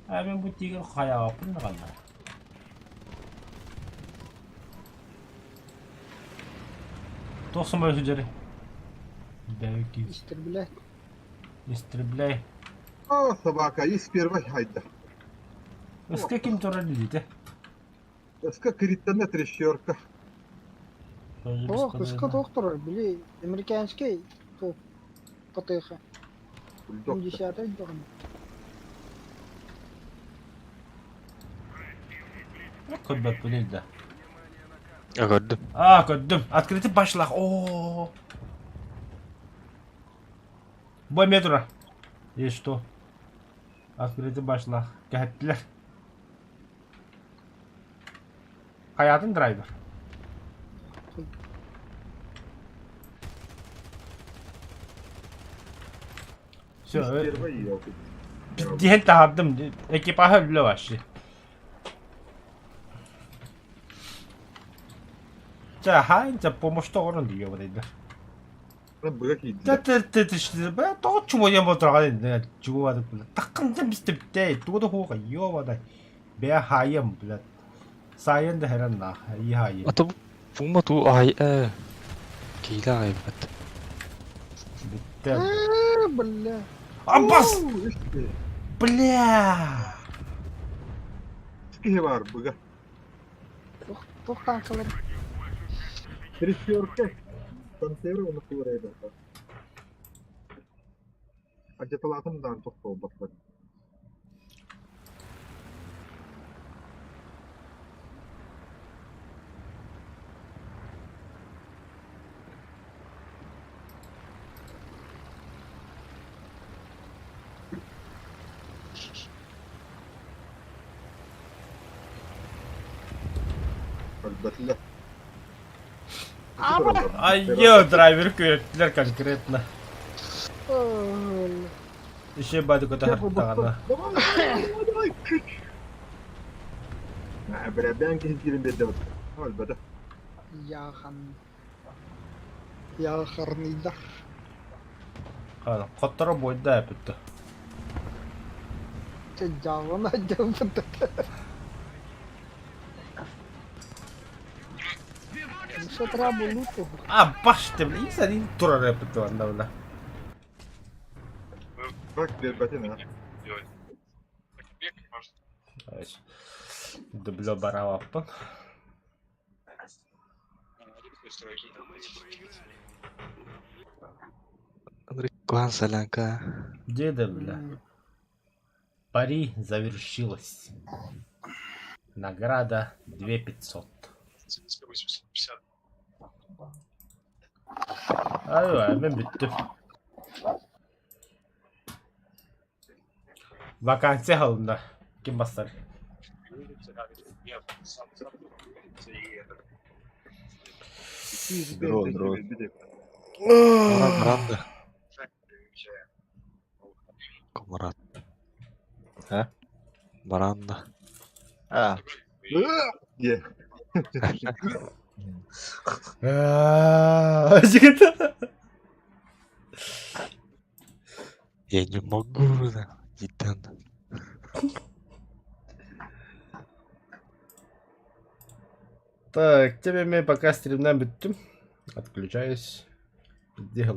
А мен бу тигр хайаҕаппын даҕаны. Туох сымай сылдьарый? Бэки. Истребляй. Истребляй. О, собака, из первой хайда. Өскө ким турар диите? Өскө кириттэнэ трещерка. Ох, кыска доктор, били, американский то ПТХ. Бульдог. 70-й дорог. Көрбөппүн да. Көрдүм. А, көрдүм. Открытый башлах. О. Бу эмиэ турар. И что? Открытый башлах. Кэһэттилэр. Хайатын драйвер. Все, Из первой елки. диэн таһардым. Экипажа өллө вообще. Чэ, хаайын помощь оҥорон дии бадайдар. Быга Тэ киирдилэр. тэ тэ тэ бля тоҕо чумуйан ботураҕа чугуа бля таккын бистибтэй тугу да хуоха ёбадай бэйэ хаайым блядь сайын да хэрэн нах и хаайым А то бума ту ай э. Киилэ айбат. бүттэ Э, бля. Аббас Уу, үс бля киһи баар быга. Туох туох танкалар. Трещерка. Пантера оны куурайда. Адьаталаатым даан тохтолбаттар. Өлбөтүлэр. Айё, драйвер күөттүлэр конкретно. Ой, Еще бады көтө хартаҕана. Давай, давай, давай, күч. Бля, бэйэҥ киһи киирэн биэрдэ Өлбөтө. Яхан. Яхарныйдар. Хотторо буойда эпитти. Чэ дьаҕына дьалбыт. Шатра булуту. А, башта, бля, и садин турар эппит бля. Bak биэрбэтин аа. Дублё баралаппын. Куһаҕан солянка. Где бля? Пари завершилось. Награда 2500. Айва, мен бүттүм. Вакансия алынды. Ким бастар? Здорово, здорово. Баран, баран да. Комрад. А? Баран да. А, Е. Жігіт. Я не могу, да. Титан. Так, тебе мен пока стримнан бүттүм. Отключаюсь. Делаю.